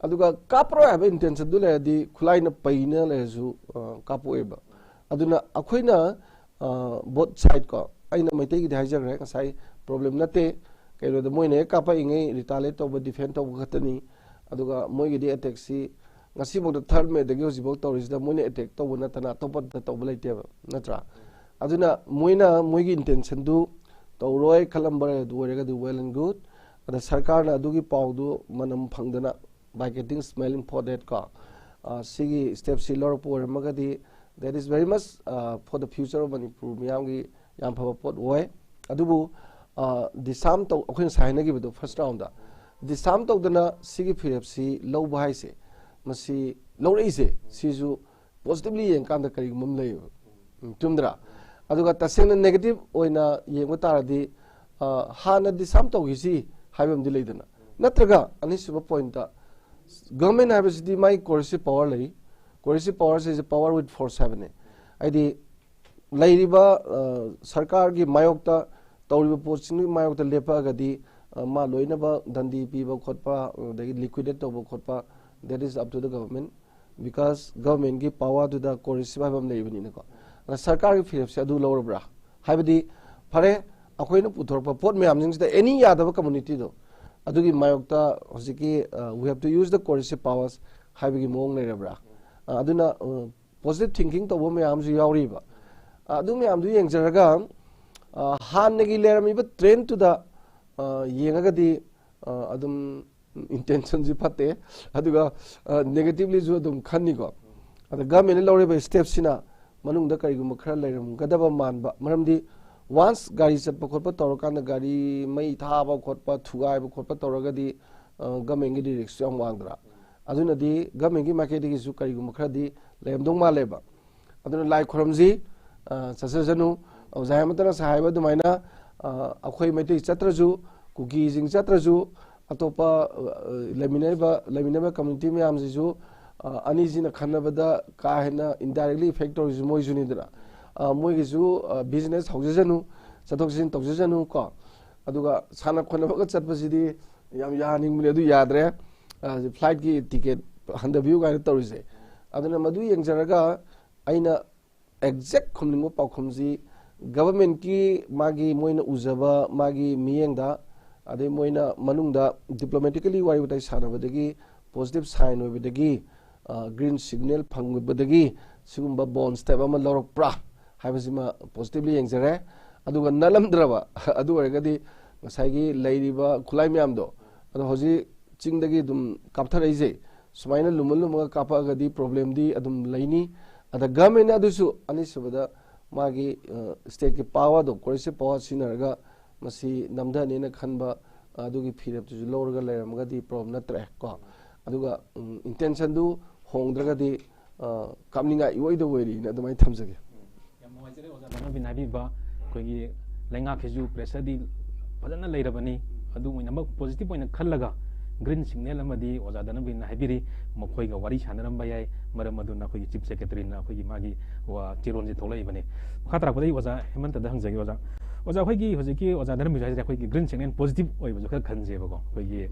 ꯑꯗꯨꯒ ꯀꯥꯞꯄꯔꯣꯏ ꯍꯥꯏꯕ ꯏꯟꯇꯦꯟꯁꯟꯗꯨ ꯂꯩꯔꯗꯤ ꯈꯨꯠꯂꯥꯏꯅ ꯄꯩꯅ ꯂꯩꯔꯁꯨ, ꯑ, ꯀꯥꯞꯄꯛꯑꯣꯏꯕ꯫ ꯑꯗꯨꯅ ꯑꯩꯈꯣꯏꯅ, ꯑ, ꯕꯣꯠ ꯁꯥꯏꯠ ꯀꯣ, ꯑꯩꯅ ꯃꯩꯇꯩꯒꯤꯗꯤ ꯍꯥꯏꯖꯈ꯭ꯔꯦ ꯉꯁꯥꯏ, ꯄ꯭ꯔꯣꯕ꯭ꯂꯦꯝ ꯅꯠꯇꯦ꯫ ꯀꯩꯅꯣꯗ ꯃꯣꯏꯅ ꯍꯦꯛ ꯀꯥꯞꯄꯛꯏꯉꯩ ꯔꯤꯇꯥꯂꯦꯠ ꯇꯧꯕ, ꯗꯤꯐꯦꯟ ꯇꯧꯕ ꯈꯛꯇꯅꯤ꯫ ꯑꯗꯨꯒ ꯃꯣꯏꯒꯤꯗꯤ ꯑꯦꯇꯦꯛꯁꯤ ꯉꯁꯤꯐꯥꯎꯗ ꯊꯥꯔꯠ ꯃꯦꯗꯒꯤ ꯍꯧꯖꯤꯛꯐꯥꯎ ꯇꯧꯔꯤꯁꯤꯗ ꯃꯣꯏꯅ ꯑꯦꯇꯦꯛ ꯇꯧꯕ ꯅꯠꯇꯅ ꯑꯇꯣꯞꯄꯗ ꯇꯧꯕ ꯂꯩꯇꯦꯕ, ꯅꯠꯇ꯭ꯔꯥ? ꯑꯗꯨꯅ ꯃꯣꯏꯅ ꯃꯣꯏꯒꯤ ꯏꯟꯇꯦꯟꯁꯟꯗꯨ ꯇꯧꯔꯣꯏ ꯈꯜꯂꯝꯕ ꯑꯗꯨ ꯑꯣꯏꯔꯒꯗꯤ well and good꯫ ꯑꯗ ꯁꯔꯀꯥꯔꯅ ꯑꯗꯨꯒꯤ ꯄꯥꯎꯗꯨ ꯃꯅꯝ ꯐꯪꯗꯅ, by getting smelling for that ꯀꯣ, ꯑ, ꯁꯤꯒꯤ ꯁ꯭ꯇꯦꯞꯁꯤ ꯂꯧꯔꯛꯄ ꯑꯣꯏꯔꯝꯃꯒꯗꯤ, that is very much, ꯑ, for the future of Manipur ꯃꯤꯌꯥꯝꯒꯤ ꯌꯥꯝ ꯐꯕ ꯄꯣꯠ ꯑꯣꯏ꯫ ꯑꯗꯨꯕꯨ, ꯑ, ꯗꯤꯁꯥꯔꯝ ꯇꯧ, ꯑꯩꯈꯣꯏ ꯉꯁꯥꯏ ꯍꯥꯏꯅꯈꯤꯕꯗꯣ ꯐꯥꯔꯁ ꯔꯥꯎꯟꯗ, ꯗꯤꯁꯥꯔꯝ ꯇꯧꯗꯅ ꯁꯤꯒꯤ ꯐꯤꯔꯦꯞꯁꯤ ꯂꯧꯕ ꯍꯥꯏꯁꯦ, ꯃꯁꯤ ꯂꯧꯔꯛꯏꯁꯦ ꯁꯤꯁꯨ ꯄꯣꯖꯤꯇꯤꯚꯂꯤ ꯌꯦꯡꯀꯥꯟꯗ ꯀꯔꯤꯒꯨꯝꯕ ꯑꯃ ꯂꯩꯌꯦꯕ꯫ ꯎꯝ, ꯆꯨꯝꯗ꯭ꯔꯥ? ꯑꯗꯨꯒ ꯇꯁꯦꯡꯅ ꯅꯦꯒꯦꯇꯤꯚ ꯑꯣꯏꯅ ꯌꯦꯡꯕ ꯇꯥꯔꯗꯤ, ꯑ, ꯍꯥꯟꯅ ꯗꯤꯁꯥꯔꯝ ꯇꯧꯈꯤꯁꯤ ꯍꯥꯏꯕ ꯑꯃꯗꯤ ꯂꯩꯗꯅ, ꯅꯠꯇ꯭ꯔꯒ ꯑꯅꯤꯁꯨꯕ ꯄꯣꯏꯟꯠꯇ, ꯒꯚꯔꯟꯃꯦꯟꯠ ꯍꯥꯏꯕꯁꯤꯗꯤ ꯃꯥꯒꯤ ꯀꯣꯔꯦꯁꯤꯚ ꯄꯋꯥꯔ ꯂꯩ꯫ ꯀꯣꯔꯦꯁꯤꯚ ꯄꯋꯥꯔꯁꯦ ꯄꯋꯥꯔ ꯋꯤꯠ ꯐꯣꯔꯁ ꯍꯥꯏꯕꯅꯦ꯫ ꯍꯥꯏꯗꯤ ꯂꯩꯔꯤꯕ, ꯑ, ꯁꯔꯀꯥꯔꯒꯤ ꯃꯥꯌꯣꯛꯇ ꯇꯧꯔꯤꯕ ꯄꯣꯠꯁꯤꯡꯗꯨꯒꯤ ꯃꯥꯌꯣꯛꯇ ꯂꯦꯞꯄꯛꯑꯒꯗꯤ, ꯑ, ꯃꯥ ꯂꯣꯏꯅꯕ ꯗꯟꯗꯤ ꯄꯤꯕ ꯈꯣꯠꯄ, ꯑꯗꯒꯤ ꯂꯤꯀ꯭ꯋꯤꯗꯦꯠ ꯇꯧꯕ ꯈꯣꯠꯄ, that is up to the government, because ꯒꯚꯔꯟꯃꯦꯟꯠꯀꯤ ꯄꯋꯥꯔꯗꯨꯗ ꯀꯣꯔꯦꯁꯤꯚ ꯍꯥꯏꯕ ꯑꯃ ꯂꯩꯕꯅꯤꯅꯀꯣ꯫ ꯑꯗ ꯁꯔꯀꯥꯔꯒꯤ ꯐꯤꯔꯦꯞꯁꯦ ꯑꯗꯨ ꯂꯧꯔꯕ꯭ꯔꯥ ꯍꯥꯏꯕꯗꯤ, ꯐꯔꯦ, ꯑꯩꯈꯣꯏꯅ ꯄꯨꯊꯣꯔꯛꯄ ꯄꯣꯠ ꯃꯌꯥꯝꯁꯤꯡꯁꯤꯗ ꯑꯦꯅꯤ ꯌꯥꯗꯕ ꯀꯝꯃꯨꯅꯤꯇꯤꯗꯣ, ꯑꯗꯨꯒꯤ ꯃꯥꯌꯣꯛꯇ ꯍꯧꯖꯤꯛꯀꯤ, ꯑ, we have to use the coercive powers ꯍꯥꯏꯕꯒꯤ ꯃꯑꯣꯡ ꯂꯩꯔꯕ꯭ꯔꯥ? ꯑ, ꯑꯗꯨꯅ, ꯑ, ꯄꯣꯖꯤꯇꯤꯚ ꯊꯤꯡꯀꯤꯡ ꯇꯧꯕ ꯃꯌꯥꯝ ꯑꯃꯁꯨ ꯌꯥꯎꯔꯤꯕ꯫ ꯑ, ꯑꯗꯨ ꯃꯌꯥꯝꯗꯨ ꯌꯦꯡꯖꯔꯒ, ꯑ, ꯍꯥꯟꯅꯒꯤ ꯂꯩꯔꯝꯃꯤꯕ ꯇ꯭ꯔꯦꯟꯗꯨꯗ, ꯑ, ꯌꯦꯡꯉꯒꯗꯤ, ꯑ, ꯑꯗꯨꯝ ꯏꯟꯇꯦꯟꯁꯟꯁꯤ ꯐꯠꯇꯦ, ꯑꯗꯨꯒ, ꯑ, ꯅꯦꯒꯦꯇꯤꯚꯂꯤꯁꯨ ꯑꯗꯨꯝ ꯈꯟꯅꯤꯀꯣ꯫ ꯑꯗ ꯒꯚꯔꯟꯃꯦꯟꯠꯅ ꯂꯧꯔꯤꯕ ꯁ꯭ꯇꯦꯞꯁꯤꯅ ꯃꯅꯨꯡꯗ ꯀꯔꯤꯒꯨꯝꯕ ꯈꯔ ꯂꯩꯔꯝꯒꯗꯕ ꯃꯥꯟꯕ, ꯃꯔꯝꯗꯤ ꯋꯥꯟꯁ ꯒꯥꯔꯤ ꯆꯠꯄ ꯈꯣꯠꯄ ꯇꯧꯔꯀꯥꯟꯗ, ꯒꯥꯔꯤ ꯃꯩ ꯊꯥꯕ ꯈꯣꯠꯄ, ꯊꯨꯒꯥꯏꯕ ꯈꯣꯠꯄ ꯇꯧꯔꯒꯗꯤ, ꯑ, ꯒꯚꯔꯟꯃꯦꯟꯠꯀꯤꯗꯤ ꯔꯤꯛꯁ ꯌꯥꯝ ꯋꯥꯡꯗ꯭ꯔꯥ? ꯑꯗꯨꯅꯗꯤ ꯒꯚꯔꯟꯃꯦꯟꯠꯀꯤ ꯃꯥꯏꯀꯩꯗꯒꯤꯁꯨ ꯀꯔꯤꯒꯨꯝꯕ ꯈꯔꯗꯤ ꯂꯩꯔꯝꯗꯧ ꯃꯥꯜꯂꯦꯕ꯫ ꯑꯗꯨꯅ ꯂꯥꯏ ꯈꯨꯔꯝꯁꯤ, ꯑ, ꯆꯠꯆꯁꯅꯨ꯫ ꯑꯣꯖꯥ ꯍꯦꯃꯟꯇꯅ ꯉꯁꯥꯏ ꯍꯥꯏꯕ ꯑꯗꯨꯃꯥꯏꯅ, ꯑ, ꯑꯩꯈꯣꯏ ꯃꯩꯇꯩ ꯆꯠꯇ꯭ꯔꯁꯨ, ꯀꯨꯀꯤꯁꯤꯡ ꯆꯠꯇ꯭ꯔꯁꯨ, ꯑꯇꯣꯞꯄ, ꯑ, ꯂꯩꯃꯤꯟꯅꯔꯤꯕ, ꯂꯩꯃꯤꯟꯅꯕ ꯀꯝꯃ꯭ꯌꯨꯅꯤꯇꯤ ꯃꯌꯥꯝꯁꯤꯁꯨ, ꯑ, ꯑꯅꯤꯁꯤꯅ ꯈꯟꯅꯕꯗ ꯀꯥ ꯍꯦꯟꯅ ꯏꯟꯗꯥꯏꯔꯦꯛꯂꯤ ꯏꯐꯦꯛ ꯇꯧꯔꯤꯁꯤ ꯃꯣꯏꯁꯨꯅꯤꯗꯅ꯫ ꯑ, ꯃꯣꯏꯒꯤꯁꯨ, ꯑ, ꯕꯤꯖꯤꯅꯦꯁ ꯍꯧꯖꯁꯅꯨ, ꯆꯠꯊꯣꯛ ꯆꯠꯁꯤꯟ ꯇꯧꯖꯁꯅꯨ ꯀꯣ꯫ ꯑꯗꯨꯒ ꯁꯥꯟꯅ ꯈꯣꯠꯅꯕꯒ ꯆꯠꯄꯁꯤꯗꯤ ꯌꯥꯝ ꯌꯥꯍꯟꯅꯤꯡꯕꯅꯦ, ꯑꯗꯨ ꯌꯥꯗ꯭ꯔꯦ꯫ ꯐ꯭ꯂꯥꯏꯠꯀꯤ ꯇꯤꯀꯦꯠ ꯍꯟꯊꯕꯤꯌꯨ ꯀꯥꯏꯅ ꯇꯧꯔꯤꯁꯦ꯫ ꯑꯗꯨꯅ ꯃꯗꯨ ꯌꯦꯡꯖꯔꯒ ꯑꯩꯅ ꯑꯦꯛꯖꯦꯛ ꯈꯨꯝꯅꯤꯡꯕ ꯄꯥꯎꯈꯨꯝꯁꯤ ꯒꯚꯔꯟꯃꯦꯟꯠꯀꯤ ꯃꯥꯒꯤ ꯃꯣꯏꯅ ꯎꯖꯕ ꯃꯥꯒꯤ ꯃꯤꯠꯌꯦꯡꯗ, ꯑꯗꯩ ꯃꯣꯏꯅ ꯃꯅꯨꯡꯗ ꯗꯤꯄ꯭ꯂꯣꯃꯦꯇꯤꯀꯦꯜꯂꯤ ꯋꯥꯔꯤ ꯋꯥꯇꯥꯏ ꯁꯥꯟꯅꯕꯗꯒꯤ ꯄꯣꯖꯤꯇꯤꯚ ꯁꯥꯏꯟ ꯑꯣꯏꯕꯗꯒꯤ, ꯒ꯭ꯔꯤꯟ ꯁꯤꯒꯅꯦꯜ ꯐꯪꯕꯗꯒꯤ ꯁꯤꯒꯨꯝꯕ ꯕꯣꯟ ꯁ꯭ꯇꯦꯞ ꯑꯃ ꯂꯧꯔꯛꯄ꯭ꯔꯥ ꯍꯥꯏꯕꯁꯤꯃ ꯄꯣꯖꯤꯇꯤꯚꯂꯤ ꯌꯦꯡꯖꯔꯦ꯫ ꯑꯗꯨꯒ ꯅꯠꯂꯝꯗ꯭ꯔꯕ ꯑꯗꯨ ꯑꯣꯏꯔꯒꯗꯤ ꯉꯁꯥꯏꯒꯤ ꯂꯩꯔꯤꯕ ꯈꯨꯠꯂꯥꯏ ꯃꯌꯥꯝꯗꯣ, ꯑꯗꯣ ꯍꯧꯖꯤꯛ ꯆꯤꯡꯗꯒꯤ ꯑꯗꯨꯝ ꯀꯥꯞꯊꯔꯛꯏꯁꯦ, ꯁꯨꯃꯥꯏꯅ ꯂꯨꯝꯃ ꯂꯨꯝꯃꯒ ꯀꯥꯞꯄꯛꯑꯒꯗꯤ ꯄ꯭ꯔꯣꯕ꯭ꯂꯦꯝꯗꯤ ꯑꯗꯨꯝ ꯂꯩꯅꯤ꯫ ꯑꯗ ꯒꯚꯔꯟꯃꯦꯟꯠꯅ ꯑꯗꯨꯁꯨ ꯑꯅꯤꯁꯨꯕꯗ ꯃꯥꯒꯤ ꯁ꯭ꯇꯦꯠꯀꯤ ꯄꯥꯋꯔꯗꯣ, ꯀꯣꯔꯦꯁꯤꯚ ꯄꯥꯋꯔ ꯁꯤꯖꯤꯟꯅꯔꯒ ꯃꯁꯤ ꯅꯝꯊꯅꯦꯅ ꯈꯟꯕ ꯑꯗꯨꯒꯤ ꯐꯤꯔꯦꯞꯇꯨꯁꯨ ꯂꯧꯔꯒ ꯂꯩꯔꯝꯃꯒꯗꯤ ꯄ꯭ꯔꯣꯕ꯭ꯂꯦꯝ ꯅꯠꯇ꯭ꯔꯦ ꯀꯣ꯫ ꯑꯗꯨꯒ ꯏꯟꯇꯦꯟꯁꯟꯗꯨ ꯍꯣꯡꯗ꯭ꯔꯒꯗꯤ ꯀꯥꯞꯅꯤꯡꯉꯥꯏ ꯏꯑꯣꯏꯗ ꯑꯣꯏꯔꯤꯅ ꯑꯗꯨꯃꯥꯏꯅ ꯊꯝꯖꯒꯦ꯫ ꯌꯥꯝ ꯅꯨꯡꯉꯥꯏꯖꯔꯦ ꯑꯣꯖꯥ ꯙꯅꯕꯤꯔꯅ ꯍꯥꯏꯕꯤꯕ꯫ ꯑꯩꯈꯣꯏꯒꯤ ꯂꯩꯉꯥꯛꯀꯤꯁꯨ ꯄ꯭ꯔꯦꯁꯔꯗꯤ ꯐꯖꯅ ꯂꯩꯔꯕꯅꯤ꯫ ꯑꯗꯨ ꯑꯣꯏꯅꯃꯛ ꯄꯣꯖꯤꯇꯤꯚ ꯑꯣꯏꯅ ꯈꯜꯂꯒ ꯒ꯭ꯔꯤꯟ ꯁꯤꯒꯅꯦꯜ ꯑꯃꯗꯤ ꯑꯣꯖꯥ ꯙꯅꯕꯤꯔꯅ ꯍꯥꯏꯕꯤꯔꯤ, ꯃꯈꯣꯏꯒ ꯋꯥꯔꯤ ꯁꯥꯟꯅꯔꯝꯕ ꯌꯥꯏ꯫ ꯃꯔꯝ ꯑꯗꯨꯅ ꯑꯩꯈꯣꯏꯒꯤ ꯆꯤꯐ ꯁꯦꯀ꯭ꯔꯦꯇꯔꯤꯅ ꯑꯩꯈꯣꯏꯒꯤ ꯃꯥꯒꯤ ꯋꯥ-, ꯆꯦꯔꯣꯜꯁꯦ ꯊꯣꯛꯂꯛꯏꯕꯅꯤ꯫ ꯃꯈꯥ ꯇꯥꯔꯛꯄꯗ ꯑꯩ ꯑꯣꯖꯥ ꯍꯦꯃꯟꯇꯗ ꯍꯪꯖꯒꯦ꯫ ꯑꯣꯖꯥ, ꯑꯣꯖꯥ, ꯑꯩꯈꯣꯏꯒꯤ ꯍꯧꯖꯤꯛꯀꯤ ꯑꯣꯖꯥ ꯙꯅꯕꯤꯔꯅ ꯍꯥꯏꯁꯤꯗꯤ ꯑꯩꯈꯣꯏꯒꯤ ꯒ꯭ꯔꯤꯟ ꯁꯤꯒꯅꯦꯜ ꯄꯣꯖꯤꯇꯤꯚ ꯑꯣꯏꯕꯁꯨ ꯈꯔ ꯈꯟꯖꯦꯕꯀꯣ꯫ ꯑꯩꯈꯣꯏꯒꯤ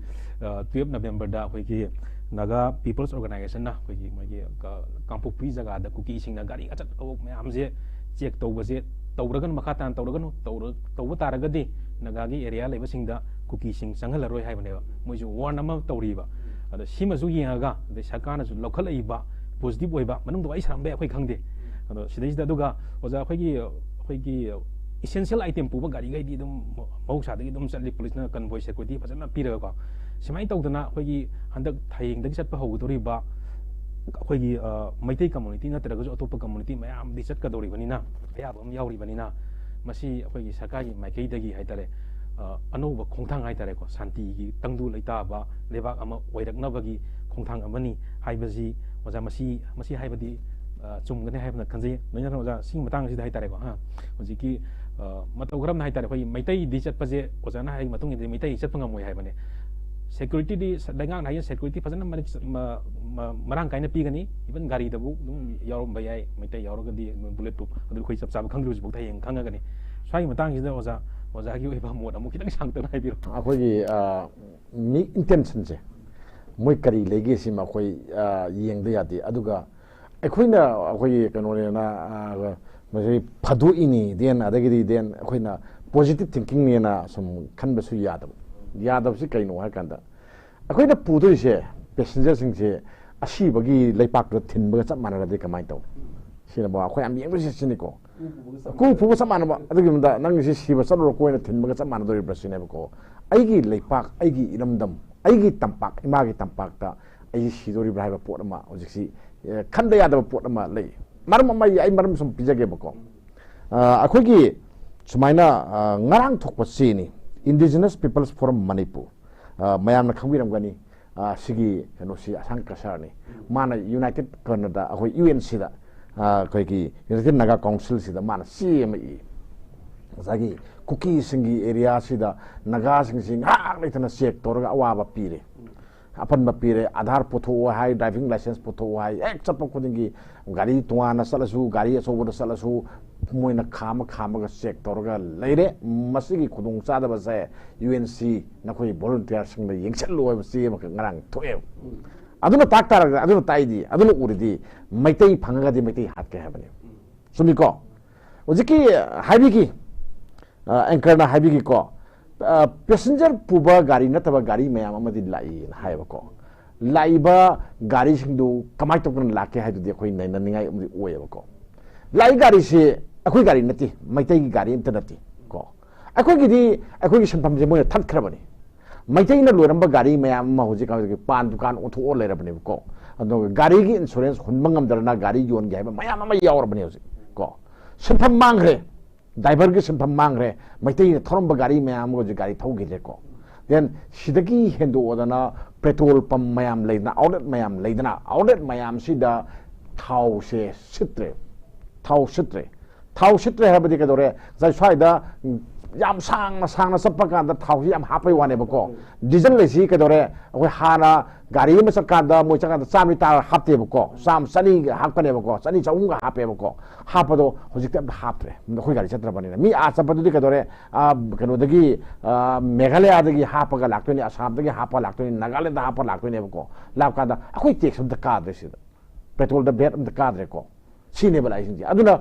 ꯇꯨꯌꯦꯜꯞ ꯅꯕꯦꯝꯕꯔꯗ ꯑꯩꯈꯣꯏꯒꯤ ꯅꯥꯒꯥ ꯄꯤꯄꯜꯁ ꯑꯣꯔꯒꯅꯥꯏꯖꯦꯁꯟꯅ ꯑꯩꯈꯣꯏꯒꯤ ꯃꯣꯏꯒꯤ ꯀ-, ꯀꯥꯡꯄꯣꯛꯄꯤ ꯖꯒꯥꯗ ꯀꯨꯀꯤꯁꯤꯡꯅ ꯒꯥꯔꯤ ꯑꯆꯧ ꯑꯆꯧꯕ ꯃꯌꯥꯝꯁꯦ ꯆꯦꯛ ꯇꯧꯕꯁꯦ ꯇꯧꯔꯒꯅꯨ, ꯃꯈꯥ ꯇꯥꯅ ꯇꯧꯔꯒꯅꯨ, ꯇꯧꯔ-, ꯇꯧꯕ ꯇꯥꯔꯒꯗꯤ ꯅꯥꯒꯥꯒꯤ ꯑꯦꯔꯤꯌꯥ ꯂꯩꯕꯁꯤꯡꯗ ꯀꯨꯀꯤꯁꯤꯡ ꯆꯪꯍꯜꯂꯔꯣꯏ ꯍꯥꯏꯕꯅꯦꯕ꯫ ꯃꯣꯏꯁꯨ ꯋꯥꯔꯟ ꯑꯃ ꯇꯧꯔꯤꯕ꯫ ꯑꯗꯣ ꯁꯤꯃꯁꯨ ꯌꯦꯡꯉꯒ, ꯑꯗꯩ ꯁꯔꯀꯥꯔꯅꯁꯨ ꯂꯧꯈꯠꯂꯛꯏꯕ ꯄꯣꯖꯤꯇꯤꯚ ꯑꯣꯏꯕ, ꯃꯅꯨꯡꯗ ꯋꯥꯔꯤ ꯁꯥꯔꯝꯕ ꯌꯥꯏ, ꯑꯩꯈꯣꯏ ꯈꯪꯗꯦ꯫ ꯑꯗꯣ ꯁꯤꯗꯩꯁꯤꯗ ꯑꯗꯨꯒ ꯑꯣꯖꯥ, ꯑꯩꯈꯣꯏꯒꯤ, ꯑꯩꯈꯣꯏꯒꯤ ꯏꯁꯦꯟꯁꯤꯌꯦꯜ ꯑꯥꯏꯇꯦꯝ ꯄꯨꯕ ꯒꯥꯔꯤꯈꯩꯗꯤ ꯑꯗꯨꯝ ꯃꯍꯧꯁꯥꯗꯒꯤ ꯑꯗꯨꯝ ꯆꯠꯂꯤ, ꯄꯨꯂꯤꯁꯅ ꯀꯟꯚꯣꯏ ꯁꯦꯀ꯭ꯌꯨꯔꯤꯇꯤ ꯐꯖꯅ ꯄꯤꯔꯒꯀꯣ꯫ ꯁꯨꯃꯥꯏꯅ ꯇꯧꯗꯅ ꯑꯩꯈꯣꯏꯒꯤ ꯍꯟꯗꯛ ꯍꯌꯦꯡꯗꯒꯤ ꯆꯠꯄ ꯍꯧꯒꯗꯧꯔꯤꯕ ꯑꯩꯈꯣꯏꯒꯤ, ꯑ, ꯃꯩꯇꯩ ꯀꯝꯃꯨꯅꯤꯇꯤ ꯅꯠꯇ꯭ꯔꯒꯁꯨ ꯑꯇꯣꯞꯄ ꯀꯝꯃꯨꯅꯤꯇꯤ ꯃꯌꯥꯝꯗꯤ ꯆꯠꯀꯗꯧꯔꯤꯕꯅꯤꯅ, ꯑꯌꯥꯕ ꯑꯃ ꯌꯥꯎꯔꯤꯕꯅꯤꯅ, ꯃꯁꯤ ꯑꯩꯈꯣꯏꯒꯤ ꯁꯔꯀꯥꯔꯒꯤ ꯃꯥꯏꯀꯩꯗꯒꯤ ꯍꯥꯏꯇꯥꯔꯦ, ꯑ, ꯑꯅꯧꯕ ꯈꯣꯡꯊꯥꯡ ꯍꯥꯏꯇꯥꯔꯦꯀꯣ, ꯁꯥꯟꯇꯤꯒꯤ ꯇꯪꯗꯨ ꯂꯩꯇꯥꯕ ꯂꯩꯕꯥꯛ ꯑꯃ ꯑꯣꯏꯔꯛꯅꯕꯒꯤ ꯈꯣꯡꯊꯥꯡ ꯑꯃꯅꯤ ꯍꯥꯏꯕꯁꯤ, ꯑꯣꯖꯥ, ꯃꯁꯤ, ꯃꯁꯤ ꯍꯥꯏꯕꯗꯤ, ꯑ, ꯆꯨꯝꯒꯅꯤ ꯍꯥꯏꯕꯅ ꯈꯟꯖꯩ꯫ ꯂꯣꯏꯅꯅ ꯑꯣꯖꯥ, ꯁꯤꯒꯤ ꯃꯇꯥꯡꯁꯤꯗ ꯍꯥꯏꯇꯥꯔꯦꯀꯣ, ꯍꯥ, ꯍꯧꯖꯤꯛꯀꯤ, ꯑ, ꯃꯇꯧ ꯀꯔꯝꯅ ꯍꯥꯏꯇꯥꯔꯦ, ꯑꯩꯈꯣꯏꯒꯤ ꯃꯩꯇꯩꯗꯤ ꯆꯠꯄꯁꯦ ꯑꯣꯖꯥꯅ ꯍꯥꯏꯕ ꯃꯇꯨꯡ ꯏꯟꯅꯗꯤ ꯃꯩꯇꯩ ꯆꯠꯄ ꯉꯝꯃꯣꯏ ꯍꯥꯏꯕꯅꯦ꯫ ꯁꯦꯀ꯭ꯌꯨꯔꯤꯇꯤꯗꯤ ꯁ-, ꯂꯩꯉꯥꯛꯅ ꯍꯥꯏꯁꯦ ꯁꯦꯀ꯭ꯌꯨꯔꯤꯇꯤ ꯐꯖꯅ ꯃꯔꯤꯛ ꯆ-, ꯃ-, ꯃ-, ꯃꯔꯥꯡ ꯀꯥꯏꯅ ꯄꯤꯒꯅꯤ꯫ ꯏꯚꯟ ꯒꯥꯔꯤꯗꯕꯨ ꯑꯗꯨꯝ ꯌꯥꯎꯔꯝꯕ ꯌꯥꯏ, ꯃꯩꯇꯩ ꯌꯥꯎꯔꯒꯗꯤ ꯕꯨꯂꯦꯠ ꯄ꯭ꯔꯨꯐ꯫ ꯑꯗꯨ ꯑꯩꯈꯣꯏ ꯆꯞ ꯆꯥꯕ ꯈꯪꯗ꯭ꯔꯤ, ꯍꯧꯖꯤꯛꯐꯥꯎꯗ ꯍꯌꯦꯡ ꯈꯪꯉꯒꯅꯤ꯫ ꯁ꯭ꯋꯥꯏꯒꯤ ꯃꯇꯥꯡꯁꯤꯗ ꯑꯣꯖꯥ, ꯑꯣꯖꯥꯒꯤ ꯑꯣꯏꯕ ꯃꯣꯠ ꯑꯃꯨꯛ ꯈꯤꯇꯪ ꯁꯥꯡꯇꯛꯅ ꯍꯥꯏꯕꯤꯔꯣ꯫ ꯑꯩꯈꯣꯏꯒꯤ ꯑ, ꯃꯤ ꯏꯟꯇꯦꯟꯁꯟꯁꯦ ꯃꯣꯏ ꯀꯔꯤ ꯂꯩꯒꯦ ꯁꯤꯃ ꯑꯩꯈꯣꯏ ꯑ, ꯌꯦꯡꯗ ꯌꯥꯗꯦ꯫ ꯑꯗꯨꯒ ꯑꯩꯈꯣꯏꯅ ꯑꯩꯈꯣꯏꯒꯤ ꯀꯩꯅꯣꯅꯦꯅ ꯑ, ꯃꯁꯤ ꯐꯥꯗꯣꯛꯏꯅꯤ ꯗꯦꯟ ꯑꯗꯒꯤꯗꯤ ꯗꯦꯟ ꯑꯩꯈꯣꯏꯅ ꯄꯣꯖꯤꯇꯤꯚ ꯊꯤꯡꯀꯤꯡꯅꯦꯅ ꯁꯨꯝ ꯈꯟꯕꯁꯨ ꯌꯥꯗꯕ꯫ ꯌꯥꯗꯕꯁꯤ ꯀꯩꯅꯣ ꯍꯥꯏ ꯀꯥꯟꯗ ꯑꯩꯈꯣꯏꯅ ꯄꯨꯗꯣꯏꯁꯦ ꯄꯦꯁꯦꯟꯖꯔꯁꯤꯡꯁꯦ ꯑꯁꯤꯕꯒꯤ ꯂꯩꯄꯥꯛꯇꯨꯗ ꯊꯤꯟꯕꯒ ꯆꯞ ꯃꯥꯟꯅꯔꯗꯤ ꯀꯃꯥꯏꯅ ꯇꯧ? ꯁꯤꯅꯕ ꯑꯩꯈꯣꯏ ꯌꯥꯝ ꯌꯦꯡꯗꯣꯏꯁꯦ ꯁꯤꯅꯤꯀꯣ꯫ ꯀꯨ ꯄꯨꯕ ꯆꯞ ꯃꯥꯟꯅꯕ꯫ ꯑꯗꯨꯒꯤ ꯃꯇꯝꯗ ꯅꯪꯒꯤꯁꯤ ꯁꯤꯕ ꯆꯠꯂꯨꯔꯣꯀꯣ ꯍꯥꯏꯅ ꯊꯤꯟꯕꯒ ꯆꯞ ꯃꯥꯟꯅꯗꯣꯔꯤꯕ꯭ꯔꯥ ꯁꯤꯅꯦꯕꯀꯣ꯫ ꯑꯩꯒꯤ ꯂꯩꯄꯥꯛ, ꯑꯩꯒꯤ ꯏꯔꯝꯗꯝ, ꯑꯩꯒꯤ ꯇꯝꯄꯥꯛ, ꯏꯃꯥꯒꯤ ꯇꯝꯄꯥꯛꯇ ꯑꯩ ꯁꯤꯗꯣꯔꯤꯕ꯭ꯔꯥ ꯍꯥꯏꯕ ꯄꯣꯠ ꯑꯃ ꯍꯧꯖꯤꯛꯁꯤ ꯑꯦ, ꯈꯟꯗ ꯌꯥꯗꯕ ꯄꯣꯠ ꯑꯃ ꯂꯩ꯫ ꯃꯔꯝ ꯑꯃ ꯑꯩ, ꯑꯩ ꯃꯔꯝ ꯁꯨꯝ ꯄꯤꯖꯒꯦꯕꯀꯣ꯫ ꯑ, ꯑꯩꯈꯣꯏꯒꯤ ꯁꯨꯃꯥꯏꯅ ꯑ, ꯉꯔꯥꯡ ꯊꯣꯛꯄ ꯆꯦꯅꯤ, Indigenous People's Forum Manipur, ꯑ, ꯃꯌꯥꯝꯅ ꯈꯪꯕꯤꯔꯝꯒꯅꯤ꯫ ꯑ, ꯁꯤꯒꯤ ꯀꯩꯅꯣꯁꯤ ꯑꯁꯥꯡ ꯀꯁꯔꯅꯤ꯫ ꯃꯥꯅ ꯌꯨꯅꯥꯏꯇꯦꯠ ꯀꯩꯅꯣꯗ ꯑꯩꯈꯣꯏ ꯌꯨ ꯑꯦꯟ ꯁꯤꯗ, ꯑ, ꯑꯩꯈꯣꯏꯒꯤ ꯌꯨꯅꯥꯏꯇꯦꯠ ꯅꯥꯒꯥ ꯀꯥꯎꯟꯁꯤꯜꯁꯤꯗ ꯃꯥꯅ ꯆꯦ ꯑꯃ ꯏ꯫ ꯉꯁꯥꯏꯒꯤ ꯀꯨꯀꯤꯁꯤꯡꯒꯤ ꯑꯦꯔꯤꯌꯥꯁꯤꯗ ꯅꯥꯒꯥꯁꯤꯡꯁꯤ ꯉꯥꯏꯍꯥꯛ ꯂꯩꯇꯅ ꯆꯦꯛ ꯇꯧꯔꯒ ꯑꯋꯥꯕ ꯄꯤꯔꯦ, ꯑꯄꯟꯕ ꯄꯤꯔꯦ꯫ ꯑꯥꯙꯥꯔ ꯄꯨꯊꯣꯛꯑꯣ ꯍꯥꯏ, ꯗ꯭ꯔꯥꯏꯚꯤꯡ ꯂꯥꯏꯁꯦꯟꯁ ꯄꯨꯊꯣꯛꯑꯣ ꯍꯥꯏ, ꯍꯦꯛ ꯆꯠꯄ ꯈꯨꯗꯤꯡꯒꯤ ꯒꯥꯔꯤ ꯇꯣꯉꯥꯟꯅ ꯆꯠꯂꯁꯨ, ꯒꯥꯔꯤ ꯑꯆꯧꯕꯗ ꯆꯠꯂꯁꯨ, ꯃꯣꯏꯅ ꯈꯥꯝꯃ ꯈꯥꯝꯃꯒ ꯆꯦꯛ ꯇꯧꯔꯒ ꯂꯩꯔꯦ꯫ ꯃꯁꯤꯒꯤ ꯈꯨꯗꯣꯡꯆꯥꯗꯕꯁꯦ ꯌꯨ ꯑꯦꯟ ꯁꯤ ꯅꯈꯣꯏ ꯚꯣꯂꯨꯟꯇꯤꯌꯥꯔꯁꯤꯡꯗ ꯌꯦꯡꯁꯤꯜꯂꯨ ꯍꯥꯏꯕ ꯆꯦ ꯑꯃꯈꯛ ꯉꯔꯥꯡ ꯊꯣꯛꯑꯦꯕ꯫ ꯑꯗꯨꯅ ꯇꯥꯛ ꯇꯥꯔꯒ, ꯑꯗꯨꯅ ꯇꯥꯛꯏꯗꯤ, ꯑꯗꯨꯅ ꯎꯔꯗꯤ ꯃꯩꯇꯩ ꯐꯪꯉꯒꯗꯤ ꯃꯩꯇꯩ ꯍꯥꯠꯀꯦ ꯍꯥꯏꯕꯅꯦꯕ꯫ ꯆꯨꯝꯃꯤꯀꯣ? ꯍꯧꯖꯤꯛꯀꯤ ꯍꯥꯏꯕꯤꯈꯤ, ꯑ, ꯑꯦꯡꯀꯔꯅ ꯍꯥꯏꯕꯤꯈꯤꯀꯣ, ꯑ, ꯄꯦꯁꯦꯟꯖꯔ ꯄꯨꯕ ꯒꯥꯔꯤ ꯅꯠꯇꯕ ꯒꯥꯔꯤ ꯃꯌꯥꯝ ꯑꯃꯗꯤ ꯂꯥꯛꯏꯅ ꯍꯥꯏꯌꯦꯕꯀꯣ꯫ ꯂꯥꯛꯏꯕ ꯒꯥꯔꯤꯁꯤꯡꯗꯨ ꯀꯃꯥꯏꯅ ꯇꯧꯗꯅ ꯂꯥꯛꯀꯦ ꯍꯥꯏꯗꯨꯗꯤ ꯑꯩꯈꯣꯏ ꯅꯩꯅꯅꯤꯡꯉꯥꯏ ꯑꯃꯗꯤ ꯑꯣꯏꯌꯦꯕꯀꯣ꯫ ꯂꯥꯛꯏ ꯒꯥꯔꯤꯁꯤ ꯑꯩꯈꯣꯏ ꯒꯥꯔꯤ ꯅꯠꯇꯦ, ꯃꯩꯇꯩꯒꯤ ꯒꯥꯔꯤ ꯑꯝꯇ ꯅꯠꯇꯦ ꯀꯣ꯫ ꯑꯩꯈꯣꯏꯒꯤꯗꯤ, ꯑꯩꯈꯣꯏꯒꯤ ꯁꯤꯟꯐꯝꯁꯦ ꯃꯣꯏꯅ ꯊꯠꯈ꯭ꯔꯕꯅꯤ꯫ ꯃꯩꯇꯩꯅ ꯂꯣꯏꯔꯝꯕ ꯒꯥꯔꯤ ꯃꯌꯥꯝ ꯑꯃ ꯍꯧꯖꯤꯛ ꯍꯧꯖꯤꯛ ꯄꯥꯟ ꯗꯨꯀꯥꯟ ꯑꯣꯟꯊꯣꯛꯑ ꯂꯩꯔꯕꯅꯦꯕꯀꯣ꯫ ꯑꯗꯨꯒ ꯒꯥꯔꯤꯒꯤ ꯏꯟꯁꯨꯔꯦꯟꯁ ꯍꯨꯟꯕ ꯉꯝꯗꯗꯅ ꯒꯥꯔꯤ ꯌꯣꯟꯒꯦ ꯍꯥꯏꯕ ꯃꯌꯥꯝ ꯑꯃ ꯌꯥꯎꯔꯕꯅꯦ ꯍꯧꯖꯤꯛ ꯀꯣ꯫ ꯁꯤꯟꯐꯝ ꯃꯥꯡꯈ꯭ꯔꯦ, ꯗ꯭ꯔꯥꯏꯚꯔꯒꯤ ꯁꯤꯟꯐꯝ ꯃꯥꯡꯈ꯭ꯔꯦ, ꯃꯩꯇꯩꯅ ꯊꯧꯔꯝꯕ ꯒꯥꯔꯤ ꯃꯌꯥꯝ ꯑꯃ ꯍꯧꯖꯤꯛ ꯒꯥꯔꯤ ꯊꯧꯈꯤꯗ꯭ꯔꯦꯀꯣ꯫ ꯗꯦꯟ ꯁꯤꯗꯒꯤ ꯍꯦꯟꯗꯣꯛꯑꯗꯅ ꯄꯦꯇ꯭ꯔꯣꯜ ꯄꯝ ꯃꯌꯥꯝ ꯂꯩꯗꯅ, ꯑꯥꯎꯠꯂꯦꯠ ꯃꯌꯥꯝ ꯂꯩꯗꯅ, ꯑꯥꯎꯠꯂꯦꯠ ꯃꯌꯥꯝꯁꯤꯗ ꯊꯥꯎꯁꯦ ꯁꯤꯠꯇ꯭ꯔꯦ꯫ ꯊꯥꯎ ꯁꯤꯠꯇ꯭ꯔꯦ꯫ ꯊꯥꯎ ꯁꯤꯠꯇ꯭ꯔꯦ ꯍꯥꯏꯕꯗꯤ ꯀꯩꯗꯧꯔꯦ? ꯉꯁꯥꯏ ꯁ꯭ꯋꯥꯏꯗ, ꯎꯝ, ꯌꯥꯝ ꯁꯥꯡꯅ ꯁꯥꯡꯅ ꯆꯠꯄ ꯀꯥꯟꯗ ꯊꯥꯎꯁꯤ ꯌꯥꯝ ꯍꯥꯞꯄꯩ ꯋꯥꯅꯦꯕꯀꯣ꯫ ꯗꯤꯖꯜ ꯂꯩꯁꯤ ꯀꯩꯗꯧꯔꯦ, ꯑꯩꯈꯣꯏ ꯍꯥꯟꯅ ꯒꯥꯔꯤ ꯑꯃ ꯆꯠꯀꯥꯟꯗ ꯃꯣꯏ ꯆꯠꯀꯥꯟꯗ ꯆꯥꯝꯃ ꯇꯥꯔ ꯍꯥꯞꯇꯦꯕꯀꯣ, ꯆꯥꯝꯃ ꯆꯅꯤ ꯍꯥꯞꯀꯅꯦꯕꯀꯣ, ꯆꯅꯤ ꯆꯍꯨꯝꯒ ꯍꯥꯞꯄꯦꯕꯀꯣ꯫ ꯍꯥꯞꯄꯗꯣ ꯍꯧꯖꯤꯛꯇꯤ ꯑꯝꯇ ꯍꯥꯞꯇ꯭ꯔꯦ, ꯑꯩꯈꯣꯏ ꯒꯥꯔꯤ ꯆꯠꯇ꯭ꯔꯕꯅꯤꯅ꯫ ꯃꯤ ꯑꯥ ꯆꯠꯄꯗꯨꯗꯤ ꯀꯩꯗꯧꯔꯦ, ꯑꯥ, ꯀꯩꯅꯣꯗꯒꯤ, ꯑꯥ, ꯃꯦꯘꯥꯂꯌꯥꯗꯒꯤ ꯍꯥꯞꯄꯒ ꯂꯥꯛꯇꯣꯏꯅꯤ, ꯑꯁꯥꯝꯗꯒꯤ ꯍꯥꯞꯄꯒ ꯂꯥꯛꯇꯣꯏꯅꯤ, ꯅꯥꯒꯥꯂꯦꯟꯗ ꯍꯥꯞꯄꯒ ꯂꯥꯛꯇꯣꯏꯅꯦꯕꯀꯣ꯫ ꯂꯥꯛꯀꯥꯟꯗ ꯑꯩꯈꯣꯏ ꯇꯦꯛꯁ ꯑꯝꯇ ꯀꯥꯗ꯭ꯔꯦ ꯁꯤꯗ, ꯄꯦꯇ꯭ꯔꯣꯜꯗ ꯚꯦꯠ ꯑꯝꯇ ꯀꯥꯗ꯭ꯔꯦꯀꯣ꯫ ꯁꯤꯅꯦꯕ ꯂꯥꯛꯏꯁꯤꯡꯁꯦ꯫ ꯑꯗꯨꯅ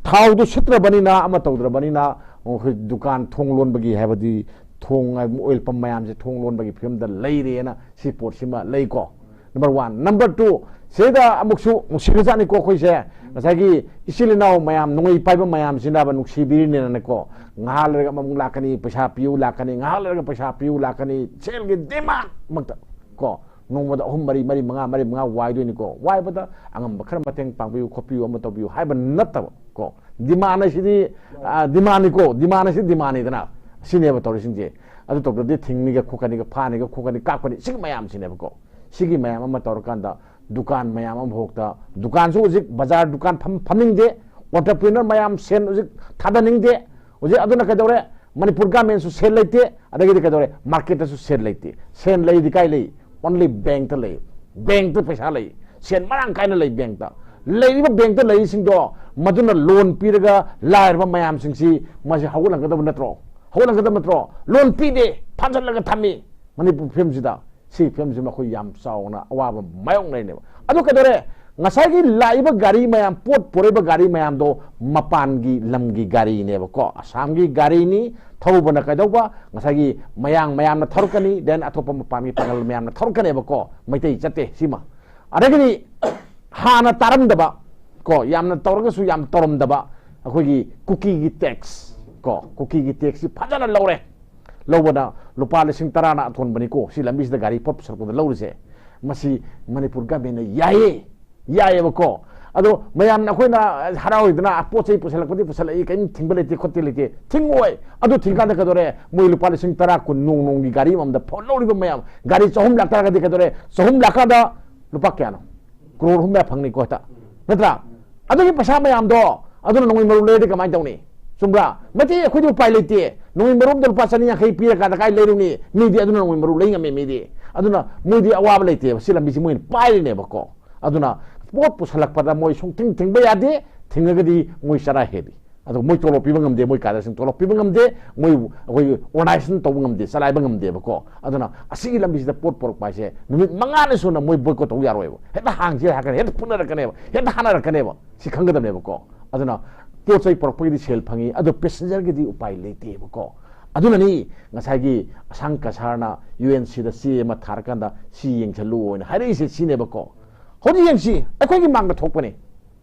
ꯊꯥꯎꯗꯣ ꯁꯤꯠꯇ꯭ꯔꯕꯅꯤꯅ, ꯑꯃ ꯇꯧꯗ꯭ꯔꯕꯅꯤꯅ, ꯑꯩꯈꯣꯏ ꯗꯨꯀꯥꯟ ꯊꯣꯡ ꯂꯣꯟꯕꯒꯤ, ꯍꯥꯏꯕꯗꯤ ꯊꯣꯡ, ꯑꯣꯏꯜ ꯄꯝ ꯃꯌꯥꯝꯁꯦ ꯊꯣꯡ ꯂꯣꯟꯕꯒꯤ ꯐꯤꯕꯝꯗ ꯂꯩꯔꯦꯅ ꯁꯤ ꯄꯣꯠꯁꯤꯃ ꯂꯩꯀꯣ꯫ Number one. ꯅꯝꯕꯔ ꯇꯨ, ꯁꯤꯗ ꯑꯃꯨꯛꯁꯨ ꯅꯨꯡꯁꯤꯈ꯭ꯔꯖꯥꯠꯅꯤꯀꯣ ꯑꯩꯈꯣꯏꯁꯦ꯫ ꯉꯁꯥꯏꯒꯤ ꯏꯆꯤꯜ ꯏꯅꯥꯎ ꯃꯌꯥꯝ, ꯅꯣꯡꯃꯩ ꯄꯥꯏꯕ ꯃꯌꯥꯝꯁꯤꯅꯕ ꯅꯨꯡꯁꯤꯕꯤꯔꯤꯅꯦꯅꯀꯣ꯫ ꯉꯥꯏꯍꯥꯛ ꯂꯩꯔꯒ ꯑꯃꯃꯨꯛ ꯂꯥꯛꯀꯅꯤ, ꯄꯩꯁꯥ ꯄꯤꯌꯨ ꯂꯥꯛꯀꯅꯤ, ꯉꯥꯏꯍꯥꯛ ꯂꯩꯔꯒ ꯄꯩꯁꯥ ꯄꯤꯌꯨ ꯂꯥꯛꯀꯅꯤ, ꯁꯦꯜꯒꯤ ꯗꯤꯃꯥꯟ ꯃꯛꯇ ꯀꯣ꯫ ꯅꯣꯡꯃꯗ ꯑꯍꯨꯝ, ꯃꯔꯤ, ꯃꯔꯤ, ꯃꯉꯥ, ꯃꯔꯤ, ꯃꯉꯥ ꯋꯥꯏꯗꯣꯏꯅꯤꯀꯣ꯫ ꯋꯥꯏꯕꯗ ꯑꯉꯝꯕ ꯈꯔ ꯃꯇꯦꯡ ꯄꯥꯡꯕꯤꯌꯨ, ꯈꯣꯠꯄꯤꯌꯨ, ꯑꯃ ꯇꯧꯕꯤꯌꯨ ꯍꯥꯏꯕ ꯅꯠꯇꯕ ꯀꯣ꯫ ꯗꯤꯃꯥꯟ ꯍꯥꯏꯁꯤꯗꯤ, ꯑ, ꯗꯤꯃꯥꯟꯅꯤꯀꯣ, ꯗꯤꯃꯥꯟ ꯍꯥꯏꯁꯤꯗꯤ ꯗꯤꯃꯥꯟꯅꯤꯗꯅ꯫ ꯁꯤꯅꯦꯕ ꯇꯧꯔꯤꯁꯤꯡꯁꯦ꯫ ꯑꯗꯨ ꯇꯧꯗ꯭ꯔꯗꯤ ꯊꯤꯡꯅꯤꯒ, ꯈꯣꯠꯀꯅꯤꯒ, ꯐꯥꯅꯤꯒ, ꯈꯣꯠꯀꯅꯤ, ꯀꯥꯞꯀꯅꯤ, ꯁꯤꯒꯤ ꯃꯌꯥꯝꯁꯤꯅꯦꯕꯀꯣ꯫ ꯁꯤꯒꯤ ꯃꯌꯥꯝ ꯑꯃ ꯇꯧꯔꯀꯥꯟꯗ ꯗꯨꯀꯥꯟ ꯃꯌꯥꯝ ꯑꯃ ꯍꯣꯛꯇ, ꯗꯨꯀꯥꯟꯁꯨ ꯍꯧꯖꯤꯛ ꯕꯖꯥꯔ ꯗꯨꯀꯥꯟ ꯐꯝ-, ꯐꯝꯅꯤꯡꯗꯦ, entrepreneur ꯃꯌꯥꯝ ꯁꯦꯟ ꯍꯧꯖꯤꯛ ꯊꯥꯗꯅꯤꯡꯗꯦ꯫ ꯍꯧꯖꯤꯛ ꯑꯗꯨꯅ ꯀꯩꯗꯧꯔꯦ? ꯃꯅꯤꯄꯨꯔ ꯒꯃꯦꯟꯁꯨ ꯁꯦꯜ ꯂꯩꯇꯦ, ꯑꯗꯒꯤꯗꯤ ꯀꯩꯗꯧꯔꯦ? ꯃꯥꯔꯀꯦꯠꯇꯁꯨ ꯁꯦꯜ ꯂꯩꯇꯦ꯫ ꯁꯦꯜ ꯂꯩꯗꯤ ꯀꯥꯏ ꯂꯩ? Only ꯕꯦꯡꯛꯇ ꯂꯩ꯫ ꯕꯦꯡꯛꯇ ꯄꯩꯁꯥ ꯂꯩ꯫ ꯁꯦꯜ ꯃꯔꯥꯡ ꯀꯥꯏꯅ ꯂꯩ ꯕꯦꯡꯛꯇ꯫ ꯂꯩꯔꯤꯕ ꯕꯦꯡꯛꯇ ꯂꯩꯔꯤꯁꯤꯡꯗꯣ, ꯃꯗꯨꯅ ꯂꯣꯟ ꯄꯤꯔꯒ ꯂꯥꯏꯔꯕ ꯃꯌꯥꯝꯁꯤꯡꯁꯤ ꯃꯁꯤ ꯍꯧꯒꯠꯍꯟꯒꯗꯕ ꯅꯠꯇ꯭ꯔꯣ? ꯍꯧꯒꯠꯍꯟꯒꯗꯕ ꯅꯠꯇ꯭ꯔꯣ? ꯂꯣꯟ ꯄꯤꯗꯦ, ꯐꯥꯖꯤꯜꯂꯒ ꯊꯝꯃꯤ ꯃꯅꯤꯄꯨꯔ ꯐꯤꯕꯝꯁꯤꯗ꯫ ꯁꯤꯒꯤ ꯐꯤꯕꯝꯁꯤ ꯃꯈꯣꯏ ꯌꯥꯝ ꯆꯥꯎꯅ ꯑꯋꯥꯕ ꯃꯥꯌꯣꯛꯅꯔꯤꯅꯦꯕ꯫ ꯑꯗꯨ ꯀꯩꯗꯧꯔꯦ? ꯉꯁꯥꯏꯒꯤ ꯂꯥꯛꯏꯕ ꯒꯥꯔꯤ ꯃꯌꯥꯝ, ꯄꯣꯠ ꯄꯨꯔꯛꯏꯕ ꯒꯥꯔꯤ ꯃꯌꯥꯝꯗꯣ ꯃꯄꯥꯟꯒꯤ ꯂꯝꯒꯤ ꯒꯥꯔꯤꯅꯦꯕꯀꯣ꯫ ꯑꯁꯥꯝꯒꯤ ꯒꯥꯔꯤꯅꯤ, ꯊꯧꯕꯅ ꯀꯩꯗꯧꯕ? ꯉꯁꯥꯏꯒꯤ ꯃꯌꯥꯡ ꯃꯌꯥꯝꯅ ꯊꯧꯔꯛꯀꯅꯤ, then ꯑꯇꯣꯞꯄ ꯃꯄꯥꯟꯒꯤ ꯄꯥꯡꯒꯜ ꯃꯌꯥꯝꯅ ꯊꯧꯔꯛꯀꯅꯦꯕꯀꯣ꯫ ꯃꯩꯇꯩ ꯆꯠꯇꯦ ꯁꯤꯃ꯫ ꯑꯗꯒꯤꯗꯤ ꯍꯥꯟꯅ ꯇꯥꯔꯝꯗꯕ ꯀꯣ, ꯌꯥꯝꯅ ꯇꯧꯔꯒꯁꯨ ꯌꯥꯝ ꯇꯧꯔꯝꯗꯕ ꯑꯩꯈꯣꯏꯒꯤ ꯀꯨꯀꯤꯒꯤ ꯇꯦꯛꯁ ꯀꯣ, ꯀꯨꯀꯤꯒꯤ ꯇꯦꯛꯁꯁꯤ ꯐꯖꯅ ꯂꯧꯔꯦ꯫ ꯂꯧꯕꯗ ꯂꯨꯄꯥ ꯂꯤꯁꯤꯡ ꯇꯔꯥꯅ ꯑꯊꯣꯟꯕꯅꯤꯀꯣ ꯁꯤ ꯂꯝꯕꯤꯁꯤꯗ ꯒꯥꯔꯤ ꯄꯣꯠ ꯄꯨꯁꯜꯂꯛꯄꯗ ꯂꯧꯔꯤꯁꯦ꯫ ꯃꯁꯤ ꯃꯅꯤꯄꯨꯔ ꯒꯃꯦꯟꯅ ꯌꯥꯏꯌꯦ, ꯌꯥꯏꯌꯦꯕꯀꯣ꯫ ꯑꯗꯣ ꯃꯌꯥꯝꯅ ꯑꯩꯈꯣꯏꯅ ꯍꯔꯥꯎꯔꯤꯗꯅ ꯄꯣꯠ ꯆꯩ ꯄꯨꯁꯜꯂꯛꯄꯗꯤ ꯄꯨꯁꯜꯂꯛꯏ, ꯀꯔꯤꯝ ꯊꯤꯡꯕ ꯂꯩꯇꯦ ꯈꯣꯠꯇꯦ ꯂꯩꯇꯦ, ꯊꯤꯡꯉꯣꯏ꯫ ꯑꯗꯨ ꯊꯤꯡꯀꯥꯟꯗ ꯀꯩꯗꯧꯔꯦ? ꯃꯣꯏ ꯂꯨꯄꯥ ꯂꯤꯁꯤꯡ ꯇꯔꯥ, ꯀꯨꯟ ꯅꯣꯡ ꯅꯣꯡꯒꯤ ꯒꯥꯔꯤ ꯑꯃꯃꯝꯗ ꯐꯥꯎ ꯂꯧꯔꯤꯕ ꯃꯌꯥꯝ, ꯒꯥꯔꯤ ꯆꯍꯨꯝ ꯂꯥꯛꯇꯥꯔꯒꯗꯤ ꯀꯩꯗꯧꯔꯦ? ꯆꯍꯨꯝ ꯂꯥꯛꯀꯥꯟꯗ ꯂꯨꯄꯥ ꯀꯌꯥꯅꯣ? ꯀ꯭ꯔꯣꯔ ꯑꯍꯨꯝ ꯃꯌꯥ ꯐꯪꯅꯤꯀꯣ ꯍꯦꯛꯇ, ꯅꯠꯇ꯭ꯔꯥ? ꯑꯗꯨꯒꯤ ꯄꯩꯁꯥ ꯃꯌꯥꯝꯗꯣ ꯑꯗꯨꯅ ꯅꯣꯡꯃꯩ ꯃꯔꯨ ꯂꯩꯔꯗꯤ ꯀꯃꯥꯏꯅ ꯇꯧꯅꯤ? ꯆꯨꯝꯕ꯭ꯔꯥ? ꯃꯩꯇꯩ ꯑꯩꯈꯣꯏꯗꯤ ꯎꯄꯥꯏ ꯂꯩꯇꯦ꯫ ꯅꯣꯡꯃꯩ ꯃꯔꯨ ꯑꯃꯗ ꯂꯨꯄꯥ ꯆꯅꯤ ꯌꯥꯡꯈꯩ ꯄꯤꯔꯀꯥꯟꯗ ꯀꯥꯏ ꯂꯩꯔꯨꯅꯤ? ꯃꯤꯗꯤ ꯑꯗꯨꯅ ꯅꯣꯡꯃꯩ ꯃꯔꯨ ꯂꯩ ꯉꯝꯃꯦ ꯃꯤꯗꯤ꯫ ꯑꯗꯨꯅ ꯃꯣꯏꯗꯤ ꯑꯋꯥꯕ ꯂꯩꯇꯦꯕ꯫ ꯁꯤ ꯂꯝꯕꯤꯁꯤ ꯃꯣꯏꯅ ꯄꯥꯏꯔꯤꯅꯦꯕꯀꯣ꯫ ꯑꯗꯨꯅ ꯄꯣꯠ ꯄꯨꯁꯜꯂꯛꯄꯗ ꯃꯣꯏ ꯁꯨꯡꯊꯤꯡ ꯊꯤꯡꯕ ꯌꯥꯗꯦ꯫ ꯊꯤꯡꯉꯒꯗꯤ ꯃꯣꯏ ꯆꯔꯥ ꯍꯦꯜꯂꯤ꯫ ꯑꯗꯣ ꯃꯣꯏ ꯇꯣꯂꯣꯞ ꯄꯤꯕ ꯉꯝꯗꯦ, ꯃꯣꯏ ꯀꯥꯗꯔꯁꯤꯡ ꯇꯣꯂꯣꯞ ꯄꯤꯕ ꯉꯝꯗꯦ, ꯃꯣꯏ ꯑꯩꯈꯣꯏꯒꯤ organization ꯇꯧꯕ ꯉꯝꯗꯦ, ꯆꯂꯥꯏꯕ ꯉꯝꯗꯦꯕꯀꯣ꯫ ꯑꯗꯨꯅ ꯑꯁꯤꯒꯤ ꯂꯝꯕꯤꯁꯤꯗ ꯄꯣꯠ ꯄꯨꯔꯛꯄ ꯍꯥꯏꯁꯦ ꯅꯨꯃꯤꯠ ꯃꯉꯥꯅꯤ ꯁꯨꯅ ꯃꯣꯏ boycott ꯇꯧꯕ ꯌꯥꯔꯣꯏꯕ꯫ ꯍꯦꯛꯇ ꯍꯥꯡꯁꯦ ꯍꯥꯏꯔꯛꯀꯅꯤ, ꯍꯦꯛꯇ ꯐꯨꯅꯔꯛꯀꯅꯦꯕ, ꯍꯦꯛꯇ ꯍꯥꯠꯅꯔꯛꯀꯅꯦꯕ꯫ ꯁꯤ ꯈꯪꯒꯗꯕꯅꯦꯕꯀꯣ꯫ ꯑꯗꯨꯅ ꯄꯣꯠ ꯆꯩ ꯄꯨꯔꯛꯄꯒꯤꯗꯤ ꯁꯦꯜ ꯐꯪꯉꯤ, ꯑꯗꯣ passenger ꯒꯤꯗꯤ ꯎꯄꯥꯏ ꯂꯩꯇꯦꯕꯀꯣ꯫ ꯑꯗꯨꯅꯅꯤ ꯉꯁꯥꯏꯒꯤ ꯑꯁꯥꯡ ꯀꯁꯥꯔꯅ U N C ꯗ ꯆꯦ ꯑꯃ ꯊꯥꯔꯀꯥꯟꯗ ꯁꯤ ꯌꯦꯡꯁꯜꯂꯨ ꯍꯥꯏꯅ ꯍꯥꯏꯔꯛꯏꯁꯦ ꯁꯤꯅꯦꯕꯀꯣ꯫ ꯍꯧꯖꯤꯛ ꯌꯦꯡꯁꯤ, ꯑꯩꯈꯣꯏꯒꯤ ꯃꯥꯡꯗ ꯊꯣꯛꯄꯅꯤ꯫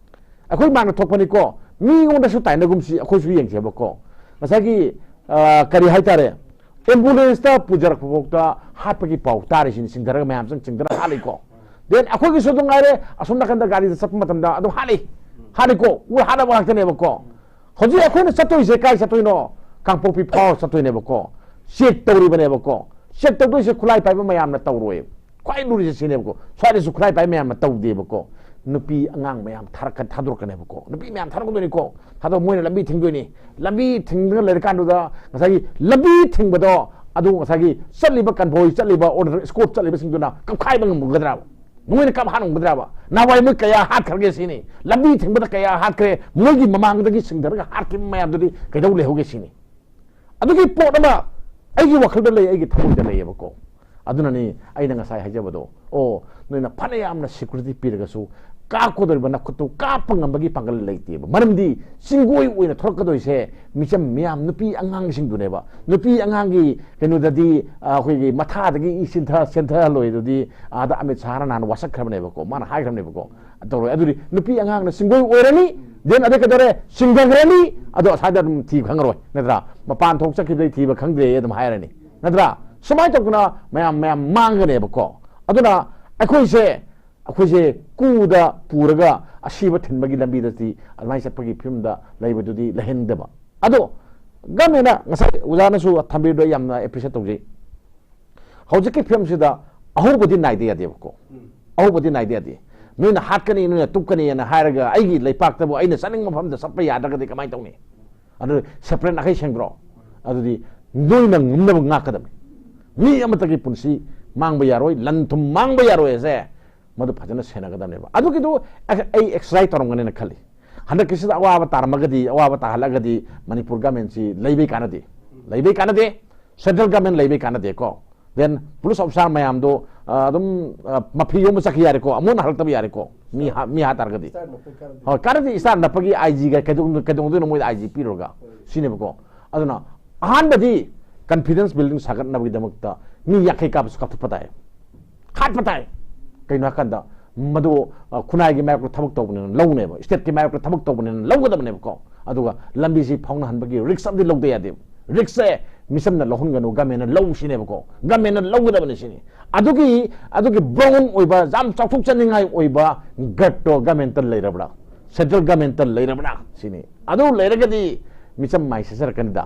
ꯑꯩꯈꯣꯏ ꯃꯥꯡꯗ ꯊꯣꯛꯄꯅꯤꯀꯣ, ꯃꯤꯉꯣꯟꯗꯁꯨ ꯇꯥꯏꯅꯒꯨꯝꯁꯤ, ꯑꯩꯈꯣꯏꯁꯨ ꯌꯦꯡꯁꯦꯕꯀꯣ꯫ ꯉꯁꯥꯏꯒꯤ, ꯑ, ꯀꯔꯤ ꯍꯥꯏꯇꯥꯔꯦ, ambulance ꯇ ꯄꯨꯖꯔꯛꯄ ꯐꯥꯎꯗ ꯍꯥꯠꯄꯒꯤ ꯄꯥꯎ ꯇꯥꯔꯤꯁꯤꯅꯤ, ꯆꯤꯡꯊꯔꯒ ꯃꯌꯥꯝ ꯆꯪ-, ꯆꯤꯡꯊꯔꯒ ꯍꯥꯠꯂꯤꯀꯣ꯫ Then ꯑꯩꯈꯣꯏꯒꯤꯁꯨ ꯑꯗꯨꯝ ꯉꯥꯏꯔꯦ, ꯑꯁꯣꯝ ꯅꯥꯀꯟꯗ ꯒꯥꯔꯤꯗ ꯆꯠꯄ ꯃꯇꯝꯗ ꯑꯗꯨꯝ ꯍꯥꯠꯂꯤ, ꯍꯥꯠꯂꯤꯀꯣ, ꯎ ꯍꯥꯠꯅꯕ ꯉꯥꯛꯇꯅꯦꯕꯀꯣ꯫ ꯍꯧꯖꯤꯛ ꯑꯩꯈꯣꯏꯅ ꯆꯠꯇꯣꯏꯁꯦ ꯀꯥꯏ ꯆꯠꯇꯣꯏꯅꯣ? ꯀꯥꯡꯄꯣꯛꯄꯤ ꯐꯥꯎꯔ ꯆꯠꯇꯣꯏꯅꯦꯕꯀꯣ꯫ Check ꯇꯧꯔꯤꯕꯅꯦꯕꯀꯣ꯫ Check ꯇꯧꯗꯣꯏꯁꯦ ꯈꯨꯠꯂꯥꯏ ꯄꯥꯏꯕ ꯃꯌꯥꯝꯅ ꯇꯧꯔꯣꯏ꯫ ꯈ꯭ꯋꯥꯏ ꯂꯨꯔꯤꯁꯦ ꯁꯤꯅꯦꯕꯀꯣ꯫ ꯁ꯭ꯋꯥꯏꯗꯁꯨ ꯈꯨꯠꯂꯥꯏ ꯄꯥꯏꯕ ꯃꯌꯥꯝꯅ ꯇꯧꯗꯦꯕꯀꯣ꯫ ꯅꯨꯄꯤ ꯑꯉꯥꯡ ꯃꯌꯥꯝ ꯊꯥꯔꯛꯀ-, ꯊꯥꯗꯣꯔꯛꯀꯅꯦꯕꯀꯣ꯫ ꯅꯨꯄꯤ ꯃꯌꯥꯝ ꯊꯥꯗꯣꯔꯛꯀꯗꯣꯏꯅꯤꯀꯣ꯫ ꯊꯥꯗꯣꯛ-, ꯃꯣꯏꯅ ꯂꯝꯕꯤ ꯊꯤꯡꯗꯣꯏꯅꯤ꯫ ꯂꯝꯕꯤ ꯊꯤꯡꯗꯅ ꯂꯩꯔꯀꯥꯟꯗꯨꯗ ꯉꯁꯥꯏꯒꯤ ꯂꯝꯕꯤ ꯊꯤꯡꯕꯗꯣ, ꯑꯗꯨ ꯉꯁꯥꯏꯒꯤ ꯆꯠꯂꯤꯕ convoy, ꯆꯠꯂꯤꯕ order escort ꯆꯠꯂꯤꯕꯁꯤꯡꯗꯨꯅ ꯀꯞꯈꯥꯏꯕ ꯉꯝꯒꯗ꯭ꯔꯕ? ꯃꯣꯏꯅ ꯀꯞ ꯍꯥꯠ ꯉꯝꯒꯗ꯭ꯔꯕ? ꯅꯍꯥꯟꯋꯥꯏ ꯃꯣꯏ ꯀꯌꯥ ꯍꯥꯠꯈ꯭ꯔꯒꯦ ꯁꯤꯅꯤ꯫ ꯂꯝꯕꯤ ꯊꯤꯡꯕꯗ ꯀꯌꯥ ꯍꯥꯠꯈ꯭ꯔꯦ? ꯃꯣꯏꯒꯤ ꯃꯃꯥꯡꯗꯒꯤ ꯆꯤꯡꯊꯔꯒ ꯍꯥꯠꯈꯤꯕ ꯃꯌꯥꯝꯗꯨꯗꯤ ꯀꯩꯗꯧ ꯂꯩꯍꯧꯒꯦ ꯁꯤꯅꯤ꯫ ꯑꯗꯨꯒꯤ ꯄꯣꯠ ꯑꯃ ꯑꯩꯒꯤ ꯋꯥꯈꯜꯗ ꯂꯩ, ꯑꯩꯒꯤ ꯊꯃꯣꯏꯗ ꯂꯩꯌꯦꯕꯀꯣ꯫ ꯑꯗꯨꯅꯅꯤ ꯑꯩꯅ ꯉꯁꯥꯏ ꯍꯥꯏꯖꯕꯗꯣ, ꯑꯣ, ꯅꯣꯏꯅ ꯐꯅ ꯌꯥꯝꯅ security ꯄꯤꯔꯒꯁꯨ, ꯀꯥꯞꯀꯗꯧꯔꯤꯕ ꯅꯈꯨꯠꯇꯨ ꯀꯥꯞꯄ ꯉꯝꯕꯒꯤ ꯄꯥꯡꯒꯜ ꯂꯩꯇꯦꯕ꯫ ꯃꯔꯝꯗꯤ ꯆꯤꯡꯒꯣꯏ ꯑꯣꯏꯅ ꯊꯣꯔꯛꯀꯗꯣꯏꯁꯦ ꯃꯤꯆꯝ ꯃꯤꯌꯥꯝ, ꯅꯨꯄꯤ ꯑꯉꯥꯡꯁꯤꯡꯗꯨꯅꯦꯕ꯫ ꯅꯨꯄꯤ ꯑꯉꯥꯡꯒꯤ ꯀꯩꯅꯣꯗꯗꯤ, ꯑ, ꯑꯩꯈꯣꯏꯒꯤ ꯃꯊꯥꯗꯒꯤ ꯏ ꯆꯦꯟꯊ-, ꯆꯦꯟꯊꯍꯜꯂꯣꯏ꯫ ꯑꯗꯨꯗꯤ ꯑꯥꯗ ꯑꯃꯤꯠ ꯁꯥꯍꯅ ꯅꯍꯥꯟ ꯋꯥꯁꯛꯈ꯭ꯔꯕꯅꯦꯕꯀꯣ, ꯃꯥꯅ ꯍꯥꯏꯈ꯭ꯔꯕꯅꯦꯕꯀꯣ꯫ ꯇꯧꯔꯣꯏ꯫ ꯑꯗꯨꯗꯤ ꯅꯨꯄꯤ ꯑꯉꯥꯡꯅ ꯆꯤꯡꯒꯣꯏ ꯑꯣꯏꯔꯅꯤ, then ꯑꯗꯩ ꯀꯩꯗꯧꯔꯦ? ꯆꯤꯡꯊꯈ꯭ꯔꯅꯤ, ꯑꯗꯣ ꯑꯁ꯭ꯋꯥꯏꯗ ꯑꯗꯨꯝ ꯊꯤꯕ ꯈꯪꯉꯔꯣꯏ, ꯅꯠꯇ꯭ꯔꯥ? ꯃꯄꯥꯟ ꯊꯣꯛ ꯆꯠꯈꯤꯕꯗꯩ ꯊꯤꯕ ꯈꯪꯗ꯭ꯔꯦ ꯑꯗꯨꯝ ꯍꯥꯏꯔꯅꯤ, ꯅꯠꯇ꯭ꯔꯥ? ꯁꯨꯃꯥꯏꯅ ꯇꯧꯗꯅ ꯃꯌꯥꯝ, ꯃꯌꯥꯝ ꯃꯥꯡꯒꯅꯦꯕꯀꯣ꯫ ꯑꯗꯨꯅ ꯑꯩꯈꯣꯏꯁꯦ, ꯑꯩꯈꯣꯏꯁꯦ ꯀꯨꯗ ꯄꯨꯔꯒ ꯑꯁꯤꯕ ꯊꯤꯟꯕꯒꯤ ꯂꯝꯕꯤꯗꯗꯤ ꯑꯗꯨꯃꯥꯏꯅ ꯆꯠꯄꯒꯤ ꯐꯤꯕꯝꯗ ꯂꯩꯕꯗꯨꯗꯤ ꯂꯩꯍꯟꯗꯕ꯫ ꯑꯗꯣ government ꯅ ꯉꯁꯥꯏ ꯑꯣꯖꯥꯅꯁꯨ ꯊꯝꯕꯤꯔꯤꯗꯣ ꯑꯩ ꯌꯥꯝꯅ appreciate ꯇꯧꯖꯩ꯫ ꯍꯧꯖꯤꯛꯀꯤ ꯐꯤꯕꯝꯁꯤꯗ ꯑꯍꯧꯕꯗꯤ ꯅꯥꯏꯗ ꯌꯥꯗꯦꯕꯀꯣ꯫ ꯑꯍꯧꯕꯗꯤ ꯅꯥꯏꯗ ꯌꯥꯗꯦ꯫ ꯅꯣꯏꯅ ꯍꯥꯠꯀꯅꯤ, ꯅꯣꯏꯅ ꯇꯨꯞꯀꯅꯤꯅ ꯍꯥꯏꯔꯒ ꯑꯩꯒꯤ ꯂꯩꯄꯥꯛꯇꯕꯨ ꯑꯩꯅ ꯆꯠꯅꯤꯡꯕ ꯃꯐꯝꯗ ꯆꯠꯄ ꯌꯥꯗ꯭ꯔꯒꯗꯤ ꯀꯃꯥꯏꯅ ꯇꯧꯅꯤ? ꯑꯗꯨ ꯁꯦꯄꯔꯦꯠ ꯅꯥꯈꯩ ꯁꯦꯡꯗ꯭ꯔꯣ? ꯑꯗꯨꯗꯤ ꯅꯣꯏꯅ ꯉꯝꯅꯕ ꯉꯥꯛꯀꯗꯕꯅꯤ꯫ ꯃꯤ ꯑꯃꯠꯇꯒꯤ ꯄꯨꯟꯁꯤ ꯃꯥꯡꯕ ꯌꯥꯔꯣꯏ, ꯂꯟ ꯊꯨꯝ ꯃꯥꯡꯕ ꯌꯥꯔꯣꯏ ꯍꯥꯏꯁꯦ ꯃꯗꯨ ꯐꯖꯅ ꯁꯦꯟꯅꯒꯗꯕꯅꯦꯕ꯫ ꯑꯗꯨꯒꯤꯗꯨ ꯑꯩ ꯑꯦꯛꯁꯔꯁꯥꯏꯁ ꯇꯧꯔꯝꯒꯅꯦꯅ ꯈꯜꯂꯤ꯫ ꯍꯟꯗꯛꯀꯤꯁꯤꯗ ꯑꯋꯥꯕ ꯇꯥꯔꯝꯃꯒꯗꯤ, ꯑꯋꯥꯕ ꯇꯥꯍꯜꯂꯒꯗꯤ ꯃꯅꯤꯄꯨꯔ ꯒꯃꯦꯟꯁꯤ ꯂꯩꯕꯩ ꯀꯥꯟꯅꯗꯦ, ꯂꯩꯕꯩ ꯀꯥꯟꯅꯗꯦ꯫ ꯁꯦꯟꯇ꯭ꯔꯦꯜ ꯒꯃꯦꯟ ꯂꯩꯕꯩ ꯀꯥꯟꯅꯗꯦꯀꯣ꯫ ꯗꯦꯟ ꯄꯨꯂꯤꯁ ꯑꯣꯐꯤꯁꯥꯔ ꯃꯌꯥꯝꯗꯣ, ꯑ, ꯑꯗꯨꯝ, ꯑ, ꯃꯐꯤ ꯌꯣꯝꯕ ꯆꯠꯈꯤ ꯌꯥꯔꯦꯀꯣ, ꯑꯃꯨꯛ ꯍꯜꯂꯛꯇꯕ ꯌꯥꯔꯦꯀꯣ, ꯃꯤ ꯍꯥ-, ꯃꯤ ꯍꯥ ꯇꯥꯔꯒꯗꯤ꯫ ꯏꯁꯇꯥꯔ ꯅꯞꯄꯩ ꯀꯥꯟꯅꯗꯦ꯫ ꯍꯣꯏ, ꯀꯥꯟꯅꯗꯦ꯫ ꯏꯁꯇꯥꯔ ꯅꯞꯄꯒꯤ ꯑꯥꯏ ꯖꯤꯒ ꯀꯩꯗꯧ-, ꯀꯩꯗꯧꯗꯣꯏꯅꯣ ꯃꯣꯏꯗ ꯑꯥꯏ ꯖꯤ ꯄꯤꯔꯨꯔꯒ? ꯍꯣꯏ꯫ ꯁꯤꯅꯦꯕꯀꯣ꯫ ꯑꯗꯨꯅ ꯑꯍꯥꯟꯕꯗꯤ ꯀꯟꯐꯤꯗꯦꯟꯁ ꯕꯤꯜꯗꯤꯡ ꯁꯥꯒꯠꯅꯕꯒꯤꯗꯃꯛꯇ ꯃꯤ ꯌꯥꯡꯈꯩ ꯀꯥꯞꯄꯁꯨ ꯀꯥꯞꯊꯠꯄ ꯇꯥꯏ, ꯍꯥꯠꯄ ꯇꯥꯏ꯫ ꯀꯩꯅꯣ ꯍꯥꯏꯀꯥꯟꯗ ꯃꯗꯨ, ꯑ, ꯈꯨꯟꯅꯥꯏꯒꯤ ꯃꯥꯌꯣꯛꯇ ꯊꯕꯛ ꯇꯧꯕꯅꯤꯅ ꯂꯧꯅꯦꯕ, ꯏꯁꯇꯦꯠꯀꯤ ꯃꯥꯌꯣꯛꯇ ꯊꯕꯛ ꯇꯧꯕꯅꯤꯅ ꯂꯧꯒꯗꯕꯅꯦꯕꯀꯣ꯫ ꯑꯗꯨꯒ ꯂꯝꯕꯤꯁꯤ ꯐꯥꯎꯅꯍꯟꯕꯒꯤ ꯔꯤꯛꯁ ꯑꯃꯗꯤ ꯂꯧꯗ ꯌꯥꯗꯦꯕ꯫ ꯔꯤꯛꯁꯁꯦ ꯃꯤꯆꯝꯅ ꯂꯧꯍꯟꯒꯅꯨ, ꯒꯃꯦꯟꯅ ꯂꯧ ꯁꯤꯅꯦꯕꯀꯣ, ꯒꯃꯦꯟꯅ ꯂꯧꯒꯗꯕꯅꯤ ꯁꯤꯅꯤ꯫ ꯑꯗꯨꯒꯤ, ꯑꯗꯨꯒꯤ ꯕ꯭ꯔꯥꯎꯟ ꯑꯣꯏꯕ, ꯌꯥꯝ ꯆꯥꯎꯊꯣꯛꯆꯅꯤꯡꯉꯥꯏ ꯑꯣꯏꯕ ꯒꯠꯇꯣ ꯒꯃꯦꯟꯇ ꯂꯩꯔꯕ꯭ꯔꯥ, ꯁꯦꯟꯇ꯭ꯔꯦꯜ ꯒꯃꯦꯟꯇ ꯂꯩꯔꯕ꯭ꯔꯥ ꯁꯤꯅꯤ꯫ ꯑꯗꯨ ꯂꯩꯔꯒꯗꯤ ꯃꯤꯆꯝ ꯃꯥꯏ ꯁꯦꯠꯆꯔꯛꯀꯅꯤꯗ꯫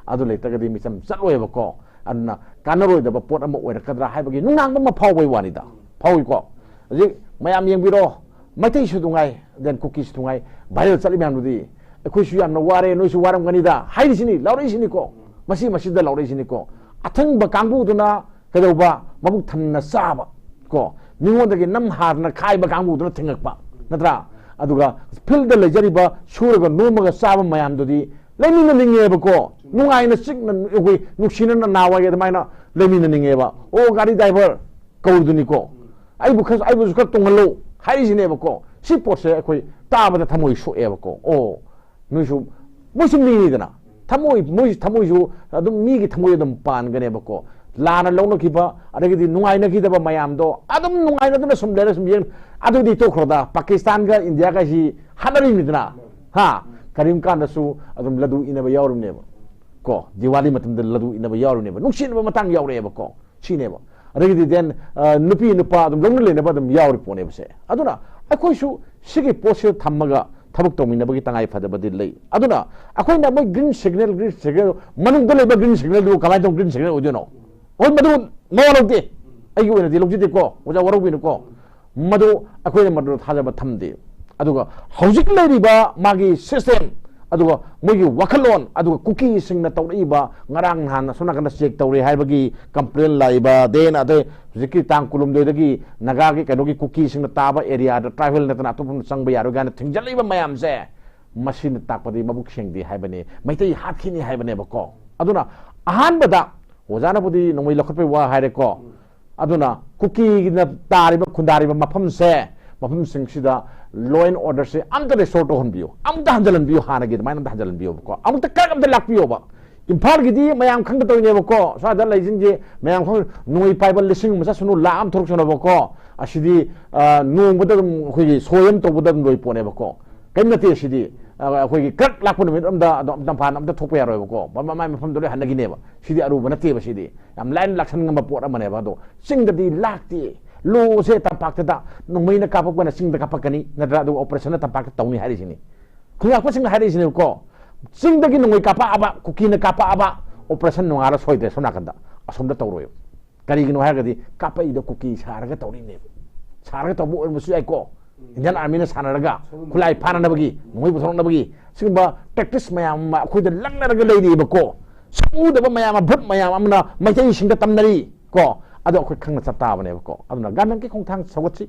ꯑꯗꯨ ꯂꯩꯇ꯭ꯔꯒꯗꯤ ꯃꯤꯆꯝ ꯆꯠꯂꯣꯏꯕꯀꯣ꯫ ꯑꯗꯨꯅ ꯀꯥꯟꯅꯔꯣꯏꯗꯕ ꯄꯣꯠ ꯑꯃ ꯑꯣꯏꯔꯛꯀꯗ꯭ꯔꯥ ꯍꯥꯏꯕꯒꯤ ꯅꯨꯡꯅꯥꯡꯕ ꯑꯃ ꯐꯥꯎꯕꯒꯤ ꯋꯥꯅꯤꯗ, ꯐꯥꯎꯏꯀꯣ꯫ ꯍꯧꯖꯤꯛ ꯃꯌꯥꯝ ꯌꯦꯡꯕꯤꯔꯣ, ꯃꯩꯇꯩꯁꯨ ꯅꯨꯡꯉꯥꯏ, ꯗꯦꯟ ꯀꯨꯀꯤꯁꯨ ꯅꯨꯡꯉꯥꯏ, ꯚꯥꯏꯔꯦꯜ ꯆꯠꯂꯤ ꯃꯌꯥꯝꯗꯨꯗꯤ꯫ "ꯑꯩꯈꯣꯏꯁꯨ ꯌꯥꯝꯅ ꯋꯥꯔꯦ, ꯅꯣꯏꯁꯨ ꯋꯥꯔꯝꯒꯅꯤꯗ" ꯍꯥꯏꯔꯤꯁꯤꯅꯤ, ꯂꯥꯎꯔꯛꯏꯁꯤꯅꯤꯀꯣ꯫ ꯃꯁꯤ, ꯃꯁꯤꯗ ꯂꯥꯎꯔꯛꯏꯁꯤꯅꯤꯀꯣ꯫ ꯑꯊꯤꯡꯕ ꯀꯥꯡꯕꯨꯗꯨꯅ ꯀꯩꯗꯧꯕ? ꯃꯕꯨꯛ ꯊꯟꯅ ꯆꯥꯕ ꯀꯣ, ꯃꯤꯉꯣꯟꯗꯒꯤ ꯅꯝ ꯍꯥꯔꯅ ꯈꯥꯏꯕ ꯀꯥꯡꯕꯨꯗꯨꯅ ꯊꯤꯡꯉꯛꯄ, ꯅꯠꯇ꯭ꯔꯥ? ꯑꯗꯨꯒ ꯐꯤꯜꯗ ꯂꯩꯖꯔꯤꯕ ꯁꯨꯔꯒ ꯅꯣꯝꯃꯒ ꯆꯥꯕ ꯃꯌꯥꯝꯗꯨꯗꯤ ꯂꯩꯃꯤꯟꯅꯅꯤꯡꯉꯦꯕꯀꯣ, ꯅꯨꯡꯉꯥꯏꯅ ꯆꯤꯛꯅ ꯑꯩꯈꯣꯏ ꯅꯨꯡꯁꯤꯅꯅ ꯅꯥꯋꯥꯏ ꯑꯗꯨꯃꯥꯏꯅ ꯂꯩꯃꯤꯟꯅꯅꯤꯡꯉꯦꯕ꯫ "ꯑꯣ, ꯒꯥꯔꯤ ꯗ꯭ꯔꯥꯏꯚꯔ ꯀꯧꯔꯨꯗꯨꯅꯤꯀꯣ, ꯑꯩꯕꯨ ꯈꯔ, ꯑꯩꯕꯨꯁꯨ ꯈꯔ ꯇꯣꯡꯍꯜꯂꯣ" ꯍꯥꯏꯔꯤꯁꯤꯅꯦꯕꯀꯣ꯫ ꯁꯤ ꯄꯣꯠꯁꯦ ꯑꯩꯈꯣꯏ ꯇꯥꯕꯗ ꯊꯃꯣꯏ ꯁꯣꯛꯑꯦꯕꯀꯣ꯫ ꯑꯣ, ꯅꯣꯏꯁꯨ, ꯃꯣꯏꯁꯨ ꯃꯤꯅꯤꯗꯅ, ꯊꯃꯣꯏ, ꯃꯣꯏ ꯊꯃꯣꯏꯁꯨ ꯑꯗꯨꯝ ꯃꯤꯒꯤ ꯊꯃꯣꯏ ꯑꯗꯨꯝ ꯄꯥꯟꯒꯅꯦꯕꯀꯣ꯫ ꯂꯥꯟꯅ ꯂꯧꯅꯈꯤꯕ, ꯑꯗꯒꯤꯗꯤ ꯅꯨꯡꯉꯥꯏꯅꯈꯤꯗꯕ ꯃꯌꯥꯝꯗꯣ ꯑꯗꯨꯝ ꯅꯨꯡꯉꯥꯏꯅꯗꯅ ꯁꯨꯝ ꯂꯩꯔ ꯁꯨꯝ ꯌꯦꯡ-, ꯑꯗꯨꯗꯤ ꯇꯣꯛꯈ꯭ꯔꯣꯗ, ꯄꯥꯀꯤꯁꯇꯥꯟꯒ ꯏꯟꯗꯤꯌꯥꯒ ꯍꯥꯏꯁꯤ ꯍꯥꯠꯅꯔꯤꯅꯤꯗꯅ, ꯍꯥ? ꯀꯔꯤꯝ ꯀꯥꯟꯗꯁꯨ ꯑꯗꯨꯝ ꯂꯗꯨ ꯏꯟꯅꯕ ꯌꯥꯎꯔꯤꯕꯅꯦꯕ ꯀꯣ꯫ ꯗꯤꯋꯥꯂꯤ ꯃꯇꯝꯗ ꯂꯗꯨ ꯏꯟꯅꯕ ꯌꯥꯎꯔꯤꯕꯅꯦꯕ, ꯅꯨꯡꯁꯤꯅꯕ ꯃꯇꯥꯡ ꯌꯥꯎꯔꯛꯑꯦꯕꯀꯣ꯫ ꯁꯤꯅꯦꯕ꯫ ꯑꯗꯒꯤꯗꯤ ꯗꯦꯟ, ꯑ, ꯅꯨꯄꯤ ꯅꯨꯄꯥ ꯑꯗꯨꯝ ꯂꯧꯅ ꯂꯩꯅꯕ ꯑꯗꯨꯝ ꯌꯥꯎꯔꯤ ꯄꯣꯠꯅꯦꯕꯁꯦ꯫ ꯑꯗꯨꯅ ꯑꯩꯈꯣꯏꯁꯨ ꯁꯤꯒꯤ ꯄꯣꯠꯁꯤꯗ ꯊꯝꯃꯒ ꯊꯕꯛ ꯇꯧꯃꯤꯟꯅꯕꯒꯤ ꯇꯉꯥꯏ ꯐꯗꯕꯗꯤ ꯂꯩ꯫ ꯑꯗꯨꯅ ꯑꯩꯈꯣꯏꯅ ꯃꯣꯏ ꯒ꯭ꯔꯤꯟ ꯁꯤꯒꯅꯦꯜ, ꯒ꯭ꯔꯤꯟ ꯁꯤꯒꯅꯦꯜ, ꯃꯅꯨꯡꯗ ꯂꯩꯕ ꯒ꯭ꯔꯤꯟ ꯁꯤꯒꯅꯦꯜꯗꯨ ꯀꯃꯥꯏꯅ ꯇꯧꯕ ꯒ꯭ꯔꯤꯟ ꯁꯤꯒꯅꯦꯜ ꯑꯣꯏꯗꯣꯏꯅꯣ? ꯍꯣꯏ, ꯃꯗꯨ ꯃꯋꯥ ꯂꯧꯗꯦ꯫ ꯑꯩꯒꯤ ꯑꯣꯏꯅꯗꯤ ꯂꯧꯖꯗꯦꯀꯣ, ꯑꯣꯖꯥ ꯋꯥꯔꯧꯕꯤꯅꯨꯀꯣ꯫ ꯃꯗꯨ ꯑꯩꯈꯣꯏꯅ ꯃꯗꯨꯗ ꯊꯥꯖꯕ ꯊꯝꯗꯦ꯫ ꯑꯗꯨꯒ ꯍꯧꯖꯤꯛ ꯂꯩꯔꯤꯕ ꯃꯥꯒꯤ ꯁꯤꯁꯇꯦꯝ, ꯑꯗꯨꯒ ꯃꯣꯏꯒꯤ ꯋꯥꯈꯜꯂꯣꯟ, ꯑꯗꯨꯒ ꯀꯨꯀꯤꯁꯤꯡꯅ ꯇꯧꯔꯛꯏꯕ, ꯉꯔꯥꯡ ꯅꯍꯥꯟ ꯑꯁꯣꯝ ꯅꯥꯀꯟꯗ ꯆꯦꯛ ꯇꯧꯔꯦ ꯍꯥꯏꯕꯒꯤ ꯀꯝꯄ꯭ꯂꯦꯟ ꯂꯥꯛꯏꯕ, ꯗꯦꯟ ꯑꯗꯩ ꯍꯧꯖꯤꯛꯀꯤ ꯇꯥꯡ ꯀꯨꯟꯍꯨꯝꯗꯣꯏꯗꯒꯤ ꯅꯥꯒꯥꯒꯤ ꯀꯩꯅꯣꯒꯤ ꯀꯨꯀꯤꯁꯤꯡꯅ ꯇꯥꯕ ꯑꯦꯔꯤꯌꯥꯗ ꯇ꯭ꯔꯥꯏꯕꯦꯜ ꯅꯠꯇꯅ ꯑꯇꯣꯞꯄ ꯑꯃ ꯆꯪꯕ ꯌꯥꯔꯣꯏ ꯀꯥꯏꯅ ꯊꯤꯡꯖꯤꯜꯂꯛꯏꯕ ꯃꯌꯥꯝꯁꯦ, ꯃꯁꯤꯅ ꯇꯥꯛꯄꯗꯤ ꯃꯕꯨꯛ ꯁꯦꯡꯗꯦ ꯍꯥꯏꯕꯅꯤ, ꯃꯩꯇꯩ ꯍꯥꯠꯈꯤꯅꯤ ꯍꯥꯏꯕꯅꯦꯕꯀꯣ꯫ ꯑꯗꯨꯅ ꯑꯍꯥꯟꯕꯗ ꯑꯣꯖꯥꯅꯕꯨꯗꯤ ꯅꯣꯡꯃꯩ ꯂꯧꯈꯠꯄꯩ ꯋꯥ ꯍꯥꯏꯔꯦꯀꯣ꯫ ꯑꯗꯨꯅ ꯀꯨꯀꯤꯅ ꯇꯥꯔꯤꯕ, ꯈꯨꯟꯗꯥꯔꯤꯕ ꯃꯐꯝꯁꯦ, ꯃꯐꯝꯁꯤꯡꯁꯤꯗ law and orderꯁꯦ ꯑꯝꯇ restore ꯇꯧꯍꯟꯕꯤꯌꯨ, ꯑꯝꯇ ꯍꯟꯖꯤꯜꯍꯟꯕꯤꯌꯨ, ꯍꯥꯟꯅꯒꯤ ꯑꯗꯨꯃꯥꯏꯅ ꯑꯝꯇ ꯍꯟꯖꯤꯜꯍꯟꯕꯤꯌꯣꯕꯀꯣ꯫ ꯑꯃꯨꯛꯇ ꯀꯔꯛ ꯑꯝꯇ ꯂꯥꯛꯄꯤꯌꯣꯕ꯫ ꯏꯝꯐꯥꯜꯒꯤꯗꯤ ꯃꯌꯥꯝ ꯈꯪꯒꯗꯧꯔꯤꯅꯦꯕꯀꯣ, ꯁ꯭ꯋꯥꯏꯗ ꯂꯩꯁꯤꯡꯁꯦ ꯃꯌꯥꯝ ꯈꯪ, ꯅꯣꯡꯃꯩ ꯄꯥꯏꯕ ꯂꯤꯁꯤꯡ ꯑꯃ ꯆꯠꯁꯅꯨ, ꯂꯥꯛ ꯑꯃ ꯊꯣꯛꯁꯅꯨꯕꯀꯣ꯫ ꯑꯁꯤꯗꯤ, ꯑ, ꯅꯣꯡꯃꯗ ꯑꯗꯨꯝ ꯑꯩꯈꯣꯏꯒꯤ ꯁꯣꯏ ꯑꯃ ꯇꯧꯕꯗ ꯑꯗꯨꯝ ꯂꯣꯏ ꯄꯣꯠꯅꯦꯕꯀꯣ꯫ ꯀꯔꯤꯝ ꯅꯠꯇꯦ ꯁꯤꯗꯤ꯫ ꯑ, ꯑꯩꯈꯣꯏꯒꯤ ꯀꯔꯛ ꯂꯥꯛꯄ ꯅꯨꯃꯤꯠ ꯑꯝꯗ ꯑꯗꯨꯝ ꯇꯝꯐꯥꯟ ꯑꯝꯇ ꯊꯣꯛꯄ ꯌꯥꯔꯣꯏꯕꯀꯣ꯫ ꯃ-, ꯃ-, ꯃꯥꯏ ꯃꯐꯝꯗ ꯂꯣꯏ ꯍꯟꯅꯈꯤꯅꯦꯕ꯫ ꯁꯤꯗꯤ ꯑꯔꯨꯕ ꯅꯠꯇꯦꯕ ꯁꯤꯗꯤ꯫ ꯌꯥꯝ ꯂꯥꯏꯅ ꯂꯥꯛꯁꯟ ꯉꯝꯕ ꯄꯣꯠ ꯑꯃꯅꯦꯕ꯫ ꯑꯗꯣ ꯆꯤꯡꯗꯗꯤ ꯂꯥꯛꯇꯦ꯫ ꯂꯣꯁꯦ ꯇꯝꯄꯥꯛꯇꯗ ꯅꯣꯡꯃꯩꯅ ꯀꯥꯞꯄꯛꯄꯅ ꯆꯤꯡꯗ ꯀꯥꯞꯄꯛꯀꯅꯤ, ꯅꯠꯇ꯭ꯔꯥ? ꯑꯗꯨꯒ ꯑꯣꯄꯔꯦꯁꯟꯅ ꯇꯝꯄꯥꯛꯇ ꯇꯧꯅꯤ ꯍꯥꯏꯔꯤꯁꯤꯅꯤ꯫ ꯈꯨꯟꯌꯥꯛꯄꯁꯤꯡꯅ ꯍꯥꯏꯔꯛꯏꯁꯤꯅꯦꯕꯀꯣ, ꯆꯤꯡꯗꯒꯤ ꯅꯣꯡꯃꯩ ꯀꯥꯞꯄꯛꯑꯕ, ꯀꯨꯀꯤꯅ ꯀꯥꯞꯄꯛꯑꯕ, ꯑꯣꯄꯔꯦꯁꯟ ꯅꯣꯡꯉꯥꯜꯂ ꯁꯣꯏꯗ꯭ꯔꯦ ꯁꯣꯝ ꯅꯥꯀꯟꯗ꯫ ꯑꯁꯣꯝꯗ ꯇꯧꯔꯣꯏꯕ꯫ ꯀꯔꯤꯒꯤꯅꯣ ꯍꯥꯏꯔꯒꯗꯤ ꯀꯥꯞꯄꯛꯏꯗꯣ ꯀꯨꯀꯤ ꯁꯥꯔꯒ ꯇꯧꯔꯤꯅꯦꯕ꯫ ꯁꯥꯔꯒ ꯇꯧꯕ ꯑꯣꯏꯔꯝꯕꯁꯨ ꯌꯥꯏꯀꯣ꯫ ꯏꯟꯗꯤꯌꯥꯟ ꯑꯥꯔꯃꯤꯅ ꯁꯥꯟꯅꯔꯒ, ꯈꯨꯠꯂꯥꯏ ꯐꯥꯅꯅꯕꯒꯤ, ꯅꯣꯡꯃꯩ ꯄꯨꯊꯣꯔꯛꯅꯕꯒꯤ, ꯁꯤꯒꯨꯝꯕ ꯇꯦꯛꯇꯤꯛꯁ ꯃꯌꯥꯝ ꯑꯃ ꯑꯩꯈꯣꯏꯗ ꯂꯪꯅꯔꯒ ꯂꯩꯔꯤꯕꯀꯣ꯫ ꯁꯛꯎꯗꯕ ꯃꯌꯥꯝ ꯑꯃ, ꯚꯨꯠ ꯃꯌꯥꯝ ꯑꯃꯅ ꯃꯩꯇꯩꯁꯤꯡꯗ ꯇꯝꯅꯔꯤ ꯀꯣ꯫ ꯑꯗꯣ ꯑꯩꯈꯣꯏ ꯈꯪꯅ ꯆꯠ ꯇꯥꯕꯅꯦꯕꯀꯣ꯫ ꯑꯗꯨꯅ ꯒꯃꯦꯟꯒꯤ ꯈꯣꯡꯊꯥꯡ ꯁꯧꯒꯠꯁꯤ,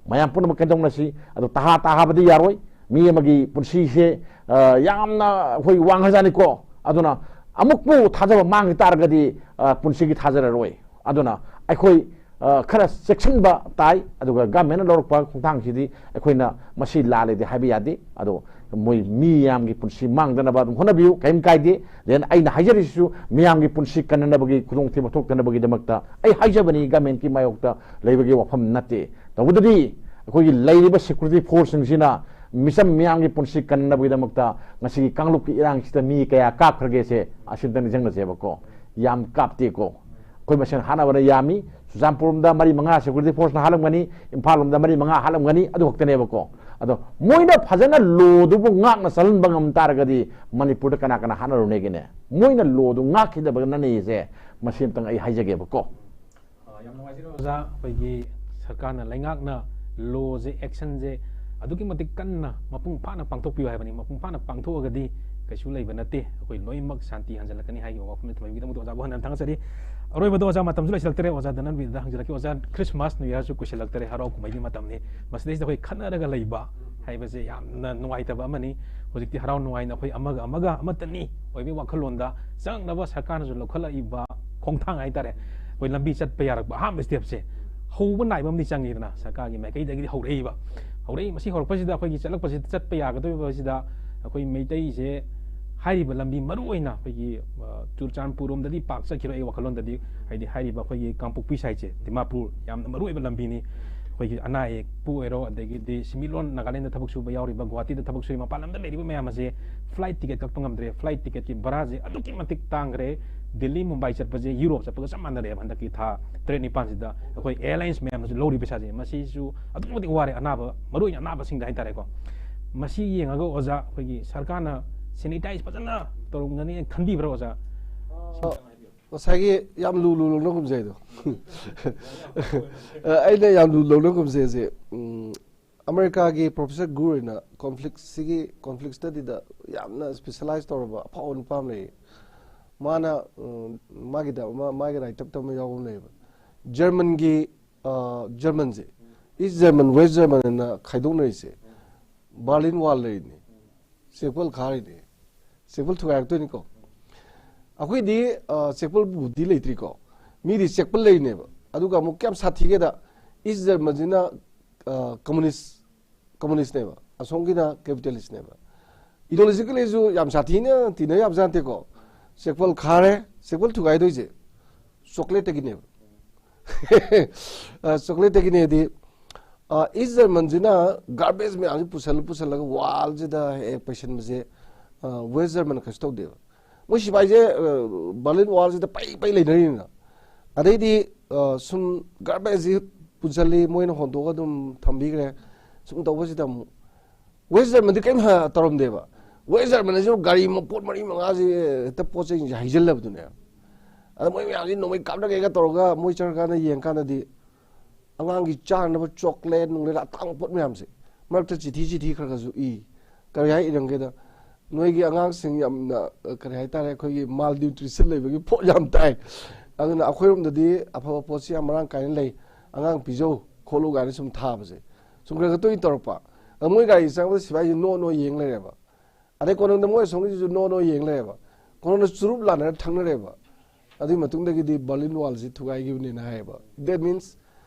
ꯃꯌꯥꯝ ꯄꯨꯝꯅꯃꯛ ꯀꯩꯗꯧꯅꯁꯤ꯫ ꯑꯗꯣ ꯇꯍꯥ ꯇꯥꯍꯥꯕꯗꯤ ꯌꯥꯔꯣꯏ꯫ ꯃꯤ ꯑꯃꯒꯤ ꯄꯨꯟꯁꯤꯁꯦ, ꯑ, ꯌꯥꯝꯅ ꯑꯩꯈꯣꯏ ꯋꯥꯡꯈ꯭ꯔꯖꯥꯠꯅꯤꯀꯣ꯫ ꯑꯗꯨꯅ ꯑꯃꯨꯛꯄꯨ ꯊꯥꯖꯕ ꯃꯥꯡꯈꯤ ꯇꯥꯔꯒꯗꯤ, ꯑ, ꯄꯨꯟꯁꯤꯒꯤ ꯊꯥꯖꯔꯔꯣꯏ꯫ ꯑꯗꯨꯅ ꯑꯩꯈꯣꯏ, ꯑ, ꯈꯔ ꯆꯦꯛꯁꯤꯟꯕ ꯇꯥꯏ꯫ ꯑꯗꯨꯒ ꯒꯃꯦꯟꯅ ꯂꯧꯔꯛꯄ ꯈꯣꯡꯊꯥꯡꯁꯤꯗꯤ ꯑꯩꯈꯣꯏꯅ ꯃꯁꯤ ꯂꯥꯜꯂꯦꯗꯤ ꯍꯥꯏꯕ ꯌꯥꯗꯦ꯫ ꯑꯗꯣ ꯃꯣꯏ ꯃꯤꯌꯥꯝꯒꯤ ꯄꯨꯟꯁꯤ ꯃꯥꯡꯗꯅꯕ ꯑꯗꯨꯝ ꯍꯣꯠꯅꯕꯤꯌꯨ, ꯀꯔꯤꯝ ꯀꯥꯏꯗꯦ꯫ Then ꯑꯩꯅ ꯍꯥꯏꯖꯔꯤꯁꯤꯁꯨ ꯃꯤꯌꯥꯝꯒꯤ ꯄꯨꯟꯁꯤ ꯀꯟꯅꯅꯕꯒꯤ, ꯈꯨꯗꯣꯡꯊꯤꯕ ꯊꯣꯛꯇꯅꯕꯒꯤꯗꯃꯛꯇ ꯑꯩ ꯍꯥꯏꯖꯕꯅꯤ, ꯒꯃꯦꯟꯒꯤ ꯃꯥꯌꯣꯛꯇ ꯂꯩꯕꯒꯤ ꯋꯥꯐꯝ ꯅꯠꯇꯦ꯫ ꯇꯧꯕꯗꯗꯤ ꯑꯩꯈꯣꯏꯒꯤ ꯂꯩꯔꯤꯕ ꯁꯦꯀ꯭ꯌꯨꯔꯤꯇꯤ ꯐꯣꯔꯁꯁꯤꯡꯁꯤꯅ ꯃꯤꯆꯝ ꯃꯤꯌꯥꯝꯒꯤ ꯄꯨꯟꯁꯤ ꯀꯟꯅꯕꯒꯤꯗꯃꯛꯇ ꯉꯁꯤꯒꯤ ꯀꯥꯡꯂꯨꯞꯀꯤ ꯏꯔꯥꯡꯁꯤꯗ ꯃꯤ ꯀꯌꯥ ꯀꯥꯞꯈ꯭ꯔꯒꯦꯁꯦ ꯑꯁꯤꯝꯇ ꯅꯤꯡꯁꯤꯡꯅꯁꯦꯕꯀꯣ꯫ ꯌꯥꯝ ꯀꯥꯞꯇꯦꯀꯣ꯫ ꯑꯩꯈꯣꯏ ꯃꯁꯦꯟ ꯍꯥꯠꯅꯕꯅ ꯌꯥꯝꯃꯤ꯫ ꯆꯨꯔꯆꯥꯟꯄꯨꯔ ꯂꯣꯝꯗ ꯃꯔꯤ ꯃꯉꯥ ꯁꯦꯀ꯭ꯌꯨꯔꯤꯇꯤ ꯐꯣꯔꯁꯅ ꯍꯥꯠꯂꯝꯒꯅꯤ, ꯏꯝꯐꯥꯜ ꯂꯣꯝꯗ ꯃꯔꯤ ꯃꯉꯥ ꯍꯥꯠꯂꯝꯒꯅꯤ, ꯑꯗꯨ ꯈꯛꯇꯅꯦꯕꯀꯣ꯫ ꯑꯗꯣ ꯃꯣꯏꯅ ꯐꯖꯅ ꯂꯣꯗꯨꯕꯨ ꯉꯥꯛꯅ ꯆꯠꯍꯟꯕ ꯉꯝ ꯇꯥꯔꯒꯗꯤ ꯃꯅꯤꯄꯨꯔꯗ ꯀꯅꯥ ꯀꯅꯥ ꯍꯥꯠꯅꯔꯨꯅꯦꯒꯦꯅꯦ? ꯃꯣꯏꯅ ꯂꯣꯗꯨ ꯉꯥꯛꯈꯤꯗꯕꯅꯅꯦꯁꯦ, ꯃꯁꯤ ꯑꯝꯇꯪ ꯑꯩ ꯍꯥꯏꯖꯒꯦꯕꯀꯣ꯫ ꯑ, ꯌꯥꯝ ꯅꯨꯡꯉꯥꯏꯖꯔꯦ ꯑꯣꯖꯥ꯫ ꯑꯩꯈꯣꯏꯒꯤ ꯁꯔꯀꯥꯔꯅ, ꯂꯩꯉꯥꯛꯅ ꯂꯣꯁꯦ, ꯑꯦꯛꯁꯟꯁꯦ ꯑꯗꯨꯛꯀꯤ ꯃꯇꯤꯛ ꯀꯟꯅ ꯃꯄꯨꯡ ꯐꯥꯅ ꯄꯥꯡꯊꯣꯛꯄꯤꯌꯨ ꯍꯥꯏꯕꯅꯤ꯫ ꯃꯄꯨꯡ ꯐꯥꯅ ꯄꯥꯡꯊꯣꯛꯑꯒꯗꯤ ꯀꯩꯁꯨ ꯂꯩꯕ ꯅꯠꯇꯦ, ꯑꯩꯈꯣꯏ ꯂꯣꯏꯅꯃꯛ ꯁꯥꯟꯇꯤ ꯍꯟꯖꯜꯂꯛꯀꯅꯤ ꯍꯥꯏꯈꯤꯕ ꯋꯥꯐꯝꯗ ꯊꯝꯕꯤꯕꯒꯤꯗꯃꯛꯇ ꯑꯣꯖꯥꯕꯨ ꯍꯟꯅ ꯊꯥꯒꯠꯆꯔꯤ꯫ ꯑꯔꯣꯏꯕꯗ ꯑꯣꯖꯥ, ꯃꯇꯝꯁꯨ ꯂꯩꯁꯤꯜꯂꯛꯇ꯭ꯔꯦ, ꯑꯣꯖꯥ ꯗꯅꯟꯕꯤꯗ ꯍꯪꯖꯔꯛꯀꯦ꯫ ꯑꯣꯖꯥ, ꯈ꯭ꯔꯤꯁꯃꯥꯁ, ꯅ꯭ꯌꯨ ꯌꯥꯔꯁꯨ ꯀꯨꯏꯁꯤꯜꯂꯛꯇꯔꯦ, ꯍꯔꯥꯎ ꯀꯨꯝꯍꯩꯒꯤ ꯃꯇꯝꯅꯤ꯫ ꯃꯁꯤꯗꯩꯁꯤꯗ ꯑꯩꯈꯣꯏ ꯈꯠꯅꯔꯒ ꯂꯩꯕ ꯍꯥꯏꯕꯁꯦ ꯌꯥꯝꯅ ꯅꯨꯡꯉꯥꯏꯇꯕ ꯑꯃꯅꯤ꯫ ꯍꯧꯖꯤꯛꯇꯤ ꯍꯔꯥꯎ ꯅꯨꯡꯉꯥꯏꯅ ꯑꯩꯈꯣꯏ ꯑꯃꯒ ꯑꯃꯒ ꯑꯃꯠꯇꯅꯤ ꯑꯣꯏꯕꯒꯤ ꯋꯥꯈꯜꯂꯣꯟꯗ ꯆꯪꯅꯕ ꯁꯔꯀꯥꯔꯅꯁꯨ ꯂꯧꯈꯠꯂꯛꯏꯕ ꯈꯣꯡꯊꯥꯡ ꯍꯥꯏꯇꯥꯔꯦ, ꯑꯩꯈꯣꯏ ꯂꯝꯕꯤ ꯆꯠꯄ ꯌꯥꯔꯛꯄ ꯑꯍꯥꯟꯕ ꯁ꯭ꯇꯦꯞꯁꯦ ꯍꯧꯕ ꯅꯥꯏꯕ ꯑꯃꯗꯤ ꯆꯪꯉꯤꯗꯅ, ꯁꯔꯀꯥꯔꯒꯤ ꯃꯥꯏꯀꯩꯗꯒꯤꯗꯤ ꯍꯧꯔꯛꯏꯕ꯫ ꯍꯧꯔꯛꯏ, ꯃꯁꯤ ꯍꯧꯔꯛꯄꯁꯤꯗ ꯑꯩꯈꯣꯏꯒꯤ ꯆꯠꯂꯛꯄꯁꯤꯗ, ꯆꯠꯄ ꯌꯥꯒꯗꯧꯔꯤꯕꯁꯤꯗ ꯑꯩꯈꯣꯏ ꯃꯩꯇꯩꯁꯦ ꯍꯥꯏꯔꯤꯕ ꯂꯝꯕꯤ ꯃꯔꯨ ꯑꯣꯏꯅ ꯑꯩꯈꯣꯏꯒꯤ, ꯑ, ꯆꯨꯔꯆꯥꯟꯄꯨꯔ ꯔꯣꯝꯗꯗꯤ ꯄꯥꯛ ꯆꯠꯈꯤꯔꯣꯏ ꯑꯩ ꯋꯥꯈꯜꯂꯣꯟꯗꯗꯤ꯫ ꯍꯥꯏꯗꯤ ꯍꯥꯏꯔꯤꯕ ꯑꯩꯈꯣꯏꯒꯤ ꯀꯥꯡꯄꯣꯛꯄꯤ ꯁꯥꯏꯠꯁꯦ, ꯗꯤꯃꯥꯄꯨꯔ ꯌꯥꯝꯅ ꯃꯔꯨ ꯑꯣꯏꯕ ꯂꯝꯕꯤꯅꯤ꯫ ꯑꯩꯈꯣꯏꯒꯤ ꯑꯅꯥ ꯑꯌꯦꯛꯄꯨ ꯑꯣꯏꯔꯣ, ꯑꯗꯒꯤꯗꯤ ꯁꯤꯃꯤꯠꯂꯣꯟ ꯅꯥꯒꯥꯂꯦꯟꯗ ꯊꯕꯛ ꯁꯨꯕ ꯌꯥꯎꯔꯤꯕ, ꯒꯨꯋꯥꯍꯥꯇꯤꯗ ꯊꯕꯛ ꯁꯨꯔꯤ, ꯃꯄꯥꯟ ꯂꯝꯗ ꯂꯩꯔꯤꯕ ꯃꯌꯥꯝ ꯑꯁꯦ ꯐ꯭ꯂꯥꯏꯠ ꯇꯤꯀꯦꯠ ꯀꯛꯄ ꯉꯝꯗ꯭ꯔꯦ꯫ ꯐ꯭ꯂꯥꯏꯠ ꯇꯤꯀꯦꯠꯀꯤ ꯚꯔꯥꯁꯦ ꯑꯗꯨꯛꯀꯤ ꯃꯇꯤꯛ ꯇꯥꯡꯈ꯭ꯔꯦ꯫ ꯗꯤꯜꯂꯤ ꯃꯨꯝꯕꯥꯏ ꯆꯠꯄꯁꯦ ꯌꯨꯔꯣꯞ ꯆꯠꯄꯒ ꯆꯞ ꯃꯥꯟꯅꯔꯦꯕ ꯍꯟꯗꯛꯀꯤ ꯊꯥ ꯇꯔꯦꯠ ꯅꯤꯄꯥꯟꯁꯤꯗ꯫ ꯑꯩꯈꯣꯏ ꯑꯦꯌꯔꯂꯥꯏꯟꯁ ꯃꯌꯥꯝꯅꯁꯨ ꯂꯧꯔꯤꯕ ꯄꯩꯁꯥꯁꯦ, ꯃꯁꯤꯁꯨ ꯑꯗꯨꯛꯀꯤ ꯃꯇꯤꯛ ꯋꯥꯔꯦ꯫ ꯑꯅꯥꯕ, ꯃꯔꯨ ꯑꯣꯏꯅ ꯑꯅꯥꯕꯁꯤꯡꯗ ꯍꯥꯏꯇꯥꯔꯦꯀꯣ꯫ ꯃꯁꯤ ꯌꯦꯡꯉꯒ ꯑꯣꯖꯥ, ꯑꯩꯈꯣꯏꯒꯤ ꯁꯔꯀꯥꯔꯅ ꯁꯦꯅꯤꯇꯥꯏꯁ ꯐꯖꯅ ꯇꯧꯔꯝꯒꯅꯤ ꯈꯟꯕꯤꯕ꯭ꯔꯥ ꯑꯣꯖꯥ? ꯉꯁꯥꯏꯒꯤ ꯌꯥꯝ ꯂꯨ ꯂꯨ ꯂꯧꯅꯒꯨꯝꯁꯦ ꯑꯩꯗꯣ꯫ ꯑꯩꯅ ꯌꯥꯝ ꯂꯨ ꯂꯧꯅꯒꯨꯝꯁꯦꯁꯦ, ꯎꯝ, ꯑꯃꯦꯔꯤꯀꯥꯒꯤ ꯄ꯭ꯔꯣꯐꯦꯁꯔ ꯒꯨꯔ ꯍꯥꯏꯅ ꯀꯣꯟꯐ꯭ꯂꯤꯛꯁꯤꯒꯤ, ꯀꯣꯟꯐ꯭ꯂꯤꯛ ꯁ꯭ꯇꯗꯤꯗ ꯌꯥꯝꯅ ꯁ꯭ꯄꯦꯁꯦꯂꯥꯏꯁ ꯇꯧꯔꯕ ꯑꯐꯥꯎꯕ ꯅꯨꯄꯥ ꯑꯃ ꯂꯩꯌꯦ꯫ ꯃꯥꯅ, ꯎꯝ, ꯃꯥꯒꯤꯗ ꯑꯃ, ꯃꯥꯒꯤ ꯔꯥꯏꯠ ꯑꯞꯇ ꯑꯃ ꯌꯥꯎꯕ ꯑꯃ ꯂꯩꯌꯦꯕ꯫ ꯖꯔꯃꯟꯒꯤ, ꯑ, ꯖꯔꯃꯟꯁꯦ, ꯏꯁ ꯖꯔꯃꯟ, ꯋꯦꯁ ꯖꯔꯃꯟ ꯍꯥꯏꯅ ꯈꯥꯏꯗꯣꯛꯅꯔꯤꯁꯦ ꯕꯥꯔꯂꯤꯟ ꯋꯥꯜ ꯂꯩꯔꯤꯅꯤ, ꯆꯦꯛꯄꯜ ꯈꯥꯔꯤꯅꯤ, ꯆꯦꯛꯄꯜ ꯊꯨꯒꯥꯏꯔꯛꯇꯣꯏꯅꯤꯀꯣ꯫ ꯑꯩꯈꯣꯏꯗꯤ, ꯑ, ꯆꯦꯛꯄꯜꯕꯨꯗꯤ ꯂꯩꯇ꯭ꯔꯤꯀꯣ, ꯃꯤꯗꯤ ꯆꯦꯛꯄꯜ ꯂꯩꯔꯤꯅꯦꯕ꯫ ꯑꯗꯨꯒ ꯑꯃꯨꯛ ꯀꯌꯥꯝ ꯁꯥꯊꯤꯒꯦꯗ, ꯏꯁ ꯖꯔꯃꯟꯁꯤꯅ, ꯑ, ꯀꯝꯃꯨꯅꯤꯁ, ꯀꯝꯃꯨꯅꯤꯁꯅꯦꯕ, ꯑꯁꯣꯝꯒꯤꯅ ꯀꯦꯄꯤꯇꯦꯂꯤꯁꯅꯦꯕ꯫ ꯏꯗꯤꯑꯣꯂꯣꯖꯤꯀꯦꯜꯂꯤꯁꯨ ꯌꯥꯝ ꯁꯥꯊꯤꯅ ꯇꯤꯟꯅ ꯌꯥꯕꯖꯥꯠ ꯅꯠꯇꯦꯀꯣ꯫ ꯆꯦꯛꯄꯜ ꯈꯥꯔꯦ, ꯆꯦꯛꯄꯜ ꯊꯨꯒꯥꯏꯗꯣꯏꯁꯦ ꯆꯣꯀ꯭ꯂꯦꯠꯇꯒꯤꯅꯦꯕ꯫ ꯑ, ꯆꯣꯀ꯭ꯂꯦꯠꯇꯒꯤꯅꯦꯗꯤ, ꯑ, ꯏꯁ ꯖꯔꯃꯟꯁꯤꯅ ꯒꯥꯔꯕꯦꯖ ꯃꯌꯥꯝꯁꯤ ꯄꯨꯁꯜꯂ ꯄꯨꯁꯜꯂꯒ ꯋꯥꯜꯁꯤꯗ ꯍꯦꯛ ꯄꯩꯁꯟꯕꯁꯦ, ꯑ, ꯋꯦꯁ ꯖꯔꯃꯟ ꯀꯩꯁꯨ ꯇꯧꯗꯦꯕ꯫ ꯃꯣꯏ ꯁꯤꯐꯥꯏꯁꯦ, ꯑ, ꯕꯥꯔꯂꯤꯟ ꯋꯥꯜꯁꯤꯗ ꯄꯩ ꯄꯩ ꯂꯩꯅꯔꯤꯅꯤꯅ꯫ ꯑꯗꯩꯗꯤ, ꯑ, ꯁꯨꯝ ꯒꯥꯔꯕꯦꯖꯁꯤ ꯄꯨꯁꯜꯂꯤ, ꯃꯣꯏꯅ ꯍꯣꯟꯗꯣꯛꯑꯒ ꯑꯗꯨꯝ ꯊꯝꯕꯤꯈ꯭ꯔꯦ꯫ ꯁꯨꯝ ꯇꯧꯕꯁꯤꯗ ꯑꯃꯨꯛ ꯋꯦꯁ ꯖꯔꯃꯟꯗꯤ ꯀꯔꯤꯝ ꯍ-, ꯇꯧꯔꯝꯗꯦꯕ꯫ ꯋꯦꯁ ꯖꯔꯃꯟ ꯑꯁꯤꯕꯨ ꯒꯥꯔꯤ ꯃꯄꯣꯠ ꯃꯔꯤ ꯃꯉꯥꯁꯤ ꯍꯦꯛꯇ ꯄꯣꯠ ꯆꯩꯁꯤꯡꯁꯦ ꯍꯩꯖꯤꯜꯂꯕꯗꯨꯅꯦ꯫ ꯑꯗ ꯃꯣꯏ ꯃꯌꯥꯝꯁꯤ ꯅꯣꯡꯃꯩ ꯀꯥꯞꯅꯒꯦꯒ ꯇꯧꯔꯒ ꯃꯣꯏ ꯆꯠꯈ꯭ꯔꯀꯥꯟꯗ ꯌꯦꯡꯀꯥꯟꯗꯗꯤ ꯑꯉꯥꯡꯒꯤ ꯆꯥꯅꯕ ꯆꯣꯀ꯭ꯂꯦꯠ ꯅꯨꯡꯂꯦꯠ ꯑꯇꯥꯡꯕ ꯄꯣꯠ ꯃꯌꯥꯝꯁꯦ ꯃꯔꯛꯇ ꯆꯤꯊꯤ ꯆꯤꯊꯤ ꯈꯔ ꯈꯔꯁꯨ ꯏ꯫ ꯀꯔꯤ ꯍꯥꯏ ꯏꯔꯝꯒꯦꯗ, "ꯅꯣꯏꯒꯤ ꯑꯉꯥꯡꯁꯤꯡ ꯌꯥꯝꯅ, ꯑ, ꯀꯔꯤ ꯍꯥꯏꯇꯥꯔꯦ, ꯑꯩꯈꯣꯏꯒꯤ malnutrition ꯂꯩꯕꯒꯤ ꯄꯣꯠ ꯌꯥꯝ ꯇꯥꯏ꯫ ꯑꯗꯨꯅ ꯑꯩꯈꯣꯏꯔꯣꯝꯗꯗꯤ ꯑꯐꯕ ꯄꯣꯠꯁꯤ ꯌꯥꯝ ꯃꯔꯥꯡ ꯀꯥꯏꯅ ꯂꯩ, ꯑꯉꯥꯡ ꯄꯤꯖꯧ ꯈꯣꯠꯂꯨ" ꯀꯥꯏꯅ ꯁꯨꯝ ꯊꯥꯕꯁꯦ ꯁꯨꯝ ꯈꯔ ꯈꯔ ꯇꯣꯏꯅ ꯇꯧꯔꯛꯄ꯫ ꯑꯗ ꯃꯣꯏ ꯒꯥꯔꯤ ꯆꯪꯕꯗ ꯁꯤꯐꯥꯏꯁꯤ ꯅꯣ ꯅꯣ ꯌꯦꯡ ꯂꯩꯔꯦꯕ꯫ ꯑꯗꯩ ꯀꯣꯅꯨꯡꯗ ꯃꯣꯏ ꯑꯁꯣꯝꯒꯤꯁꯤꯁꯨ ꯅꯣ ꯅꯣ ꯌꯦꯡ ꯂꯩꯔꯦꯕ꯫ ꯀꯣꯅꯨꯡꯗ ꯆꯨꯔꯨꯞ ꯂꯥꯟꯅꯔ ꯊꯛꯅꯔꯦꯕ꯫ ꯑꯗꯨꯒꯤ ꯃꯇꯨꯡꯗꯒꯤꯗꯤ Berlin Wallꯁꯤ ꯊꯨꯒꯥꯏꯈꯤꯕꯅꯦꯅ ꯍꯥꯏꯌꯦꯕ꯫ That means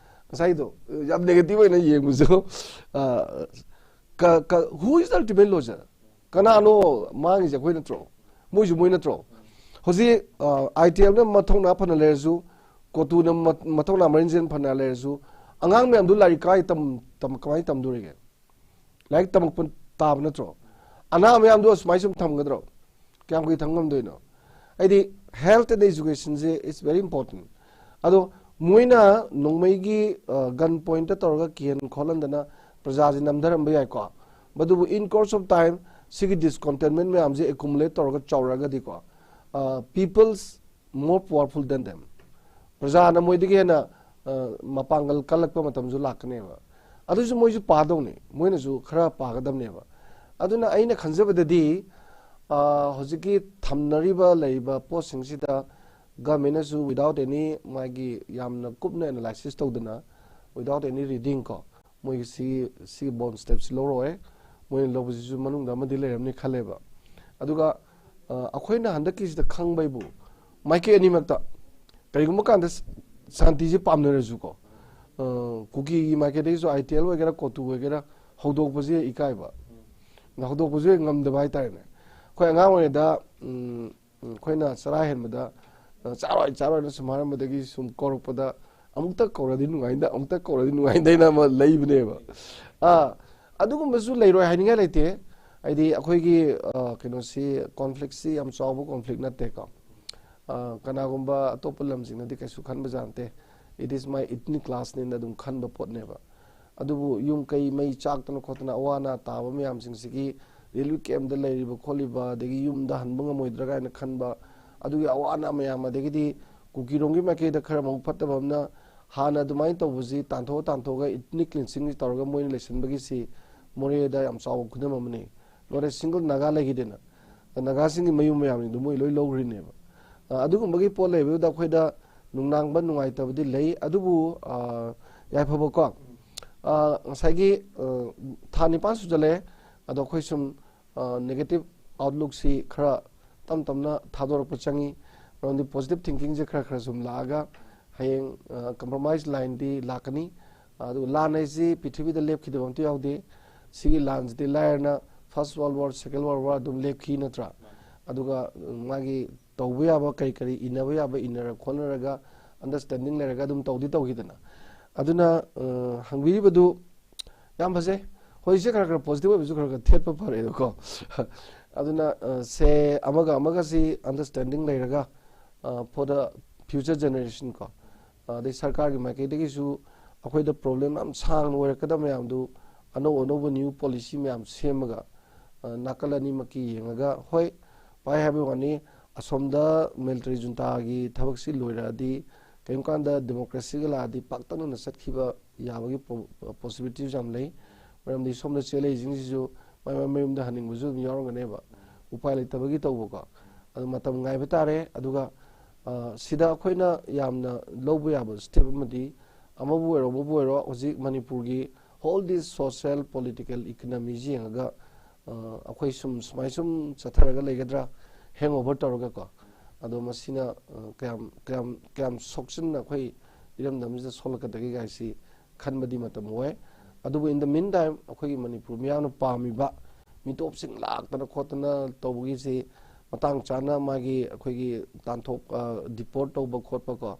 ꯉꯁꯥꯏꯗꯣ ꯌꯥꯝ negative ꯑꯣꯏꯅ ꯌꯦꯡꯕꯁꯨ, ꯑ, ꯀ-, ꯀ-, who is the ultimate loser? ꯀꯅꯥꯅꯣ ꯃꯥꯡꯉꯤꯁꯦ? ꯑꯩꯈꯣꯏ ꯅꯠꯇ꯭ꯔꯣ? ꯃꯣꯏꯁꯨ ꯃꯣꯏ ꯅꯠꯇ꯭ꯔꯣ? ꯍꯧꯖꯤꯛ, ꯑ, ITLꯅ ꯃꯊꯧꯅꯥ ꯐꯅ ꯂꯩꯔꯁꯨ, ꯀꯣꯇꯨꯅ ꯃ-, ꯃꯊꯧꯅꯥ ꯃꯔꯤꯟꯖꯦꯟ ꯐꯅ ꯂꯩꯔꯁꯨ, ꯑꯉꯥꯡ ꯃꯌꯥꯝꯗꯨ ꯂꯥꯏꯔꯤꯛ ꯀꯥꯏ ꯇꯝ-, ꯇꯝ-, ꯀꯃꯥꯏꯅ ꯇꯝꯗꯣꯔꯤꯒꯦ? ꯂꯥꯏꯔꯤꯛ ꯇꯝꯃꯛꯄ ꯇꯥꯕ ꯅꯠꯇ꯭ꯔꯣ? ꯑꯅꯥ ꯃꯌꯥꯝꯗꯣ ꯑꯁꯨꯃꯥꯏ ꯁꯨꯝ ꯊꯝꯒꯗ꯭ꯔꯣ? ꯀꯌꯥꯝ ꯀꯨꯏ ꯊꯝ ꯉꯝꯗꯣꯏꯅꯣ? ꯑꯩꯗꯤ health and educationꯁꯦ is very important꯫ ꯑꯗꯣ ꯃꯣꯏꯅ ꯅꯣꯡꯃꯩꯒꯤ, ꯑ, gun pointꯇ ꯇꯧꯔꯒ ꯀꯤꯍꯟ ꯈꯣꯠꯍꯟꯗꯅ ꯄ꯭ꯔꯖꯥꯁꯦ ꯅꯝꯊꯔꯝꯕ ꯌꯥꯏꯀꯣ꯫ ꯑꯗꯨꯕꯨ in course of time ꯁꯤꯒꯤ discontentment ꯃꯌꯥꯝꯁꯦ accumulate ꯇꯧꯔꯒ ꯆꯥꯎꯔꯛꯑꯒꯗꯤꯀꯣ, ꯑ, people's more powerful than them꯫ ꯄ꯭ꯔꯖꯥꯅ ꯃꯣꯏꯗꯒꯤ ꯍꯦꯟꯅ, ꯑ, ꯃꯄꯥꯡꯒꯜ ꯀꯜꯂꯛꯄ ꯃꯇꯝꯁꯨ ꯂꯥꯛꯀꯅꯦꯕ꯫ ꯑꯗꯨꯁꯨ ꯃꯣꯏꯁꯨ ꯄꯥꯗꯧꯅꯤ, ꯃꯣꯏꯅꯁꯨ ꯈꯔ ꯄꯥꯒꯗꯕꯅꯦꯕ꯫ ꯑꯗꯨꯅ ꯑꯩꯅ ꯈꯟꯖꯕꯗꯗꯤ, ꯑ, ꯍꯧꯖꯤꯛꯀꯤ ꯊꯝꯅꯔꯤꯕ ꯂꯩꯔꯤꯕ ꯄꯣꯠꯁꯤꯡꯁꯤꯗ governmentꯅꯁꯨ without any ꯃꯥꯒꯤ ꯌꯥꯝꯅ ꯀꯨꯞꯅ analysis ꯇꯧꯗꯅ, without any reading ꯀꯣ, ꯃꯣꯏꯒꯤ ꯁꯤ, ꯁꯤꯒꯤ bold stepꯁꯤ ꯂꯧꯔꯛꯑꯣꯏ꯫ ꯃꯣꯏꯅ ꯂꯧꯕꯁꯤꯁꯨ ꯃꯅꯨꯡꯗ ꯑꯃꯗꯤ ꯂꯩꯔꯝꯅꯤ ꯈꯜꯂꯦꯕ꯫ ꯑꯗꯨꯒ, ꯑ, ꯑꯩꯈꯣꯏꯅ ꯍꯟꯗꯛꯀꯤꯁꯤꯗ ꯈꯪꯕꯩꯕꯨ ꯃꯥꯏꯀꯩ ꯑꯅꯤꯃꯛꯇ ꯀꯔꯤꯒꯨꯝꯕ ꯀꯥꯟꯗ ꯁ-, ꯁꯥꯟꯇꯤꯁꯤ ꯄꯥꯝꯅꯔꯁꯨꯀꯣ, ꯑ, ꯀꯨꯀꯤꯒꯤ ꯃꯥꯏꯀꯩꯗꯒꯤꯁꯨ ITL ꯑꯣꯏꯒꯦꯔꯥ, ꯀꯣꯇꯨ ꯑꯣꯏꯒꯦꯔꯥ, ꯍꯧꯗꯣꯛꯄꯁꯦ ꯏꯀꯥꯏꯕ, ꯍꯧꯗꯣꯛꯄꯁꯦ ꯉꯝꯗꯕ ꯍꯥꯏꯇꯥꯔꯦꯅꯦ꯫ ꯑꯩꯈꯣꯏ ꯑꯉꯥꯡ ꯑꯣꯏꯔꯤꯉꯩꯗ, ꯎꯝ, ꯎꯝ, ꯑꯩꯈꯣꯏꯅ ꯆꯔꯥ ꯍꯦꯟꯕꯗ, ꯑ, "ꯆꯥꯔꯣꯏ, ꯆꯥꯔꯣꯏꯅ" ꯁꯨꯝ ꯍꯥꯏꯔꯝꯕꯗꯒꯤ ꯁꯨꯝ ꯀꯧꯔꯛꯄꯗ, "ꯑꯃꯨꯛꯇ ꯀꯧꯔꯗꯤ ꯅꯨꯡꯉꯥꯏꯅ, ꯑꯃꯨꯛꯇ ꯀꯧꯔꯗꯤ ꯅꯨꯡꯉꯥꯏꯅ" ꯑꯃ ꯂꯩꯕꯅꯦꯕ꯫ ꯑꯥ, ꯑꯗꯨꯒꯨꯝꯕꯁꯨ ꯂꯩꯔꯣꯏ ꯍꯥꯏꯅꯤꯡꯉꯥꯏ ꯂꯩꯇꯦ꯫ ꯍꯥꯏꯗꯤ ꯑꯩꯈꯣꯏꯒꯤ, ꯑ, ꯀꯩꯅꯣꯁꯤ, conflictꯁꯤ ꯌꯥꯝ ꯆꯥꯎꯕ conflict ꯅꯠꯇꯦꯀꯣ꯫ ꯑ, ꯀꯅꯥꯒꯨꯝꯕ ꯑꯇꯣꯞꯄ ꯂꯝꯁꯤꯡꯅꯗꯤ ꯀꯩꯁꯨ ꯈꯟꯕꯖꯥꯠ ꯅꯠꯇꯦ꯫ It is my ethnic clashꯅꯤꯅ ꯑꯗꯨꯝ ꯈꯟꯕ ꯄꯣꯠꯅꯦꯕ꯫ ꯑꯗꯨꯕꯨ ꯌꯨꯝ ꯀꯩ ꯃꯩ ꯆꯥꯛꯇꯅ ꯈꯣꯠꯇꯅ ꯑꯋꯥ ꯑꯅꯥ ꯇꯥꯕ ꯃꯌꯥꯝꯁꯤꯡꯁꯤꯒꯤ relief campꯇ ꯂꯩꯔꯤꯕ ꯈꯣꯠꯂꯤꯕ, ꯑꯗꯒꯤ ꯌꯨꯝꯗ ꯍꯟꯕ ꯉꯝꯃꯣꯏꯗ꯭ꯔꯥ ꯀꯥꯏꯅ ꯈꯟꯕ, ꯑꯗꯨꯒꯤ ꯑꯋꯥ ꯑꯅꯥ ꯃꯌꯥꯝ, ꯑꯗꯒꯤꯗꯤ ꯀꯨꯀꯤꯔꯣꯝꯒꯤ ꯃꯥꯏꯀꯩꯗ ꯈꯔ ꯃꯕꯨꯛ ꯐꯠꯇꯕ ꯑꯃꯅ ꯍꯥꯟꯅ ꯑꯗꯨꯃꯥꯏꯅ ꯇꯧꯕꯁꯤ ꯇꯥꯟꯊꯣꯛꯑ ꯇꯥꯟꯊꯣꯛꯑꯒ ethnic cleansing ꯇꯧꯔꯒ ꯃꯣꯏꯅ ꯂꯩꯁꯟꯕꯒꯤꯁꯤ ꯃꯣꯔꯦꯗ ꯌꯥꯝ ꯆꯥꯎꯕ ꯈꯨꯗꯝ ꯑꯃꯅꯤ꯫ ꯂꯣꯏꯔꯦ, ꯁꯤꯡꯒꯜ ꯅꯥꯒꯥ ꯂꯩꯈꯤꯗꯦꯅ꯫ ꯅꯥꯒꯥꯁꯤꯡꯒꯤ ꯃꯌꯨꯝ ꯃꯌꯥꯝꯁꯤꯡꯗꯣ ꯃꯣꯏ ꯂꯣꯏ ꯂꯧꯈ꯭ꯔꯤꯅꯦꯕ꯫ ꯑ, ꯑꯗꯨꯒꯨꯝꯕꯒꯤ ꯄꯣꯠ ꯂꯩꯕꯗꯨꯗ ꯑꯩꯈꯣꯏꯗ ꯅꯨꯡꯅꯥꯡꯕ ꯅꯨꯡꯉꯥꯏꯇꯕꯗꯤ ꯂꯩ, ꯑꯗꯨꯕꯨ, ꯑ, ꯌꯥꯏꯐꯕꯀꯣ, ꯑ, ꯉꯁꯥꯏꯒꯤ, ꯑ, ꯊꯥ ꯅꯤꯄꯥꯟ ꯁꯨꯖꯜꯂꯛꯑꯦ꯫ ꯑꯗꯣ ꯑꯩꯈꯣꯏ ꯁꯨꯝ, ꯑ, negative outlookꯁꯤ ꯈꯔ ꯇꯞ ꯇꯞꯅ ꯊꯥꯗꯣꯔꯛꯄ ꯆꯪꯉꯤ꯫ ꯃꯔꯝꯗꯤ positive thinkingꯁꯦ ꯈꯔ ꯈꯔ ꯁꯨꯝ ꯂꯥꯛꯑꯒ ꯍꯌꯦꯡ, ꯑ, compromise lineꯗꯤ ꯂꯥꯛꯀꯅꯤ꯫ ꯑꯗꯨꯒ ꯂꯥꯟ ꯍꯥꯏꯁꯤ ꯄ꯭ꯔꯤꯊꯤꯕꯤꯗ ꯂꯦꯞꯈꯤꯗꯕ ꯑꯝꯇ ꯌꯥꯎꯗꯦ꯫ ꯁꯤꯒꯤ ꯂꯥꯟꯁꯤꯗꯤ ꯂꯥꯏꯔꯅ First World War, Second World War ꯑꯗꯨꯝ ꯂꯦꯞꯈꯤ ꯅꯠꯇ꯭ꯔꯥ? ꯑꯗꯨꯒ, ꯎꯝ, ꯃꯥꯒꯤ ꯇꯧꯕ ꯌꯥꯕ ꯀꯔꯤ ꯀꯔꯤ ꯏꯟꯅꯕ ꯌꯥꯕ ꯏꯟꯅꯔ ꯈꯣꯠꯅꯔꯒ understanding ꯂꯩꯔꯒ ꯑꯗꯨꯝ ꯇꯧꯗꯤ ꯇꯧꯈꯤꯗꯅ꯫ ꯑꯗꯨꯅ, ꯑ, ꯍꯪꯕꯤꯔꯤꯕꯗꯨ ꯌꯥꯝ ꯐꯖꯩ꯫ ꯍꯧꯖꯤꯛꯁꯦ ꯈꯔ ꯈꯔ positive ꯑꯣꯏꯕꯁꯨ ꯈꯔ ꯈꯔ ꯊꯦꯠꯄ ꯐꯔꯦꯗꯀꯣ꯫ ꯑꯗꯨꯅ, ꯑ, ꯁꯦ ꯑꯃꯒ ꯑꯃꯒꯁꯤ understanding ꯂꯩꯔꯒ, ꯑ, for the future generation ꯀꯣ, ꯑꯗꯩ ꯁꯔꯀꯥꯔꯒꯤ ꯃꯥꯏꯀꯩꯗꯒꯤꯁꯨ ꯑꯩꯈꯣꯏꯗ problem ꯌꯥꯝ ꯁꯥꯡꯅ ꯑꯣꯏꯔꯛꯀꯗꯕ ꯃꯌꯥꯝꯗꯨ ꯑꯅꯧ ꯑꯅꯧꯕ new policy ꯃꯌꯥꯝ ꯁꯦꯝꯃꯒ, ꯑ, ꯅꯥꯀꯜ ꯑꯅꯤꯃꯛꯀꯤ ꯌꯦꯡꯉꯒ, ꯍꯣꯏ, ꯄꯥꯏ ꯍꯥꯏꯕ ꯋꯥꯅꯤ, ꯑꯁꯣꯝꯗ military juntaꯒꯤ ꯊꯕꯛꯁꯤ ꯂꯣꯏꯔꯛꯑꯗꯤ ꯀꯔꯤꯒꯨꯝꯕ ꯀꯥꯟꯗ democracyꯒ ꯂꯥꯛꯑꯗꯤ ꯄꯥꯛꯇꯛꯅꯅ ꯆꯠꯈꯤꯕ ꯌꯥꯕꯒꯤ ꯄꯣ-, possibilityꯁꯨ ꯌꯥꯝ ꯂꯩ꯫ ꯃꯔꯝꯗꯤ ꯁꯣꯝꯗ ꯆꯦꯜꯂꯛꯏꯁꯤꯡꯁꯤꯁꯨ ꯃꯥꯏ ꯃꯥꯏ ꯃꯌꯨꯝꯗ ꯍꯟꯅꯤꯡꯕꯁꯨ ꯑꯗꯨꯝ ꯌꯥꯎꯔꯝꯒꯅꯦꯕ, ꯎꯄꯥꯏ ꯂꯩꯇꯕꯒꯤ ꯇꯧꯕꯀꯣ꯫ ꯑꯗꯨ ꯃꯇꯝ ꯉꯥꯏꯕ ꯇꯥꯔꯦ꯫ ꯑꯗꯨꯒ, ꯑ, ꯁꯤꯗ ꯑꯩꯈꯣꯏꯅ ꯌꯥꯝꯅ ꯂꯧꯕ ꯌꯥꯕ step ꯑꯃꯗꯤ, ꯑꯃꯕꯨ ꯑꯣꯏꯔꯣ ꯑꯃꯕꯨ ꯑꯣꯏꯔꯣ, ꯍꯧꯖꯤꯛ ꯃꯅꯤꯄꯨꯔꯒꯤ whole this social political economyꯁꯤ ꯌꯦꯡꯉꯒ, ꯑ, ꯑꯩꯈꯣꯏ ꯁꯨꯝ ꯁꯨꯃꯥꯏ ꯁꯨꯝ ꯆꯠꯊꯔꯒ ꯂꯩꯒꯗ꯭ꯔꯥ, hangover ꯇꯧꯔꯒꯀꯣ꯫ ꯑꯗꯣ ꯃꯁꯤꯅ, ꯑ, ꯀꯌꯥꯝ, ꯀꯌꯥꯝ, ꯀꯌꯥꯝ ꯁꯣꯛꯆꯤꯟꯅ ꯑꯩꯈꯣꯏ ꯏꯔꯝꯗꯝꯁꯤꯗ ꯁꯣꯛꯂꯛꯀꯗꯒꯦ ꯍꯥꯏꯁꯤ ꯈꯟꯕꯗꯤ ꯃꯇꯝ ꯑꯣꯏ꯫ ꯑꯗꯨꯕꯨ in the meantime ꯑꯩꯈꯣꯏꯒꯤ ꯃꯅꯤꯄꯨꯔ ꯃꯤꯌꯥꯝꯅ ꯄꯥꯝꯃꯤꯕ ꯃꯤꯇꯣꯞꯁꯤꯡ ꯂꯥꯛꯇꯅ ꯈꯣꯠꯇꯅ ꯇꯧꯕꯒꯤꯁꯤ ꯃꯇꯥꯡ ꯆꯥꯅ ꯃꯥꯒꯤ ꯑꯩꯈꯣꯏꯒꯤ ꯇꯥꯟꯊꯣꯛ-, ꯑ, deport ꯇꯧꯕ ꯈꯣꯠꯄ ꯀꯣ,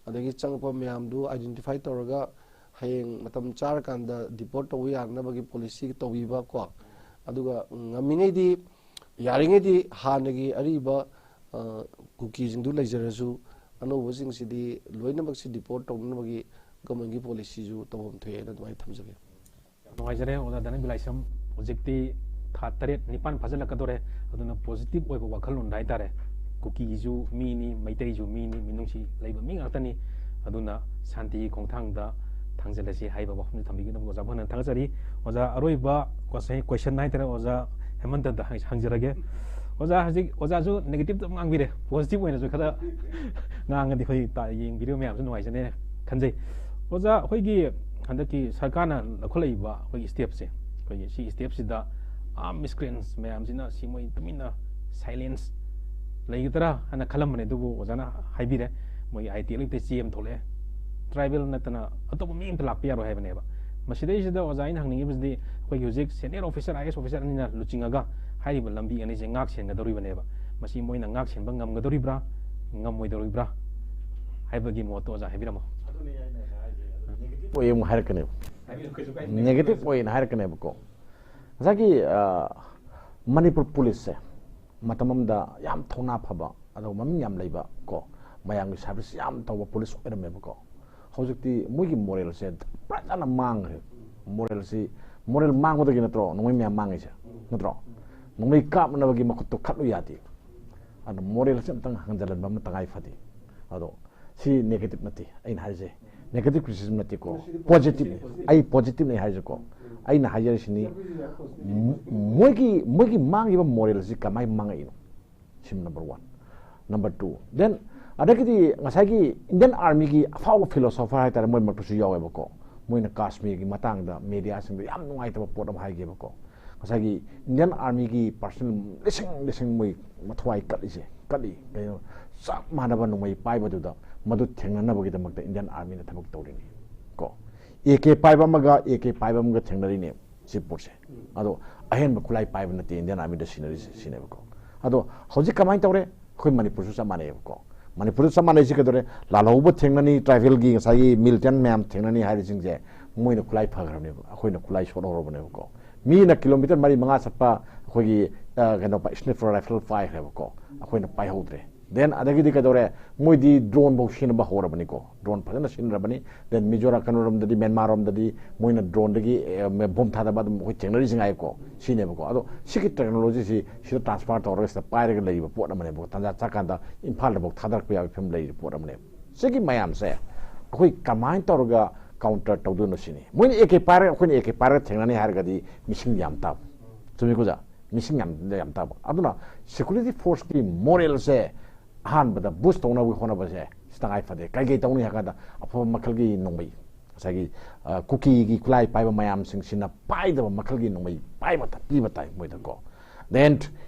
ꯑꯗꯒꯤ ꯆꯪꯉꯛꯄ ꯃꯌꯥꯝꯗꯨ identify ꯇꯧꯔꯒ ꯍꯌꯦꯡ ꯃꯇꯝ ꯆꯥꯔꯀꯥꯟꯗ deport ꯇꯧꯕ ꯌꯥꯅꯅꯕꯒꯤ policy ꯇꯧꯕꯤꯕ ꯀꯣ, ꯑꯗꯨꯒ ꯉꯝꯃꯤꯉꯩꯗꯤ, ꯌꯥꯔꯤꯉꯩꯗꯤ ꯍꯥꯟꯅꯒꯤ ꯑꯔꯤꯕ, ꯑ, ꯀꯨꯀꯤꯁꯤꯡꯗꯨ ꯂꯩꯖꯔꯁꯨ ꯑꯅꯧꯕꯁꯤꯡꯁꯤꯗꯤ ꯂꯣꯏꯅꯃꯛꯁꯤ deport ꯇꯧꯅꯅꯕꯒꯤ governmentꯀꯤ policyꯁꯨ ꯇꯧꯐꯝ ꯊꯣꯛꯑꯦꯅ ꯑꯗꯨꯃꯥꯏꯅ ꯊꯝꯖꯒꯦ꯫ ꯌꯥꯝ ꯅꯨꯡꯉꯥꯏꯖꯔꯦ ꯑꯣꯖꯥ ꯙꯅꯕꯤ ꯂꯥꯏꯁ꯭ꯔꯝ꯫ ꯍꯧꯖꯤꯛꯇꯤ ꯊꯥ ꯇꯔꯦꯠ ꯅꯤꯄꯥꯟ ꯐꯥꯖꯤꯜꯂꯛꯀꯗꯧꯔꯦ꯫ ꯑꯗꯨꯅ positive ꯑꯣꯏꯕ ꯋꯥꯈꯜꯂꯣꯟꯗ ꯍꯥꯏꯇꯥꯔꯦ, ꯀꯨꯀꯤꯁꯨ ꯃꯤꯅꯤ, ꯃꯩꯇꯩꯁꯨ ꯃꯤꯅꯤ, ꯃꯤꯅꯨꯡꯁꯤ ꯂꯩꯕ ꯃꯤ ꯉꯥꯛꯇꯅꯤ꯫ ꯑꯗꯨꯅ ꯁꯥꯟꯇꯤꯒꯤ ꯈꯣꯡꯊꯥꯡꯗ ꯊꯥꯡꯖꯜꯂꯁꯤ ꯍꯥꯏꯕ ꯋꯥꯐꯝꯁꯤ ꯊꯝꯕꯤꯒꯗꯕ ꯑꯣꯖꯥꯕꯨ ꯍꯥꯟꯅ ꯊꯥꯒꯠꯆꯔꯤ꯫ ꯑꯣꯖꯥ, ꯑꯔꯣꯏꯕ question ꯍꯥꯏꯇꯥꯔꯦ, ꯑꯣꯖꯥ ꯍꯦꯃꯟꯇꯗ ꯍꯪ-, ꯍꯪꯖꯔꯒꯦ꯫ ꯑꯣꯖꯥ, ꯍꯧꯖꯤꯛ ꯑꯣꯖꯥꯁꯨ negative ꯇ ꯉꯥꯡꯕꯤꯔꯦ, positive ꯑꯣꯏꯅꯁꯨ ꯈꯔ ꯉꯥꯡꯉꯗꯤ ꯑꯩꯈꯣꯏ ꯇꯥ-, ꯌꯦꯡꯕꯤꯔꯤꯕ ꯃꯌꯥꯝꯁꯨ ꯅꯨꯡꯉꯥꯏꯖꯅꯤ ꯈꯟꯖꯩ꯫ ꯑꯣꯖꯥ, ꯑꯩꯈꯣꯏꯒꯤ ꯍꯟꯗꯛꯀꯤ ꯁꯔꯀꯥꯔꯅ ꯂꯧꯈꯠꯂꯛꯏꯕ ꯑꯩꯈꯣꯏꯒꯤ step ꯁꯦ, ꯑꯩꯈꯣꯏꯒꯤ ꯁꯤ step ꯁꯤꯗ ꯑꯥ, miscreants ꯃꯌꯥꯝꯁꯤꯅ ꯁꯤ ꯃꯣꯏ ꯇꯨꯃꯤꯟꯅ silence ꯂꯩꯒꯗ꯭ꯔꯥ ꯍꯥꯏꯅ ꯈꯜꯂꯝꯕꯅꯦ, ꯑꯗꯨꯕꯨ ꯑꯣꯖꯥꯅ ꯍꯥꯏꯕꯤꯔꯦ, ꯃꯣꯏꯒꯤ I T L ꯒꯤ ꯆꯦ ꯑꯃ ꯊꯣꯛꯂꯛꯑꯦ, tribal ꯅꯠꯇꯅ ꯑꯇꯣꯞꯄ ꯃꯤ ꯑꯝꯇ ꯂꯥꯛꯄ ꯌꯥꯔꯣꯏ ꯍꯥꯏꯕꯅꯦꯕ꯫ ꯃꯁꯤꯗꯩꯁꯤꯗ ꯑꯣꯖꯥ, ꯑꯩꯅ ꯍꯪꯅꯤꯡꯉꯤꯕꯁꯤꯗꯤ, ꯑꯩꯈꯣꯏꯒꯤ ꯍꯧꯖꯤꯛ senior officer, I A S officer ꯑꯅꯤꯅ ꯂꯨꯆꯤꯡꯉꯒ ꯍꯥꯏꯔꯤꯕ ꯂꯝꯕꯤ ꯑꯅꯤꯁꯦ ꯉꯥꯛ ꯁꯦꯟꯒꯗꯧꯔꯤꯕꯅꯦꯕ꯫ ꯃꯁꯤ ꯃꯣꯏꯅ ꯉꯥꯛ ꯁꯦꯟꯕ ꯉꯝꯒꯗꯧꯔꯤꯕ꯭ꯔꯥ, ꯉꯝꯃꯣꯏꯗꯧꯔꯤꯕ꯭ꯔꯥ ꯍꯥꯏꯕꯒꯤ ꯃꯣꯠꯇꯣ ꯑꯣꯖꯥ ꯍꯥꯏꯕꯤꯔꯝꯃꯣ꯫ ꯑꯣꯏ ꯑꯃꯨꯛ ꯍꯥꯏꯔꯛꯀꯅꯦꯕ꯫ ꯍꯥꯏꯕꯤꯌꯨ, ꯀꯩꯁꯨ ꯀꯥꯏꯗꯦ꯫ Negative ꯑꯣꯏꯅ ꯍꯥꯏꯔꯛꯀꯅꯦꯕꯀꯣ꯫ ꯉꯁꯥꯏꯒꯤ ꯑ, ꯃꯅꯤꯄꯨꯔ ꯄꯨꯂꯤꯁꯁꯦ ꯃꯇꯝ ꯑꯃꯗ ꯌꯥꯝ ꯊꯧꯅꯥ ꯐꯕ, ꯑꯗꯨꯒ ꯃꯃꯤꯡ ꯌꯥꯝ ꯂꯩꯕ ꯀꯣ, ꯃꯌꯥꯝꯒꯤ service ꯌꯥꯝ ꯇꯧꯕ ꯄꯨꯂꯤꯁ ꯑꯣꯏꯔꯝꯃꯦꯕꯀꯣ꯫ ꯍꯧꯖꯤꯛꯇꯤ ꯃꯣꯏꯒꯤ moralꯁꯦ ꯄꯨꯔꯥ ꯇꯥꯅ ꯃꯥꯡꯈ꯭ꯔꯦ꯫ Moralꯁꯤ, moral ꯃꯥꯡꯕꯗꯒꯤ ꯅꯠꯇ꯭ꯔꯣ ꯅꯣꯡꯃꯩ ꯃꯌꯥꯝ ꯃꯥꯡꯉꯤꯁꯦ, ꯅꯠꯇ꯭ꯔꯣ? ꯅꯣꯡꯃꯩ ꯀꯥꯞꯅꯕꯒꯤ ꯃꯈꯨꯠꯇꯣ ꯈꯠꯂꯨ ꯌꯥꯗꯦ꯫ ꯑꯗꯣ moralꯁꯦ ꯑꯝꯇꯪ ꯍꯟꯖꯤꯜꯍꯟꯕ ꯑꯃ ꯇꯉꯥꯏ ꯐꯗꯦ꯫ ꯑꯗꯣ ꯁꯤ negative ꯅꯠꯇꯦ ꯑꯩꯅ ꯍꯥꯏꯔꯤꯁꯦ, negative criticism ꯅꯠꯇꯦꯀꯣ, positive ꯅꯤ꯫ ꯑꯩ positive ꯅꯤ ꯍꯥꯏꯔꯤꯁꯦꯀꯣ꯫ ꯑꯩꯅ ꯍꯥꯏꯖꯔꯤꯁꯤꯅꯤ, ꯃ-, ꯃꯣꯏꯒꯤ, ꯃꯣꯏꯒꯤ ꯃꯥꯡꯉꯤꯕ moralꯁꯤ ꯀꯃꯥꯏꯅ ꯃꯥꯡꯉꯛꯏꯅꯣ? ꯁꯤꯃ number one꯫ Number two, then ꯑꯗꯒꯤꯗꯤ ꯉꯁꯥꯏꯒꯤ Indian Armyꯒꯤ ꯑꯐꯥꯎꯕ philosopher ꯍꯥꯏꯇꯥꯔꯦ, ꯃꯣꯏ ꯃꯔꯛꯇꯁꯨ ꯌꯥꯎꯋꯦꯕꯀꯣ꯫ ꯃꯣꯏꯅ ꯀꯥꯁꯃꯤꯔꯒꯤ ꯃꯇꯥꯡꯗ mediaꯁꯤꯡꯗ ꯌꯥꯝ ꯅꯨꯡꯉꯥꯏꯇꯕ ꯄꯣꯠ ꯑꯃ ꯍꯥꯏꯒꯦꯕꯀꯣ꯫ ꯉꯁꯥꯏꯒꯤ Indian Armyꯒꯤ personnel ꯂꯤꯁꯤꯡ ꯂꯤꯁꯤꯡ ꯃꯣꯏ ꯃꯊ꯭ꯋꯥꯏ ꯀꯠꯂꯤꯁꯦ, ꯀꯠꯂꯤ ꯀꯩꯅꯣ, ꯆꯞ ꯃꯥꯟꯅꯕ ꯅꯣꯡꯃꯩ ꯄꯥꯏꯕꯗꯨꯗ ꯃꯗꯨ ꯊꯦꯡꯅꯅꯕꯒꯤꯗꯃꯛꯇ Indian Armyꯅ ꯊꯕꯛ ꯇꯧꯔꯤꯅꯤ ꯀꯣ꯫ A K ꯄꯥꯏꯕ ꯑꯃꯒ A K ꯄꯥꯏꯕ ꯑꯃꯒ ꯊꯦꯡꯅꯔꯤꯅꯦ ꯁꯤ ꯄꯣꯠꯁꯦ꯫ ꯑꯗꯣ ꯑꯍꯦꯟꯕ ꯈꯨꯠꯂꯥꯏ ꯄꯥꯏꯕ ꯅꯠꯇꯦ Indian Armyꯗ ꯁꯤꯟꯅꯔꯤꯁꯦ, ꯁꯤꯅꯦꯕꯀꯣ꯫ ꯑꯗꯣ ꯍꯧꯖꯤꯛ ꯀꯃꯥꯏꯅ ꯇꯧꯔꯦ? ꯑꯩꯈꯣꯏ ꯃꯅꯤꯄꯨꯔꯁꯨ ꯆꯞ ꯃꯥꯟꯅꯩꯕꯀꯣ꯫ ꯃꯅꯤꯄꯨꯔꯁꯨ ꯆꯞ ꯃꯥꯟꯅꯩꯁꯤ ꯀꯩꯗꯧꯔꯦ? ꯂꯥꯜꯍꯧꯕ ꯊꯦꯡꯅꯅꯤ, tribalꯒꯤ ꯉꯁꯥꯏꯒꯤ militant ꯃꯌꯥꯝ ꯊꯦꯡꯅꯅꯤ ꯍꯥꯏꯔꯤꯁꯤꯡꯁꯦ ꯃꯣꯏꯅ ꯈꯨꯠꯂꯥꯏ ꯐꯈ꯭ꯔꯕꯅꯦꯕ, ꯑꯩꯈꯣꯏꯅ ꯈꯨꯠꯂꯥꯏ ꯁꯣꯠꯍꯧꯔꯕꯅꯦꯕꯀꯣ꯫ ꯃꯤꯅ kilometre ꯃꯔꯤ ꯃꯉꯥ ꯆꯠꯄ ꯑꯩꯈꯣꯏꯒꯤ, ꯑ, ꯀꯩꯅꯣ ꯄꯥꯏ-, sniper rifle ꯄꯥꯏꯈ꯭ꯔꯦꯕꯀꯣ, ꯑꯩꯈꯣꯏꯅ ꯄꯥꯏꯍꯧꯗ꯭ꯔꯦ꯫ Then ꯑꯗꯒꯤꯗꯤ ꯀꯩꯗꯧꯔꯦ? ꯃꯣꯏꯗꯤ drone ꯐꯥꯎ ꯁꯤꯖꯤꯟꯅꯕ ꯍꯧꯔꯕꯅꯤꯀꯣ, drone ꯐꯖꯅ ꯁꯤꯖꯤꯟꯅꯔꯕꯅꯤ꯫ Then ꯃꯤꯖꯣꯔꯥꯝ ꯀꯩꯅꯣꯔꯣꯝꯗꯗꯤ, ꯃ꯭ꯌꯥꯟꯃꯥꯔꯔꯣꯝꯗꯗꯤ ꯃꯣꯏꯅ droneꯗꯒꯤ, ꯑꯦ, bomb ꯊꯥꯗꯕ ꯑꯗꯨꯝ ꯑꯩꯈꯣꯏ ꯊꯦꯡꯅꯔꯤꯁꯤ ꯉꯥꯏꯀꯣ, ꯁꯤꯅꯦꯕꯀꯣ꯫ ꯑꯗꯣ ꯁꯤꯒꯤ technologyꯁꯤ ꯁꯤꯗ transfer ꯇꯧꯔꯒ ꯁꯤꯗ ꯄꯥꯏꯔꯒ ꯂꯩꯔꯤꯕ ꯄꯣꯠ ꯑꯃꯅꯦꯕꯀꯣ꯫ ꯇꯥꯟꯖꯥ ꯆꯥꯀꯥꯟꯗ ꯏꯝꯐꯥꯜꯗꯐꯥꯎ ꯊꯥꯗꯔꯛꯄ ꯌꯥꯕꯒꯤ ꯐꯤꯕꯝ ꯂꯩꯔꯤꯕ ꯄꯣꯠ ꯑꯃꯅꯦꯕ꯫ ꯁꯤꯒꯤ ꯃꯌꯥꯝꯁꯦ ꯑꯩꯈꯣꯏ ꯀꯃꯥꯏꯅ ꯇꯧꯔꯒ counter ꯇꯧꯗꯣꯏꯅꯣ ꯁꯤꯅꯤ꯫ ꯃꯣꯏꯅ ꯑꯦ ꯀꯦ ꯄꯥꯏꯔꯒ ꯑꯩꯈꯣꯏꯅ ꯑꯦ ꯀꯦ ꯄꯥꯏꯔꯒ ꯊꯦꯡꯅꯅꯤ ꯍꯥꯏꯔꯒꯗꯤ ꯃꯤꯁꯤꯡ ꯌꯥꯝ ꯇꯥꯕ꯫ ꯆꯨꯝꯃꯤꯀꯣ ꯑꯣꯖꯥ? ꯃꯤꯁꯤꯡ ꯌꯥꯝ, ꯌꯥꯝ ꯇꯥꯕ꯫ ꯑꯗꯨꯅ security forceꯀꯤ moralꯁꯦ ꯑꯍꯥꯟꯕꯗ boost ꯇꯧꯅꯕꯒꯤ ꯍꯣꯠꯅꯕꯁꯦ ꯁꯤ ꯇꯉꯥꯏ ꯐꯗꯦ꯫ ꯀꯩ ꯀꯩ ꯇꯧꯅꯤ ꯍꯥꯏ ꯀꯥꯟꯗ ꯑꯐꯕ ꯃꯈꯜꯒꯤ ꯅꯣꯡꯃꯩ, ꯉꯁꯥꯏꯒꯤ, ꯑ, ꯀꯨꯀꯤꯒꯤ ꯈꯨꯠꯂꯥꯏ ꯄꯥꯏꯕ ꯃꯌꯥꯝꯁꯤꯡꯁꯤꯅ ꯄꯥꯏꯗꯕ ꯃꯈꯜꯒꯤ ꯅꯣꯡꯃꯩ ꯄꯥꯏꯕ ꯇ-, ꯄꯤꯕ ꯇꯥꯏ ꯃꯣꯏꯗꯀꯣ꯫ Then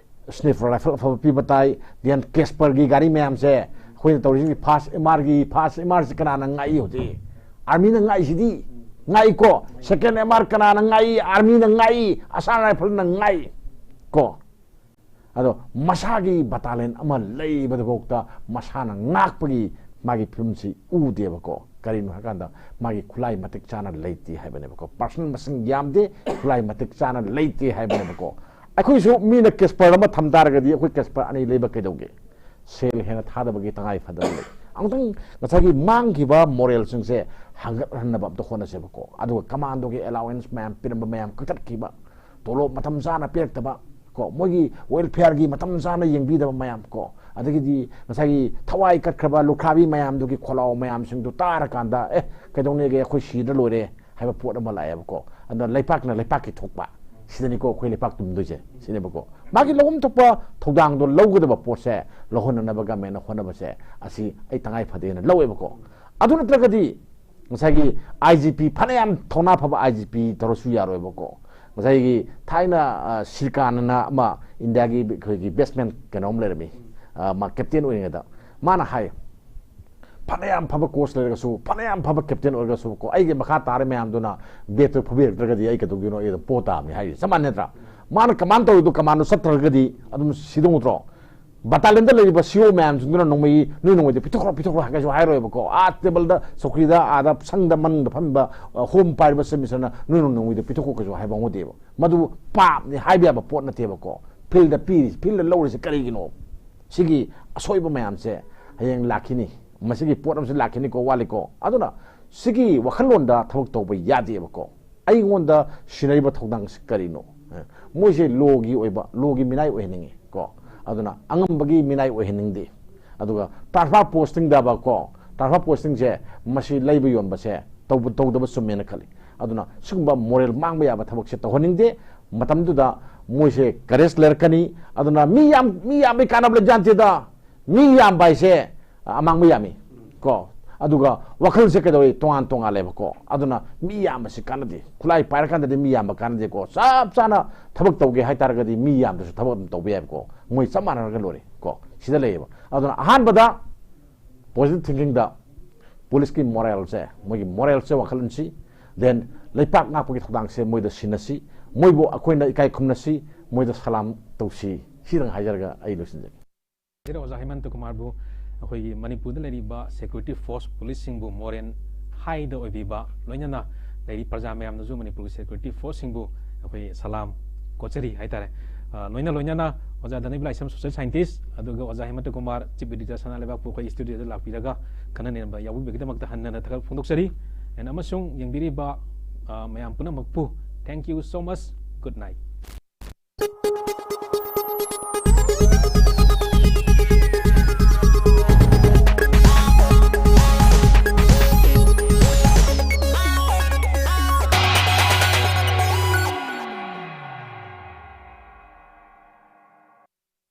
sniffer rifle ꯑꯐꯕ ꯄꯤꯕ ꯇꯥꯏ꯫ Then Casperꯒꯤ ꯒꯥꯔꯤ ꯃꯌꯥꯝꯁꯦ ꯑꯩꯈꯣꯏꯅ ꯇꯧꯔꯤꯁꯤꯡꯁꯤ, ꯐꯥꯁ ꯑꯦꯝ ꯑꯥꯔꯒꯤ, ꯐꯥꯁ ꯑꯦꯝ ꯑꯥꯔꯁꯤ ꯀꯅꯥꯅ ꯉꯥꯛꯏ ꯍꯧꯖꯤꯛ? ꯑꯥꯔꯃꯤꯅ ꯉꯥꯛꯏꯁꯤꯗꯤ ꯉꯥꯛꯏꯀꯣ꯫ ꯁꯦꯀꯦꯟ ꯑꯦꯝ ꯑꯥꯔ ꯀꯅꯥꯅ ꯉꯥꯛꯏ? ꯑꯥꯔꯃꯤꯅ ꯉꯥꯛꯏ, ꯑꯁꯥꯝ ꯔꯥꯏꯐꯜꯅ ꯉꯥꯛꯏ ꯀꯣ꯫ ꯑꯗꯣ ꯃꯁꯥꯒꯤ battalion ꯑꯃ ꯂꯩꯕꯗꯐꯥꯎꯗ ꯃꯁꯥꯅ ꯉꯥꯛꯄꯒꯤ ꯃꯥꯒꯤ ꯐꯤꯕꯝꯁꯤ ꯎꯗꯦꯕꯀꯣ꯫ ꯀꯔꯤꯅꯣ ꯍꯥꯏꯀꯥꯟꯗ ꯃꯥꯒꯤ ꯈꯨꯠꯂꯥꯏ ꯃꯇꯤꯛ ꯆꯥꯅ ꯂꯩꯇꯦ ꯍꯥꯏꯕꯅꯦꯕꯀꯣ꯫ Personnel ꯃꯁꯤꯡ ꯌꯥꯝꯗꯦ, ꯈꯨꯠꯂꯥꯏ ꯃꯇꯤꯛ ꯆꯥꯅ ꯂꯩꯇꯦ ꯍꯥꯏꯕꯅꯦꯕꯀꯣ꯫ ꯑꯩꯈꯣꯏꯁꯨ ꯃꯤꯅ Casper ꯑꯃ ꯊꯝ ꯇꯥꯔꯒꯗꯤ ꯑꯩꯈꯣꯏ Casper ꯑꯅꯤ ꯂꯩꯕ ꯀꯩꯗꯧꯒꯦ? ꯁꯦꯜ ꯍꯦꯟꯅ ꯊꯥꯗꯕꯒꯤ ꯇꯉꯥꯏ ꯐꯗꯕ ꯂꯩ꯫ ꯑꯃꯨꯛꯇꯪ ꯉꯁꯥꯏꯒꯤ ꯃꯥꯡꯈꯤꯕ moralꯁꯤꯡꯁꯦ ꯍꯪꯒꯠꯍꯟꯅꯕ ꯑꯝꯇ ꯍꯣꯠꯅꯁꯦꯕꯀꯣ꯫ ꯑꯗꯨꯒ commandoꯒꯤ allowance ꯃꯌꯥꯝ ꯄꯤꯔꯝꯕ ꯃꯌꯥꯝ ꯀꯛꯊꯠꯈꯤꯕ, ꯇꯣꯂꯣꯞ ꯃꯇꯝ ꯆꯥꯅ ꯄꯤꯔꯛꯇꯕ ꯀꯣ, ꯃꯣꯏꯒꯤ welfareꯒꯤ ꯃꯇꯝ ꯆꯥꯅ ꯌꯦꯡꯕꯤꯗꯕ ꯃꯌꯥꯝ ꯀꯣ, ꯑꯗꯒꯤꯗꯤ ꯉꯁꯥꯏꯒꯤ ꯊꯋꯥꯏ ꯀꯠꯈ꯭ꯔꯕ ꯂꯨꯈ꯭ꯔꯥꯕꯤ ꯃꯌꯥꯝꯗꯨꯒꯤ ꯈꯣꯜꯂꯥꯎ ꯃꯌꯥꯝꯁꯤꯡꯗꯨ ꯇꯥꯔꯀꯥꯟꯗ, "ꯑꯦ, ꯀꯩꯗꯧꯅꯦꯒꯦ, ꯑꯩꯈꯣꯏ ꯁꯤꯗ ꯂꯣꯏꯔꯦ" ꯍꯥꯏꯕ ꯄꯣꯠ ꯑꯃ ꯂꯥꯛꯑꯦꯕꯀꯣ꯫ ꯑꯗꯨꯅ ꯂꯩꯄꯥꯛꯅ ꯂꯩꯄꯥꯛꯀꯤ ꯊꯣꯛꯄ, ꯁꯤꯗꯅꯤꯀꯣ ꯑꯩꯈꯣꯏ ꯂꯩꯄꯥꯛ ꯇꯨꯝꯗꯣꯏꯁꯦ, ꯁꯤꯅꯦꯕꯀꯣ꯫ ꯃꯥꯒꯤ ꯂꯧꯐꯝ ꯊꯣꯛꯄ ꯊꯧꯗꯥꯡꯗꯣ ꯂꯧꯒꯗꯕ ꯄꯣꯠꯁꯦ ꯂꯧꯍꯟꯅꯅꯕ governmentꯅ ꯍꯣꯠꯅꯕꯁꯦ ꯑꯁꯤ ꯑꯩ ꯇꯉꯥꯏ ꯐꯗꯦꯅ ꯂꯧꯋꯦꯕꯀꯣ꯫ ꯑꯗꯨ ꯅꯠꯇ꯭ꯔꯒꯗꯤ ꯉꯁꯥꯏꯒꯤ ꯑꯥꯏ ꯖꯤ ꯄꯤ, ꯐꯅꯌꯥꯝ ꯊꯧꯅꯥ ꯐꯕ ꯑꯥꯏ ꯖꯤ ꯄꯤ ꯇꯧꯔꯁꯨ ꯌꯥꯔꯣꯏꯕꯀꯣ꯫ ꯉꯁꯥꯏꯒꯤ ꯊꯥꯏꯅ, ꯑ, ꯁꯤꯔꯀꯥꯟꯅ ꯑꯃ ꯏꯟꯗꯤꯌꯥꯒꯤ ꯑꯩꯈꯣꯏꯒꯤ best man ꯀꯩꯅꯣ ꯑꯃ ꯂꯩꯔꯝꯃꯤ, ꯑ, ꯃꯥ captain ꯑꯣꯏꯔꯤꯉꯩꯗ ꯃꯥꯅ ꯍꯥꯏ, "ꯐꯅꯌꯥꯝ ꯐꯕ coach ꯂꯩꯔꯒꯁꯨ, ꯐꯅꯌꯥꯝ ꯐꯕ captain ꯑꯣꯏꯔꯒꯁꯨ ꯀꯣ, ꯑꯩꯒꯤ ꯃꯈꯥ ꯇꯥꯔ ꯃꯌꯥꯝꯗꯨꯅ batꯇꯨ ꯐꯨꯕꯤꯔꯛꯇ꯭ꯔꯒꯗꯤ ꯑꯩ ꯀꯩꯗꯧꯗꯣꯏꯅꯣ? ꯑꯩ ꯑꯗꯨꯝ ꯄꯣ ꯇꯥꯕꯅꯤ" ꯍꯥꯏꯔꯤ꯫ ꯆꯞ ꯃꯥꯟꯅꯗ꯭ꯔꯥ? ꯃꯥꯅ command ꯇꯧꯔꯤꯗꯣ commandꯗꯣ ꯆꯠꯇ꯭ꯔꯒꯗꯤ ꯑꯗꯨꯝ ꯁꯤꯗꯧ ꯅꯠꯇ꯭ꯔꯣ? Battalionꯗ ꯂꯩꯔꯤꯕ ꯁꯤ ꯏ ꯑꯣ ꯃꯌꯥꯝꯁꯤꯡꯗꯨꯅ ꯅꯣꯡꯃꯩ, "ꯅꯣꯏ ꯅꯣꯡꯃꯩꯗꯣ ꯄꯤꯊꯣꯛꯈ꯭ꯔꯣ, ꯄꯤꯊꯣꯛꯈ꯭ꯔꯣ" ꯍꯥꯏ ꯀꯩꯁꯨ ꯍꯥꯏꯔꯣꯏꯕꯀꯣ꯫ ꯑꯥ tableꯗ, ꯆꯧꯀ꯭ꯔꯤꯗ, ꯑꯥꯗ ꯁꯪꯗ ꯃꯅꯨꯡꯗ ꯐꯝꯃꯤꯕ, ꯑ, ꯍꯣꯝ ꯄꯥꯏꯔꯤꯕ ꯆꯤꯐ ꯃꯤꯅꯤꯁꯇꯔꯅ "ꯅꯣꯏ ꯅꯣꯡꯃꯩꯗꯣ ꯄꯤꯊꯣꯛꯈ꯭ꯔꯣ" ꯀꯩꯁꯨ ꯍꯥꯏꯕ ꯉꯝꯗꯦꯕ꯫ ꯃꯗꯨ ꯄꯥꯞꯅꯤ ꯍꯥꯏꯕ ꯌꯥꯕ ꯄꯣꯠ ꯅꯠꯇꯦꯕꯀꯣ꯫ Fieldꯗ ꯄꯤꯔꯤꯁꯤ, fieldꯗ ꯂꯧꯔꯤꯁꯤ ꯀꯔꯤꯒꯤꯅꯣ? ꯁꯤꯒꯤ ꯑꯁꯣꯏꯕ ꯃꯌꯥꯝꯁꯦ ꯍꯌꯦꯡ ꯂꯥꯛꯈꯤꯅꯤ꯫ ꯃꯁꯤꯒꯤ ꯄꯣꯠ ꯑꯃꯁꯨ ꯂꯥꯛꯈꯤꯅꯤꯀꯣ, ꯋꯥꯠꯂꯤꯀꯣ꯫ ꯑꯗꯨꯅ ꯁꯤꯒꯤ ꯋꯥꯈꯜꯂꯣꯟꯗ ꯊꯕꯛ ꯇꯧꯕ ꯌꯥꯗꯦꯕꯀꯣ꯫ ꯑꯩꯉꯣꯟꯗ ꯁꯤꯟꯅꯔꯤꯕ ꯊꯧꯗꯥꯡꯁꯤ ꯀꯔꯤꯅꯣ? ꯑꯦ, ꯃꯣꯏꯁꯦ lawꯒꯤ ꯑꯣꯏꯕ, lawꯒꯤ ꯃꯤꯅꯥꯏ ꯑꯣꯏꯍꯟꯅꯤꯡꯉꯤ ꯀꯣ꯫ ꯑꯗꯨꯅ ꯑꯉꯝꯕꯒꯤ ꯃꯤꯅꯥꯏ ꯑꯣꯏꯍꯟꯅꯤꯡꯗꯦ꯫ ꯑꯗꯨꯒ transfer postingꯗꯕ ꯀꯣ, transfer postingꯁꯦ ꯃꯁꯤ ꯂꯩꯕ ꯌꯣꯟꯕꯁꯦ ꯇꯧꯕ ꯇꯧꯗꯕ ꯆꯨꯝꯃꯦꯅ ꯈꯜꯂꯤ꯫ ꯑꯗꯨꯅ ꯁꯤꯒꯨꯝꯕ ꯃꯣꯔꯦꯜ ꯃꯥꯡꯕ ꯌꯥꯕ ꯊꯕꯛꯁꯦ ꯇꯧꯍꯟꯅꯤꯡꯗꯦ꯫ ꯃꯇꯝꯗꯨꯗ ꯃꯣꯏꯁꯦ ꯀꯔꯦꯖ ꯂꯩꯔꯛꯀꯅꯤ꯫ ꯑꯗꯨꯅ ꯃꯤ ꯌꯥꯝ ꯃꯤ ꯌꯥꯝꯕꯩ ꯀꯥꯟꯅꯕ ꯂꯩꯖꯥꯟꯇꯦꯗ꯫ ꯃꯤ ꯌꯥꯝꯕ ꯍꯥꯏꯁꯦ ꯑꯃꯥꯡꯕ ꯌꯥꯝꯃꯤ ꯀꯣ꯫ ꯑꯗꯨꯒ ꯋꯥꯈꯜꯁꯦ ꯀꯩꯗꯧꯋꯤ? ꯇꯣꯉꯥꯟ ꯇꯣꯉꯥꯜꯂꯦꯕꯀꯣ꯫ ꯑꯗꯨꯅ ꯃꯤ ꯌꯥꯝꯕꯁꯤ ꯀꯥꯟꯅꯗꯦ꯫ ꯈꯨꯠꯂꯥꯏ ꯄꯥꯏꯔꯀꯥꯟꯗꯗꯤ ꯃꯤ ꯌꯥꯝꯕ ꯀꯥꯟꯅꯗꯦꯀꯣ꯫ ꯆꯞ ꯆꯥꯅ ꯊꯕꯛ ꯇꯧꯒꯦ ꯍꯥꯏꯇꯥꯔꯒꯗꯤ ꯃꯤ ꯌꯥꯝꯗ꯭ꯔꯁꯨ ꯊꯕꯛ ꯑꯗꯨꯝ ꯇꯧꯕ ꯌꯥꯏꯕꯀꯣ꯫ ꯃꯣꯏ ꯆꯞ ꯃꯥꯟꯅꯔꯒ ꯂꯣꯏꯔꯦ ꯀꯣ꯫ ꯁꯤꯗ ꯂꯩꯌꯦꯕ꯫ ꯑꯗꯨꯅ ꯑꯍꯥꯟꯕꯗ positive thinking ꯗ ꯄꯨꯂꯤꯁꯀꯤ ꯃꯣꯔꯦꯜꯁꯦ, ꯃꯣꯏꯒꯤ ꯃꯣꯔꯦꯜꯁꯦ ꯋꯥꯈꯜꯂꯣꯟꯁꯤ, then ꯂꯩꯄꯥꯛ ꯉꯥꯛꯄꯒꯤ ꯊꯧꯗꯥꯡꯁꯦ ꯃꯣꯏꯗ ꯁꯤꯟꯅꯁꯤ, ꯃꯣꯏꯕꯨ ꯑꯩꯈꯣꯏꯅ ꯏꯀꯥꯏ ꯈꯨꯝꯅꯁꯤ, ꯃꯣꯏꯗ ꯁꯂꯥꯝ ꯇꯧꯁꯤ꯫ ꯁꯤꯗꯪ ꯍꯥꯏꯖꯔꯒ ꯑꯩ ꯂꯣꯏꯁꯤꯟꯖꯒꯦ꯫ ꯑꯣꯖꯥ ꯍꯦꯃꯟꯇ ꯀꯨꯃꯥꯔꯕꯨ ꯑꯩꯈꯣꯏꯒꯤ ꯃꯅꯤꯄꯨꯔꯗ ꯂꯩꯔꯤꯕ ꯁꯦꯀ꯭ꯌꯨꯔꯤꯇꯤ ꯐꯣꯔꯁ ꯄꯨꯂꯤꯁꯁꯤꯡꯕꯨ ꯃꯣꯔꯦꯜ ꯍꯥꯏꯗ ꯑꯣꯏꯕꯤꯕ, ꯂꯣꯏꯅꯅ ꯂꯩꯔꯤ ꯄ꯭ꯔꯖꯥ ꯃꯌꯥꯝꯅꯁꯨ ꯃꯅꯤꯄꯨꯔꯒꯤ ꯁꯦꯀ꯭ꯌꯨꯔꯤꯇꯤ ꯐꯣꯔꯁꯁꯤꯡꯕꯨ ꯑꯩꯈꯣꯏ ꯁꯂꯥꯝ ꯀꯣꯠꯆꯔꯤ ꯍꯥꯏꯇꯥꯔꯦ꯫ ꯑ, ꯂꯣꯏꯅ ꯂꯣꯏꯅꯅ ꯑꯣꯖꯥ ꯙꯅꯕꯤ ꯂꯥꯏꯁ꯭ꯔꯝ, ꯁꯣꯁꯤꯌꯦꯜ ꯁꯥꯏꯟꯇꯤꯁ꯭ꯠ, ꯑꯗꯨꯒ ꯑꯣꯖꯥ ꯍꯦꯃꯟꯇ ꯀꯨꯃꯥꯔ, ꯆꯤꯐ ꯏꯗꯤꯇꯔ ꯁꯅꯥ ꯂꯩꯕꯥꯛꯄꯨ ꯑꯩꯈꯣꯏ ꯁ꯭ꯇꯨꯗꯤꯑꯣꯗ ꯂꯥꯛꯄꯤꯔꯒ ꯈꯟꯅ ꯅꯩꯅꯕ ꯌꯥꯎꯕꯤꯕꯒꯤꯗꯃꯛꯇ ꯍꯟꯅ ꯍꯟꯅ ꯊꯥꯒꯠ ꯐꯣꯡꯗꯣꯛꯆꯔꯤ꯫ And ꯑꯃꯁꯨꯡ ꯌꯦꯡꯕꯤꯔꯤꯕ, ꯑ, ꯃꯌꯥꯝ ꯄꯨꯝꯅꯃꯛꯄꯨ thank you so much, good night꯫